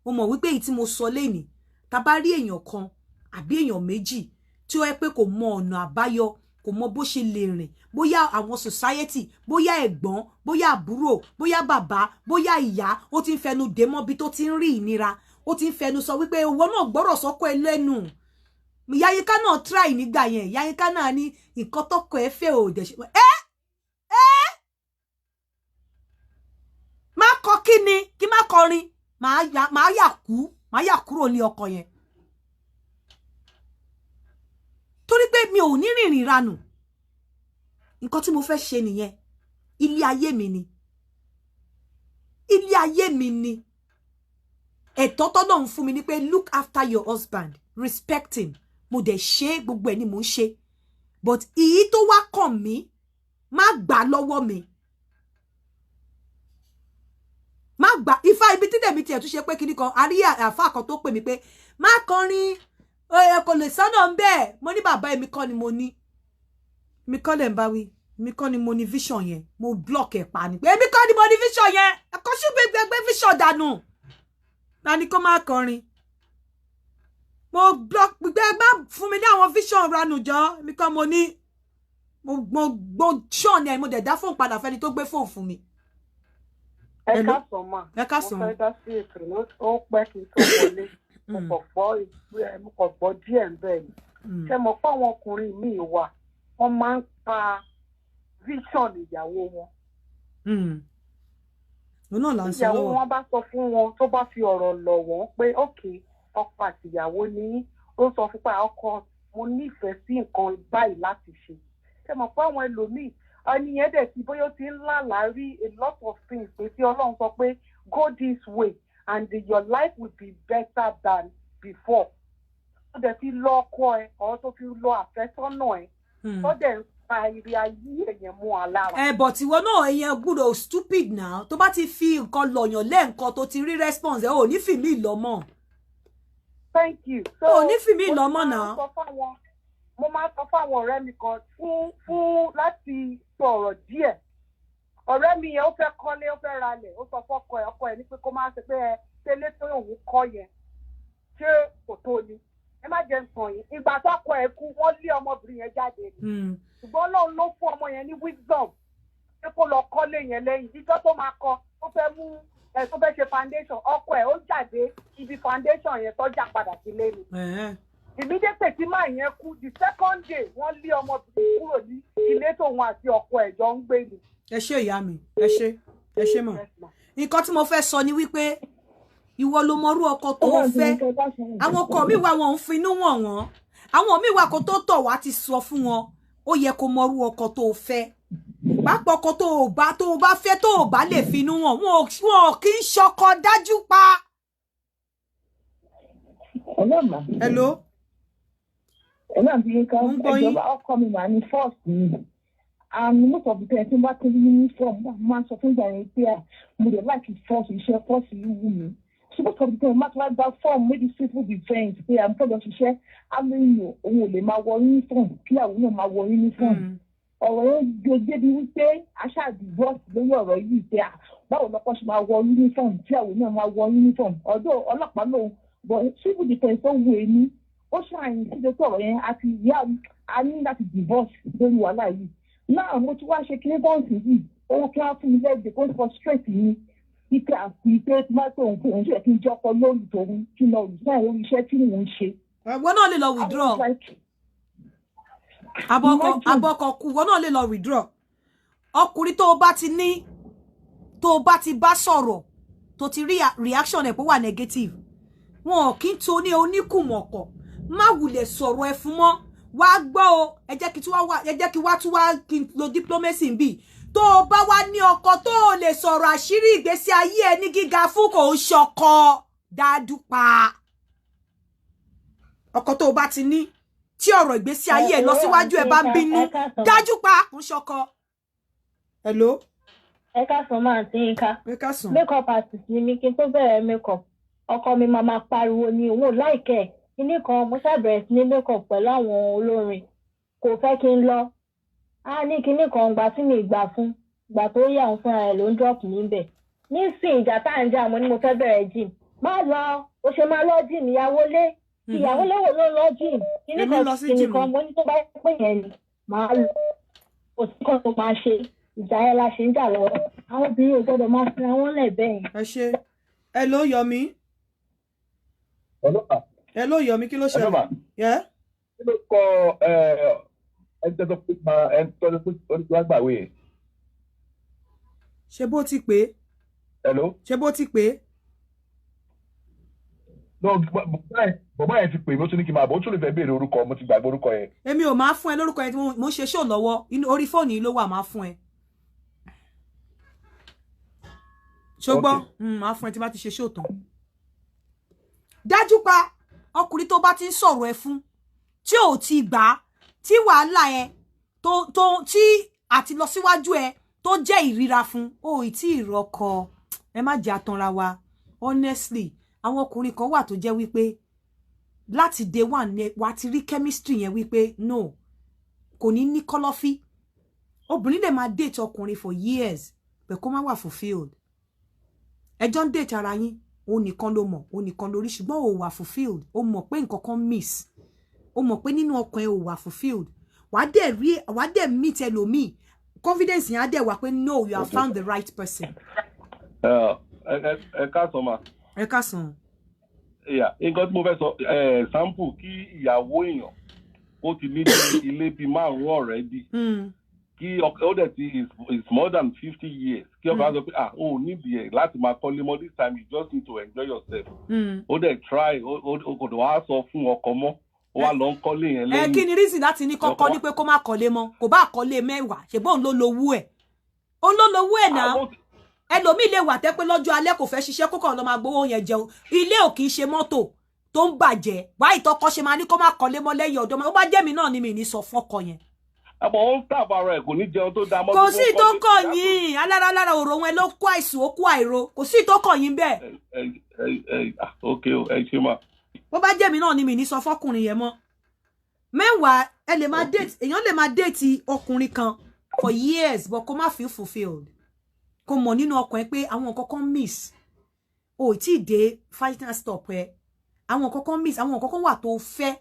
B: Mo mọ̀ wípé èyí tí mo sọ lénìí, tá bá rí èèyàn kan àbí èèyàn méjì tí ó yẹ pé kò mọ ọ̀nà àbáyọ, kò mọ bó ṣe lè rìn, bóyá àwọn society, bóyá ẹ̀gbọ́n, bóyá àbúrò, bóyá bàbá, bóyá ìyá, ó ti ń fẹnu dé mọ́bi tó ti ń rí ìnira, ó ti ń fẹnu sọ wípé owó náà gbọ́rọ̀ sọ́kọ ẹ lẹ́nu. Yáyíká náà try nígbà yẹn. Yáyíká náà ní nǹkan tọkọ ẹ fẹ́ ò dẹ̀ ṣe ẹ ẹ má kọ. Kí ni kí má kọrin? Màá yà kú, màá yà kúrò ní ọkọ yẹn, torí pé mi ò ní rìnrìn ranù. Nǹkan tí mo fẹ́ ṣe nìyẹn. Ilé ayé mi ni, ilé ayé mi ni. Ẹ̀tọ́ tọ́nà ń fún mi ni pé look after your husband, respect him. Mo dẹ̀ ṣe, gbogbo ẹ̀ ni mò ń ṣe, but ìyí tó wá kàn mí, má gbà lọ́wọ́ mi, má gbà. Ifá ibi tí tèmi tiẹ̀ tún ṣe pé kíní kan, àrí àfa kan tó pè mí pé má kọrin, ẹ kò lè sọ́nà ń bẹ́ẹ̀. Mo ní bàbá, èmi kọ́ ni mo ní, mi kọ́ lẹ̀ ń bá wí, mi kọ́ ni mo ní vision yẹn. Mo block ẹ̀ pa ni pé èmi kọ́ ni mo ní vision yẹn. Ẹ̀kọ́ sí gbẹgbẹgbẹ vision dànù ta ni kó má kọrin. Mo block gbẹ, má fún mi ní àwọn vision ranù jọ. Èmi kọ́ mo ní. Mo ṣọ́ọ̀nì ẹ̀, mo dẹ̀ dá fóònù padà fẹ́ni tó gbé fóònù fún mi.
O: Ẹ káàsán mà.
B: Ẹ káàsán.
O: Mo fẹ́ dá sí ètò náà, ó pẹ́ kí n tó wọlé. Mo kàn gbọ́ díẹ̀ ń bẹ̀ ni. Ṣé mo pé àwọn ọkùnrin míì wà, wọ́n máa ń pa vision ìyàwó wọn.
B: Òun náà là ń sọ
O: Ìyàwó
B: lọ́wọ́.
O: wọn bá sọ fún wọn, tó bá fi ọ̀rọ̀ lọ̀ wọ́n pé ok, ọkọ àti ìyàwó ní, ó sọ fún pé ọkọ, mo nífẹ̀ẹ́ sí nǹkan báyìí láti ṣe. Ṣé mo pé àwọn ẹlòmíì, ẹni yẹn dẹ̀ ti bóyá ó ti ń lálàá rí a lot of things pé tí Ọlọ́run sọ pé go this way and your life will be better than before, tó dẹ̀ fi lọ ọkọ ẹ ọ̀, tó fi lọ àfẹ́sọ́nà ẹ, tó dẹ̀ ń pa ìrì ayé èèyàn mú ọ lára.
B: Ẹ but ìwọ náà, ìyẹn gbúdọ̀ stupid now. Tó bá ti fi nǹkan lọ̀yàn lẹ́ẹ̀kan, tó ti rí response, ẹ ò ní fi mí lọ́mọ.
O: Thank you. So
B: ò ní fi mí
O: mo
B: lọ́mọ
O: máa ń
B: náà.
O: sọ mo máa ń sọ fáwọn ọ̀rẹ́ mi kan fún láti sọ̀rọ̀ díẹ̀. Ọ̀rẹ́ mi yẹn, ó fẹ́ kọ́lé, ó fẹ́ ralẹ̀, ó sọ fọ́kọ ẹ̀. Ọkọ ẹ̀ ní pé kó má ṣe pé ẹ tẹ́lẹ̀ tó òun kọ́ yẹn, ṣé kò tó ni? Ẹ má jẹ́ nǹkan yìí. Ìgbà tọ́kọ ẹ̀ kú, wọ́n lé ọmọbìnrin yẹn jáde ni, ṣùgbọ́n Ọlọ́run ló fún ọmọ yẹn ní wisdom pé kó lọ kọ́lé yẹn lẹ́yìn. Ìjọ tó máa kọ́, tó fẹ́ mú ẹ, tó fẹ́ ṣe foundation, ọkọ ẹ̀ ó jáde ibi foundation yẹn, tọ́jà padà sílé ni. Immediately tí máa yẹn kú, the second day, wọ́n lé ọmọbìnrin kúrò ní ilé tóun àti ọkọ ẹ̀ jọ ń gbé ni.
B: Ẹ ṣé ìyá mi, ẹ ṣé, ẹ ṣé mọ̀. Nǹkan tí mo fẹ́ sọ ni wípé ìwọ ló mọrú ọkọ tó o fẹ́. Àwọn ọkọ mi wà, wọn ò ń finú wọ̀n wọ́n. Àwọn míì wà, kó tó tọ̀ wá ti sọ fún wọn. Ó yẹ kó mọrú ọkọ tó o fẹ́, pápá ọkọ tó o bá fẹ́, tó o bá lè finú wọn, wọn kì í ṣọkọ dájú pa.
G: Ọlọ́mà.
B: Hello.
G: Ẹ̀lọ́, àǹtí Yínká.
B: Mo ń gbọ́ yín.
G: Ẹ̀jọba ọkọ mi wà ní force ni, and most of the time tí n bá ti rí uniform, mo máa ń sọ fún ìgbà yẹn pé mo dẹ̀ like force, iṣẹ́ force yìí wù mí. So most of the time, má ti wá gba form, maybe civil defence, pé à ń fẹ́ lọ ṣiṣẹ́, á lóyún òun ò lè máa wọ uniform kí àwọn náà máa wọ uniform. Ọ̀rọ̀ yẹn gbé débi wípé aṣáà divorce lórí ọ̀rọ̀ yìí pé báwo lọ́kọ ṣe máa wọ uniform tí àwọn náà máa wọ uniform? Ọ̀dọ́ ọlọ́pàá lòun, but civil defence tó wù èmi, ó ṣàyìn síbi tó ọ̀rọ̀ yẹn àti ìyá a ní láti divorce lórí wàhálà yìí náà. Mo ti wá ṣe kí ní bọ́ǹsì yìí, owó kí wọ́n fún mi lẹ́gbẹ̀ẹ́ kó frustrate mi ike àti pé tí wọ́n tó òun pé òun ṣe kí n jọ́kọ lórí tòun, kí n lọ resign lórí iṣẹ́ tí mò ń ṣe.
B: Ìwọ náà lè lọ withdraw. Abọ́kọ kú, ìwọ náà lè lọ withdraw. Ọkùnrin tó o bá ti ní, tó o bá ti bá sọ̀rọ̀, tó ti rí reaction ẹ̀ pé wà negative, wọn ò kí ń tó ní oníkùmọ̀kọ̀. Má wulẹ̀ sọ̀rọ̀ ẹ fún mọ́. Wá gbọ́ o, ẹ jẹ́ kí tí wá, ẹ jẹ́ kí wá tún wá kí n lo diplomacy ń bì. Tó o bá wá ní ọkọ tó o lè sọ̀rọ̀ àṣírí ìgbésí ayé ẹ ní gíga fún, kò ń ṣọkọ dáadú pa. Ọkọ tó o bá ti ní tí ọ̀rọ̀ ìgbésí ayé ẹ lọ síwájú ẹ bá ń bínú dájú pa, kò ń ṣọkọ. Hello.
D: Ẹ káàsán máa ti ń ká.
B: Ẹ káàsán.
D: Makeup artist ni mi. Kí n tó bẹ̀rẹ̀ makeup, ọkọ mi máa pariwo ni òun ò like ẹ̀. Kinní kan, mo ṣàbẹ̀rẹ̀ sí ní make up pẹ̀lú àwọn olórin. Kò fẹ́ kí n lọ. Á ní kinní kan, gbà tí mi gbà fún gbà tó yà, òun fúnra rẹ̀ ló ń drop níbẹ̀. Nísìnyí, ìjà tá à ń jà, mo ní mo fẹ́ bẹ̀rẹ̀ gym. Má lọ, o ṣe máa lọ gym? Ìyàwó lé, ìyàwó léwò ló ń lọ gym? Kinní
B: Èmi
D: kan,
B: lọ sí
D: kinní
B: gym
D: kan.
B: o.
D: Mo ní tó bá pè yẹn ni màá lọ, kò sí kan tó máa ṣe. Ìjà yẹn la ṣe ń jà lọ́wọ́. Àwọn obìnrin ò gbọ́dọ̀ máa fira wọn lẹ̀ bẹ́ẹ̀ yẹn.
B: Ẹ ṣe. Ẹ ló yọ mí. Ẹ ló yọ mí, kí ló
P: Hello, ma.
B: ṣẹlẹ̀? Yeah?
P: Kí ló kọ ẹni tó pé máa ẹni tó pé oníṣẹ́ àgbàwé yẹn?
B: Ṣé bó ti pè é?
P: Hello?
B: Ṣé bó ti pè é?
P: No, bàbá yẹn ti pè mí, ó tún ní kí n máa bọ̀, ó tún lè fẹ́ béèrè orúkọ, mo ti gbàgbé orúkọ yẹn.
B: Èmi ò máa fún ẹ lórúkọ yẹn tí mo ń ṣe ṣó lọ́wọ́. Inú orí fóònù yìí ló wà, máa fún ẹ. Ṣùgbọ́n máa fún ẹ tí bá ti ṣe ṣó tán. Dájú pa ọkùnrin tó bá ti ń sọ̀rọ̀ ẹ fún tí ò ti gbà á, tí wàhálà ẹ tó tí àti lọ síwájú ẹ tó jẹ́ ìríra fún, ó ì tí ì rọkọ. Ẹ má jẹ́ atanra wa. Honestly, àwọn ọkùnrin kan wà tó jẹ́ wípé láti day one ni wà á ti rí chemistry yẹn wípé no, kò ní ní kọ́lọ́fí. Obìnrin lè máa date ọkùnrin for years pẹ̀ kó má wà fulfilled. Ẹjọ́ ń date ara yín, òun nìkan ló mọ̀, òun nìkan lórí, ṣùgbọ́n ò wà fulfilled. Ó mọ̀ pé nǹkan kan miss, ó mọ̀ pé nínú ọkàn ẹ ò wà fulfilled. Wàá dẹ̀ rí, wàá dẹ̀ meet ẹlòmíì, confidence yẹn á dẹ̀ wà pé no, you have found the right person.
Q: Ẹ káàsán ma.
B: Ẹ káàsán.
Q: Yeah, nǹkan tí mo fẹ́ sọ, sample, kí ìyàwó èèyàn ó ti ní bí ilé bíi márùn-ún already, kí ọkọ ó dẹ̀ ti is more than 50 years, kí ọkọ á sọ pé, "Ah, o ò nídìí ẹ̀ láti máa kọ́lé mọ́. This time you just need to enjoy yourself." Ó dẹ̀ try, ó kò dẹ̀ wá sọ fún ọkọ mọ́, ó wá lọ ń kọ́lé yẹn
B: Ẹ
Q: lẹ́yìn.
B: kí ni reason láti ní kọ́kọ́
Q: Ọkọ
B: ní pé kó má kọ́lé mọ́? Kò bá kọ́lé 10, ṣe bóun ló lowó ẹ̀, òun ló lowó ẹ̀ náà. Ẹlòmíì lè wà tẹ́ pé lọ́jọ́ alẹ́ kò fẹ́ ṣiṣẹ́, kó kàn lọ máa gbowó yẹn jẹun. Ilé ò kì í ṣe mọ́tò tó ń bàjẹ́ wáyé tọkọ ṣe máa ní kó má kọ́lé mọ́ lẹ́yìn ọ̀dọ́. Ó bá jẹ́ mi náà ni, mi ní sọ fọ́kọ yẹn.
Q: Àmọ́ ó ń tàbọ̀ ara ẹ̀, kò ní jẹun tó dáa mọ́.
B: Kò
Q: Tó
B: sí
Q: ń
B: tó
Q: kọ́lé.
B: kàn yín. Alára alára òrò wọn ló kó àìsùn, ó kó àìro, kò sí tó kàn yín bẹ́ẹ̀.
Q: Ẹ ẹ ẹ ah, ok o, ẹ ṣe mà.
B: Bó bá jẹ́ mi náà ni, mi ní sọ fọ́kùnrin yẹn mọ́. Mẹ́wàá, ẹ lè máa date, èèyàn lè máa date ọkùnrin kan for years, but kó má feel fulfilled. Kó mọ̀ nínú ọkàn ẹ pé àwọn nǹkan kan miss, o ì tí ì dé final stop ẹ. Àwọn nǹkan kan miss, àwọn nǹkan kan wà tó fẹ́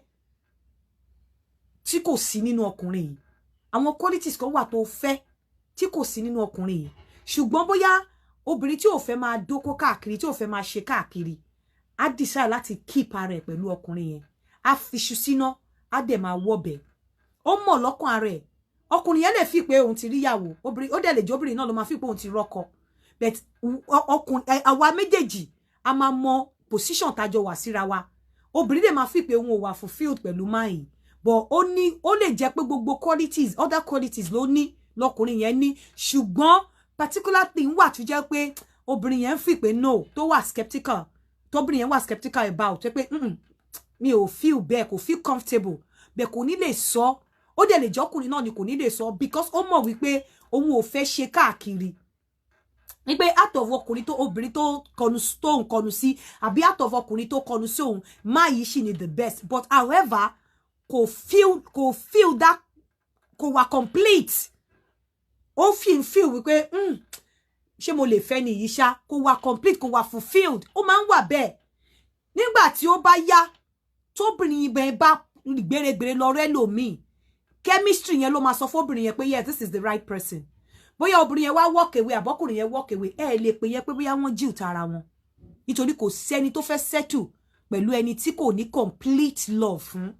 B: tí kò sí nínú ọkùnrin yìí, àwọn qualities kan wà tó fẹ́ tí kò sí nínú ọkùnrin yìí. Ṣùgbọ́n bóyá obìnrin tí ò fẹ́ máa dóko káàkiri, tí ò fẹ́ máa ṣe káàkiri, á decide láti keep ara ẹ̀ pẹ̀lú ọkùnrin yẹn. Á fiṣu síná, á dẹ̀ máa wọ̀bẹ̀. Ó mọ̀ lọ́kàn ara ẹ̀, ọkùnrin yẹn lè fi pé òun ti ríyàwó. Obìnrin ó dẹ̀ lè jẹ́ obìnrin náà ló máa fi pé òun ti rọ́kọ, but ọkùnrin, àwa méjèèjì a máa mọ position tájọ wà síra wa. Obìnrin lè máa fi pé òun ò wà fulfilled pẹ̀lú máyì, but ó ní ó lè jẹ́ pé gbogbo qualities, other qualities ló ní, lọkùnrin yẹn ní, ṣùgbọ́n particular thing wà tó jẹ́ pé obìnrin yẹn ń fi pé no, tó wà skeptical, tóbìnrin yẹn wà skeptical about, pé mi ò feel bẹ́ẹ̀, kò feel comfortable bẹ́ẹ̀, kò ní lè sọ. Ó dẹ̀ lè jọ́kùnrin náà ni kò ní lè sọ, because ó mọ̀ wípé òun ò fẹ́ ṣe káàkiri, wípé out of ọkùnrin tó, obìnrin tó kọnu, tó ń kọnu sí, àbí out of ọkùnrin tó kọnu sí òun, má yìí sì ni the best. But however, kò feel that, kò wà complete. Ó fi ń feel wípé, ṣé mo lè fẹ́ ni yìí ṣá?" Kò wà complete, kò wà fulfilled. Ó máa ń wà bẹ́ẹ̀. Nígbà tí ó bá yá, tóbìnrin ibẹ̀ bá gbèrègbèrè lọ rẹ́ lòmíì, chemistry yẹn ló máa sọ fóbìnrin yẹn pé, "Yes, this is the right person." Bóyá obìnrin yẹn wá walk away, àbọ́kùnrin yẹn walk away, ẹ lè pè yẹn pé bóyá wọ́n jíù tara wọn, nítorí kò sẹ́ni tó fẹ́ settle pẹ̀lú ẹni tí kò ní complete love fún,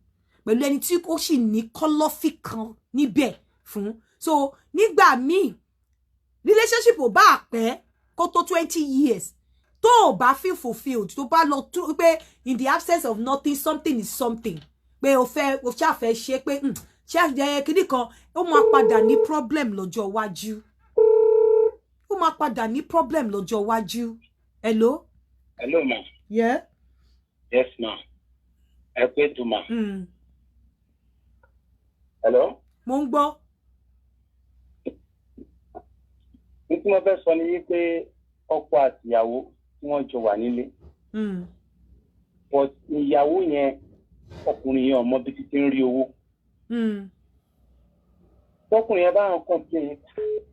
B: pẹ̀lú ẹni tí ó sì ní kọ́lọ́fì kan níbẹ̀ fún. So nígbà míì, relationship ò bá pẹ́ kó tó 20 years, tó o bá feel fulfilled, tó bá lọ tó pé in the absence of nothing, something is something, pé o fẹ́, o ṣàfẹ́ ṣe pé ṣe ẹ kíní kan, ó máa padà ní problem lọ́jọ́ iwájú. Ó máa padà ní problem lọ́jọ́ iwájú. Hello.
R: Hello, ma.
B: Yeah.
R: Yes, ma. Ẹ pé tó, ma. Hello.
B: Mo ń gbọ́.
R: Ní tí mo fẹ́ sọ ni wípé ọkọ àtìyàwó tí wọ́n jọ wà nílé, but ìyàwó yẹn Ọkùnrin yẹn ọmọ bíi ti ń rí owó. Tọkùnrin yẹn bá ń complain,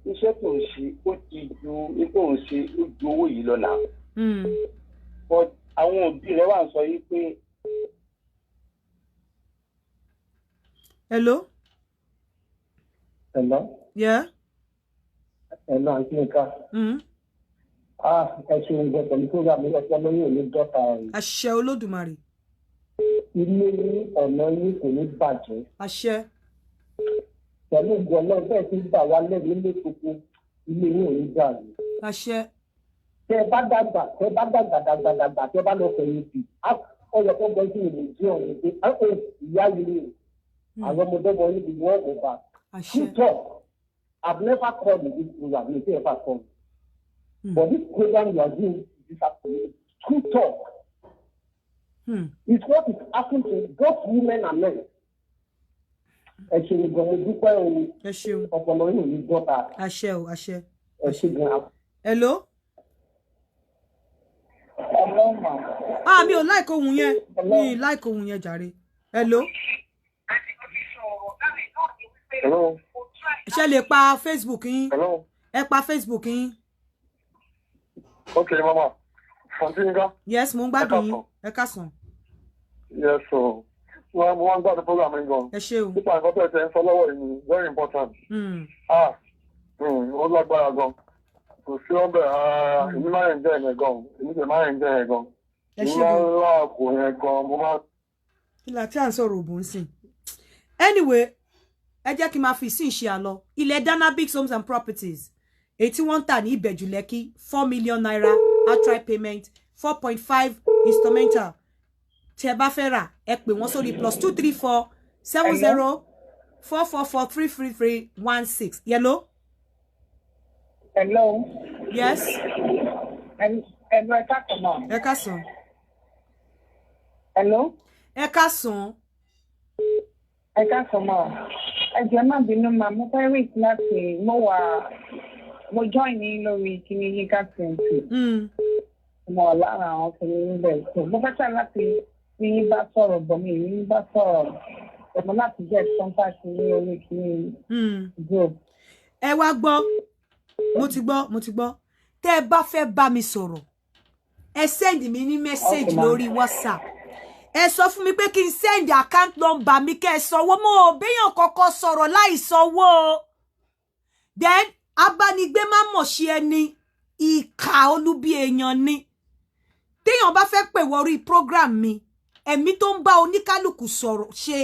R: iṣẹ́ tó ń ṣe ó ti ju ipò ń ṣe, ó ju owó yìí lọ náà. But àwọn òbí rẹ̀ wà ń sọ yìí pé.
B: Hello?
S: Hello?
B: Yeah?
S: Hello, Aunty Nka. Ah, ẹ ṣeun gan pẹ̀lú program yìí, ọpọlọ yóò ní dọ́ta rẹ̀.
B: Àṣẹ Olódùmarè.
S: Ilé ní ọ̀nà yín kò ní bàjẹ́.
B: Àṣẹ.
S: Pẹ̀lú ògùn Ọlọ́run bẹ́ẹ̀ ti gbà wá lẹ́nu ilé gbogbo, ilé yín ò ní dàrú.
B: Àṣẹ.
S: Tẹ́ ẹ bá dàgbà, tẹ́ ẹ bá dàgbà dàgbà dàgbà, tẹ́ ẹ bá lọ fẹ̀yìntì, ọyọ tó gbọ́ sí ìlú jí ọ̀run pé ìyá yìí rè àwọn ọmọdé wọn níbi wọ́n kò bá. True talk, I've never called in this program, you say ever call. But this program you are doing this afternoon, true talk. It's what is happening to both women and men. Ẹ ṣeun gan, mo dúpẹ́ o.
B: Ẹ ṣeun.
S: Ọpọlọ yóò ní dọ́ta.
B: Àṣẹ o, àṣẹ.
S: Ẹ ṣe gan.
B: Hello?
G: Hello, ma.
B: Ah, mi ò like ohun yẹn. Mi ò like ohun yẹn jàre. Hello?
J: Hello.
B: Ṣé lè pa Facebook yín?
J: Hello.
B: Ẹ pa Facebook yín.
J: Okay, mama. Aunty Nka.
B: Yes, mo ń gbádùn yín. Ẹ káàsán.
J: Yes, so wọ́n wọ́n gbádùn program yín gan.
B: Ẹ ṣé o.
J: Nípa nǹkan tó ẹ̀ ń sọ lọ́wọ́ yìí, very important. Ah, ó lágbára gan. Kò sí ọbẹ̀ rárá. Èmi máa ń jẹ́ ẹ̀yẹ gan. Èmi tẹ̀ máa ń jẹ́ ẹ̀yẹ gan.
B: Ẹ ṣé
J: Èmi máa
B: gan.
J: ń lá àpò yẹn gan. Mo máa.
B: Kí la tí à ń sọ̀rọ̀ ògùn sí? Anyway, ẹ jẹ́ kí n máa fi ìsìn ṣe àlọ́. Ilẹ̀ Danabix Homes and Properties, èyí tí wọ́n ń tà ní Ìbẹ̀jú Lẹ́kí, ₦4 million outright payment, 4.5 instrumental. Tí ẹ bá fẹ́ rà, ẹ pè wọ́n sórí +234 70 444 333 16. Hello?
G: Hello.
B: Yes.
G: Hello, ẹ káàsán ma.
B: Ẹ káàsán.
G: Hello.
B: Ẹ káàsán.
G: Ẹ káàsán ma. Ẹ jọ̀ọ́, má bínú ma, mo fẹ́ reach láti mo wà, mo join ní lórí kíní Yinka TNT. Mo wà lára àwọn kíní níbẹ̀. So mo fẹ́ try láti ní yín bá sọ̀rọ̀ bọ̀ mi ní yín bá sọ̀rọ̀ ọmọ láti get contact ní orí kíní group.
B: Ẹ wá gbọ́, mo ti gbọ́, mo ti gbọ́. Tẹ́ ẹ bá fẹ́ bá mi sọ̀rọ̀, ẹ send mi ní message
G: Okay, ma'am.
B: lórí WhatsApp. Ẹ sọ fún mi pé kí n send account number mi kẹ́ ẹ sanwó. Mo ò béèyàn kọ́kọ́ sọ̀rọ̀ láì sanwó o. Then abánigbé má mọ̀ ṣe ẹni, ìkà olubi èèyàn ni. Téèyàn bá fẹ́ pè wọrí program mi, ẹ̀mí tó ń bá oníkálukú sọ̀rọ̀ ṣe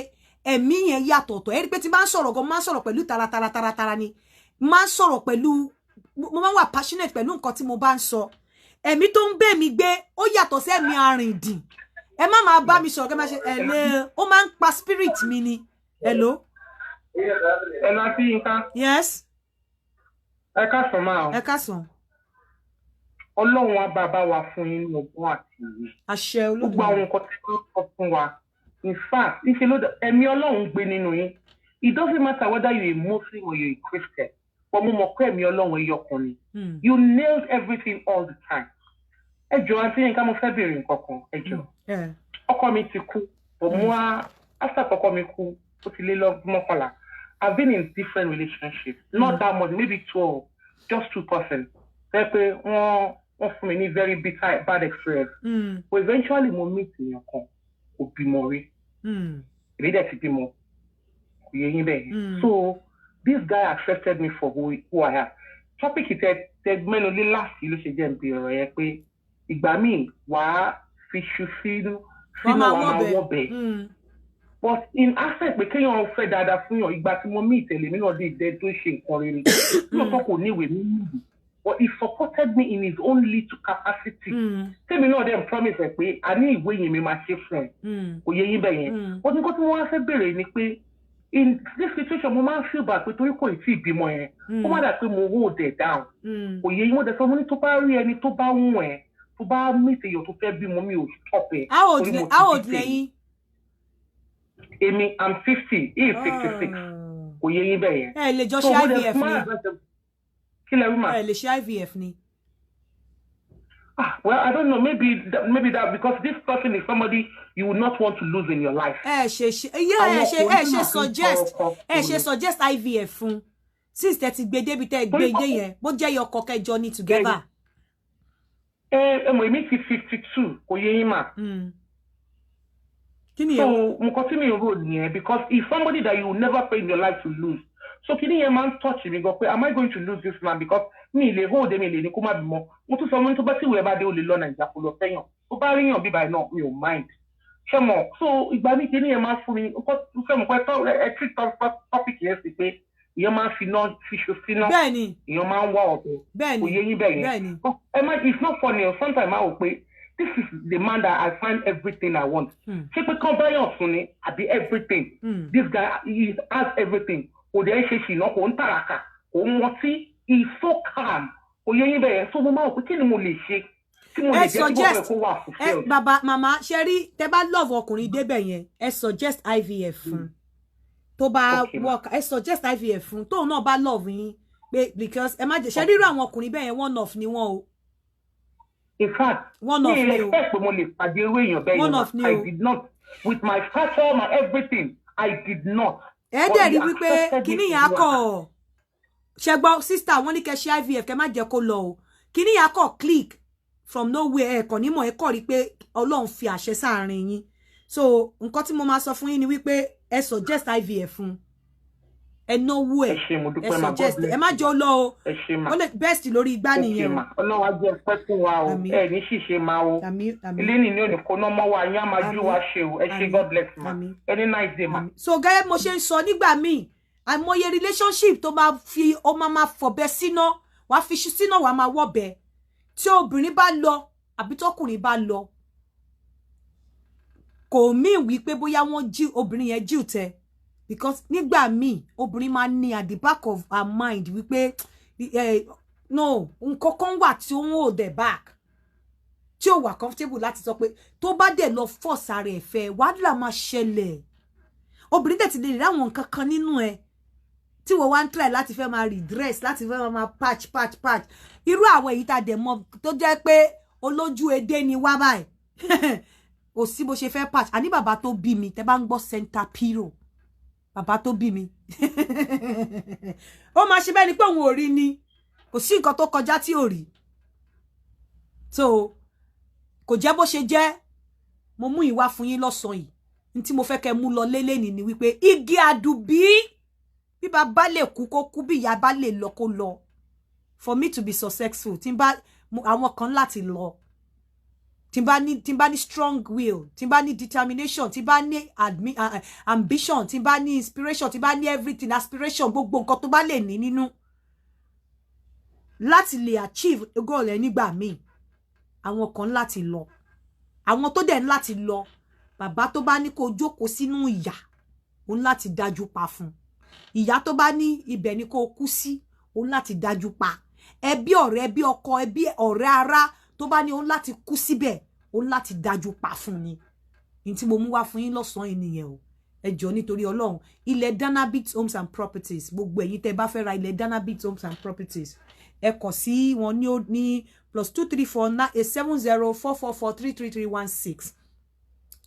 B: ẹ̀mí yẹn yàtọ̀tọ̀. Ẹ rí pé tí máa ń sọ̀rọ̀ gan, máa ń sọ̀rọ̀ pẹ̀lú taratara taratara ni. Máa ń sọ̀rọ̀ pẹ̀lú, mo máa ń wà passionate pẹ̀lú nǹkan tí mo bá ń sọ. Ẹ̀mí tó ń bẹ̀ mí gbé ó yàtọ̀ sí ẹ̀mí arìndìn. Ẹ má máa bá mi sọ̀rọ̀ kẹ́ máa ṣe ẹ̀lẹ́, ó máa ń pa spirit mi ni. Hello?
T: Hello, Aunty Yinka.
B: Yes.
T: Ẹ káàsán máa.
B: Ẹ káàsán.
T: Ọlọ́run á bá wa fún yín ní ọgbọ́n àti òye.
B: Àṣẹ
T: Gbogbo àwọn
B: Olódùmarè.
T: nǹkan tí wọ́n sọ fún wa. In fact, níṣẹ́ ló ẹ̀mí Ọlọ́run gbé nínú yín. It doesn't matter whether you're a Muslim or you're a Christian. But mo mọ̀ pé ẹ̀mí Ọlọ́run ẹyọ kan ni. You nailed everything all the time. Ẹ jọ̀ọ́, Aunty Yinka, mo fẹ́ béèrè nǹkan kan. Ẹ jọ̀ọ́. Ọkọ mi ti kú. But mo wá, after ọkọ mi kú, ó ti lé lọ́dún 11. I've been in different relationships. Not that much, maybe two or just two person. Ṣé pé wọ́n fún mi ní very bitter bad experience. But eventually mo meet èèyàn kan, kò bímọ rí. Èmi dẹ̀ ti bímọ. Kò yé yín bẹ́ẹ̀. So this guy accepted me for who I am. Topic tẹ mẹ́nu lé last yìí ló ṣe jẹ́ n bi ọ̀rọ̀ yẹn pé ìgbà míì wàá fi ṣu sínú
B: Wọ́n
T: sínú
B: máa
T: wàá máa
B: wọ́bẹ̀.
T: wọ́bẹ̀. But in aspect pé kéèyàn fẹ́ dáadáa fún yàn, ìgbà tí mo mí ìtẹ̀lé mi náà dé ìdẹ́ tó ṣe nǹkan rere. Lóòótọ́ kò ní ìwé mímú, but he supported me in his own little capacity. Tèmi náà dẹ̀ promise ẹ̀ pé a ní ìwé yẹn mi máa ṣe fún ẹ. Kò yé yín bẹ́ẹ̀ yẹn. But nǹkan tí mo wá fẹ́ béèrè ni pé in this situation mo máa ń feel bad pé torí kò tí ì bímọ yẹn, ó má dà pé mo hold it down. Kò yé yín, mo dẹ̀ sọ mo ní tó bá rí ẹni tó bá wù ẹ́, tó bá meet èèyàn tó fẹ́ bímọ, mi ò stop ẹ̀.
B: How old
T: Torí mo ti
B: how
T: bí
B: old
T: tèmi.
B: lẹ́yìn?
T: Èmi, I'm 50, he is 56. Kò yé yín bẹ́ẹ̀ yẹn.
B: Ẹ lè jọ
T: So
B: ṣe
T: mo dẹ̀
B: IVF
T: fún
B: ni.
T: advice. Kí lẹ wí mà?
B: Ẹ lè ṣe IVF ni.
T: Ah, well, I don't know. Maybe that because this person is somebody you would not want to lose in your life.
B: Ẹ ṣe iye ẹ ṣe suggest, ẹ ṣe suggest IVF fún, since tẹ ti gbé débi tẹ gbé dé yẹn, bó jẹ́ yọkọ kẹjọ ní together.
T: Ẹ mọ̀, èmi ti 52, kò yé yín mà.
B: Kí ni?
T: So nǹkan tí mi rò nìyẹn, because it's somebody that you will never pray in your life to lose. So kí ni yẹn máa ń touch mi gan pé, am I going to lose this man? Because mi lè hold, mi lè ní kó má bímọ. Mo tún sọ, mo ní tó bá tí ìwé bá dé, o lè lọ Nàìjíríà kó lọ fẹ́yàn. Tó bá ríyàn bíbá ẹ̀ náà, mi ò mind. Ṣé mọ̀? So ìgbà mi, kí ni yẹn máa ń fún mi, ṣé mọ̀ pé ẹ treat topic yẹn sí pé ìyẹn máa ń fi iná fiṣu síná. Ìyẹn máa ń wá ọ̀bẹ. Kò yé yín bẹ́ẹ̀ yẹn?
B: Bẹ́ẹ̀ni.
T: Ẹ má, it's not funny o. Sometimes I wò pé this is the man that I find everything I want. Ṣé pé kán báyọ̀ fún ni àbí everything? This guy, he has everything. Kò dẹ̀ ń ṣe ṣìnà, kò ń tàràkà, kò ń mọtí, he is so calm. Kò yé yín bẹ́ẹ̀ yẹn? So mo máa wò pé kí ni mo lè ṣe tí mo lè jẹ́ kí bọ́ọ̀ kó wà
B: ẹ
T: fulfilled.
B: Bàbá, màmá, ṣe rí, tẹ bá love ọkùnrin débẹ̀ yẹn, ẹ suggest IVF fún. Tó bá work, ẹ suggest IVF fún. Tóun náà bá love yín pé, because ẹ má jẹ ṣe rírọ àwọn ọkùnrin bẹ́ẹ̀ yẹn, one off ni wọ́n o.
T: In fact,
B: One off
T: mi
B: ni o.
T: expect pé mo lè pàdé irú èèyàn bẹ́ẹ̀
B: One
T: yẹn.
B: off ni
T: I
B: o.
T: did not, with my stature, my everything, I did not.
B: Ẹ dẹ̀ rí wípé kíní yẹn á kọ̀ ṣẹgbọ́n. Sister, wọ́n ní kẹ́ ṣe IVF, kẹ́ má jẹ́ kó lọ o. Kíní yẹn á kọ̀ click from nowhere. Ẹ kàn nímọ̀, ẹ kọ̀ rí pé Ọlọ́run fi àṣẹ sáàrin yín. So nǹkan tí mo máa sọ fún yín ni wípé ẹ suggest IVF fún, ẹ náwó ẹ.
T: Ẹ ṣé, mo
B: Ẹ
T: dúpẹ́ ma, God
B: suggest,
T: bless
B: ẹ má jẹ́ ó lọ o.
T: Ẹ ṣé ma.
B: Ó lè best lórí igbá nìyẹn o.
T: Ma, Ọlọ́run á jẹ́ pẹ́ fún wa o. Ẹ ní ṣìṣe máa o. Ilé nìní ò ní kó ná mọ́ wa, yín á máa jú wa ṣe o. Ẹ ṣé, God bless ma. Any nice day ma.
B: So gẹ́gẹ́ bí mo ṣe ń sọ, nígbà míì, àìmọye relationship tó máa fi ó máa fọ̀bẹ síná, wàá fi ṣu síná, wàá máa wọ̀bẹ. Tí obìnrin bá lọ àbí tọkùnrin bá lọ, kò míì wípé bóyá wọ́n jí obìnrin yẹn jí tẹ, because nígbà míì, obìnrin máa ní at the back of her mind wípé no, nǹkan kan wà tí ó ń hold her back, tí ó wà comfortable láti sọ pé tó bá dẹ̀ lọ force ara ẹ̀ fẹ́, wàhálà máa ṣẹlẹ̀. Obìnrin dẹ̀ ti lè rí àwọn nǹkan kan nínú ẹ tí wọ́n wá ń try láti fẹ́ máa redress, láti fẹ́ máa patch, patch, patch. Irú àwọn èyí tá a dẹ̀ mọ̀ tó jẹ́ pé olójú edé ni wá báyìí, kò sí bó ṣe fẹ́ patch. Àní bàbá tó bí mi, tẹ́ bá ń gbọ́ center piro, bàbá tó bí mi, ó máa ṣe bẹ́ẹ̀ ni pé òun ò rí ni. Kò sí nǹkan tó kọjá tí ò rí. So kò jẹ́ bó ṣe jẹ́. Mo mú ìwá fún yín lọ́sàn-án yìí. Ní tí mo fẹ́ kẹ́ mú lọ lélẹ́ni ni wípé igi àdùbí, bí bàbá lè kú kó kú, bí ìyá bá lè lọ kó lọ. For me to be successful, tí n bá àwọn kan láti lọ, tí n bá ní strong will, tí n bá ní determination, tí n bá ní ambition, tí n bá ní inspiration, tí n bá ní everything, aspiration, gbogbo nǹkan tó bá lè ní nínú láti lè achieve goal ẹ, nígbà míì àwọn kan láti lọ. Àwọn tó dẹ̀ ń láti lọ, bàbá tó bá ní kó jókòó sínú ìyà, òun láti dájú pa fún. Ìyá tó bá ní ibẹ̀ ni kó kú sí, òun láti dájú pa. Ẹbí, ọ̀rẹ́, ẹbí ọkọ, ẹbí ọ̀rẹ́, ará tó bá ní òun láti kú síbẹ̀, òun láti dájú pa fún ni. Ní tí mo mú wá fún yín lọ́sàn-án yìí nìyẹn o. Ẹ jọ̀ọ́, nítorí Ọlọ́run, ilẹ̀ Danabit Homes and Properties, gbogbo ẹ̀yin tẹ́ bá fẹ́ ra ilẹ̀ Danabit Homes and Properties, ẹ kàn sí wọn ní +234 9 870 444 333 16.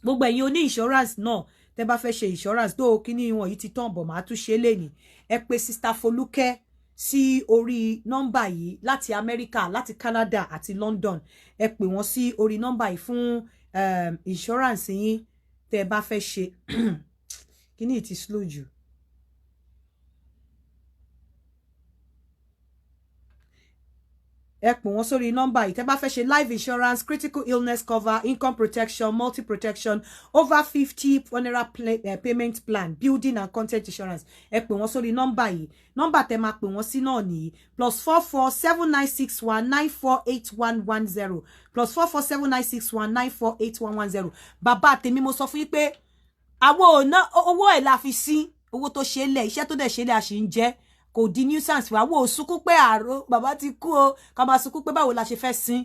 B: Gbogbo ẹ̀yin oní insurance náà, tẹ́ bá fẹ́ ṣe insurance tó kíní wọn yìí ti tán bọ̀, máa tún ṣe lénìí. Ẹ pè Sister Folúkẹ́ sí orí nọ́mbà yìí láti Amẹ́ríkà, láti Canada àti London. Ẹ pè wọ́n sí orí nọ́mbà yìí fún insurance yín tẹ́ bá fẹ́ ṣe. Kíní yìí ti slow jù. Ẹ pè wọ́n sórí nọ́mbà yìí tẹ́ bá fẹ́ ṣe life insurance, critical illness cover, income protection, multi protection, over 50 funeral payment plan, building and content insurance. Ẹ pè wọ́n sórí nọ́mbà yìí. Nọ́mbà tẹ́ máa pè wọ́n sí náà nìyí: +44 7961 948110, +44 7961 948110. Bàbá tèmi, mo sọ fún yín pé àwọn ò ná owó ẹ̀ la fi sí owó tó ṣe é lẹ̀, iṣẹ́ tó dẹ̀ ṣe é lẹ̀, a sì ń jẹ́, kò di nuisance wa. Wo sunkún pé àrò bàbá ti kú o, ká máa sunkún pé báwo la ṣe fẹ́ sin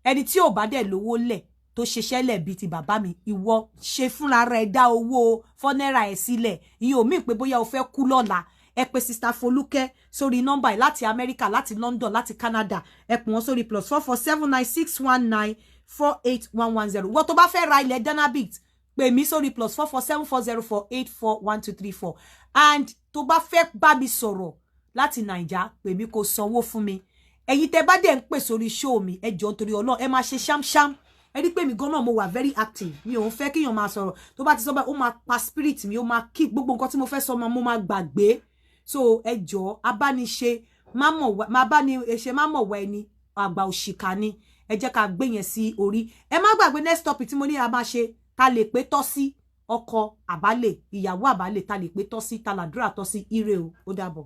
B: ẹni tí ò bá dẹ̀ lówó lẹ̀ tó ṣiṣẹ́ lẹ̀ bíi ti bàbá mi. Ìwọ ṣe fúnra rẹ̀, dá owó funeral ẹ̀ sílẹ̀. Ìyẹn ò míì pé bóyá o fẹ́ kú lọ́la. Ẹ pè Sister Folúkẹ́ sórí nọ́mbà yìí láti Amẹ́ríkà, láti London, láti Canada. Ẹ pè wọ́n sórí +44 7961948110. Wọ́n tó bá fẹ́ ra ilẹ̀ Danabit, pè mí sórí +44 7404841234. And tó bá fẹ́ bá mi sọ̀rọ̀ láti Naija, pè mí kó sanwó fún mi. Ẹ̀yin tẹ́ bá dẹ̀ ń pè sórí show mi, ẹ jọ̀ọ́, nítorí Ọlọ́run, ẹ máa ṣe ṣámṣám. Ẹ rí pé mi gan náà, mo wà very active. Mi ò ń fẹ́ kéèyàn máa sọ̀rọ̀. Tó bá ti sọ báyìí, ó máa pa spirit mi, ó máa kí gbogbo nǹkan tí mo fẹ́ sọ, mo máa gbàgbé. So ẹ jọ̀ọ́, abániṣe má bá ní ṣe má mọ̀ wá, ẹni àgbà òṣìkà ni. Ẹ jẹ́ ká gbé yẹn sí orí. Ẹ má gbàgbé, next topic tí mo ní a máa ṣe, ta lè pé tọ́ sí, ọkọ àbálẹ̀, ìyàwó àbálẹ̀, ta lè pé tọ́ sí, ta làdúrà tọ́ sí. Ire o, ó dàbọ̀.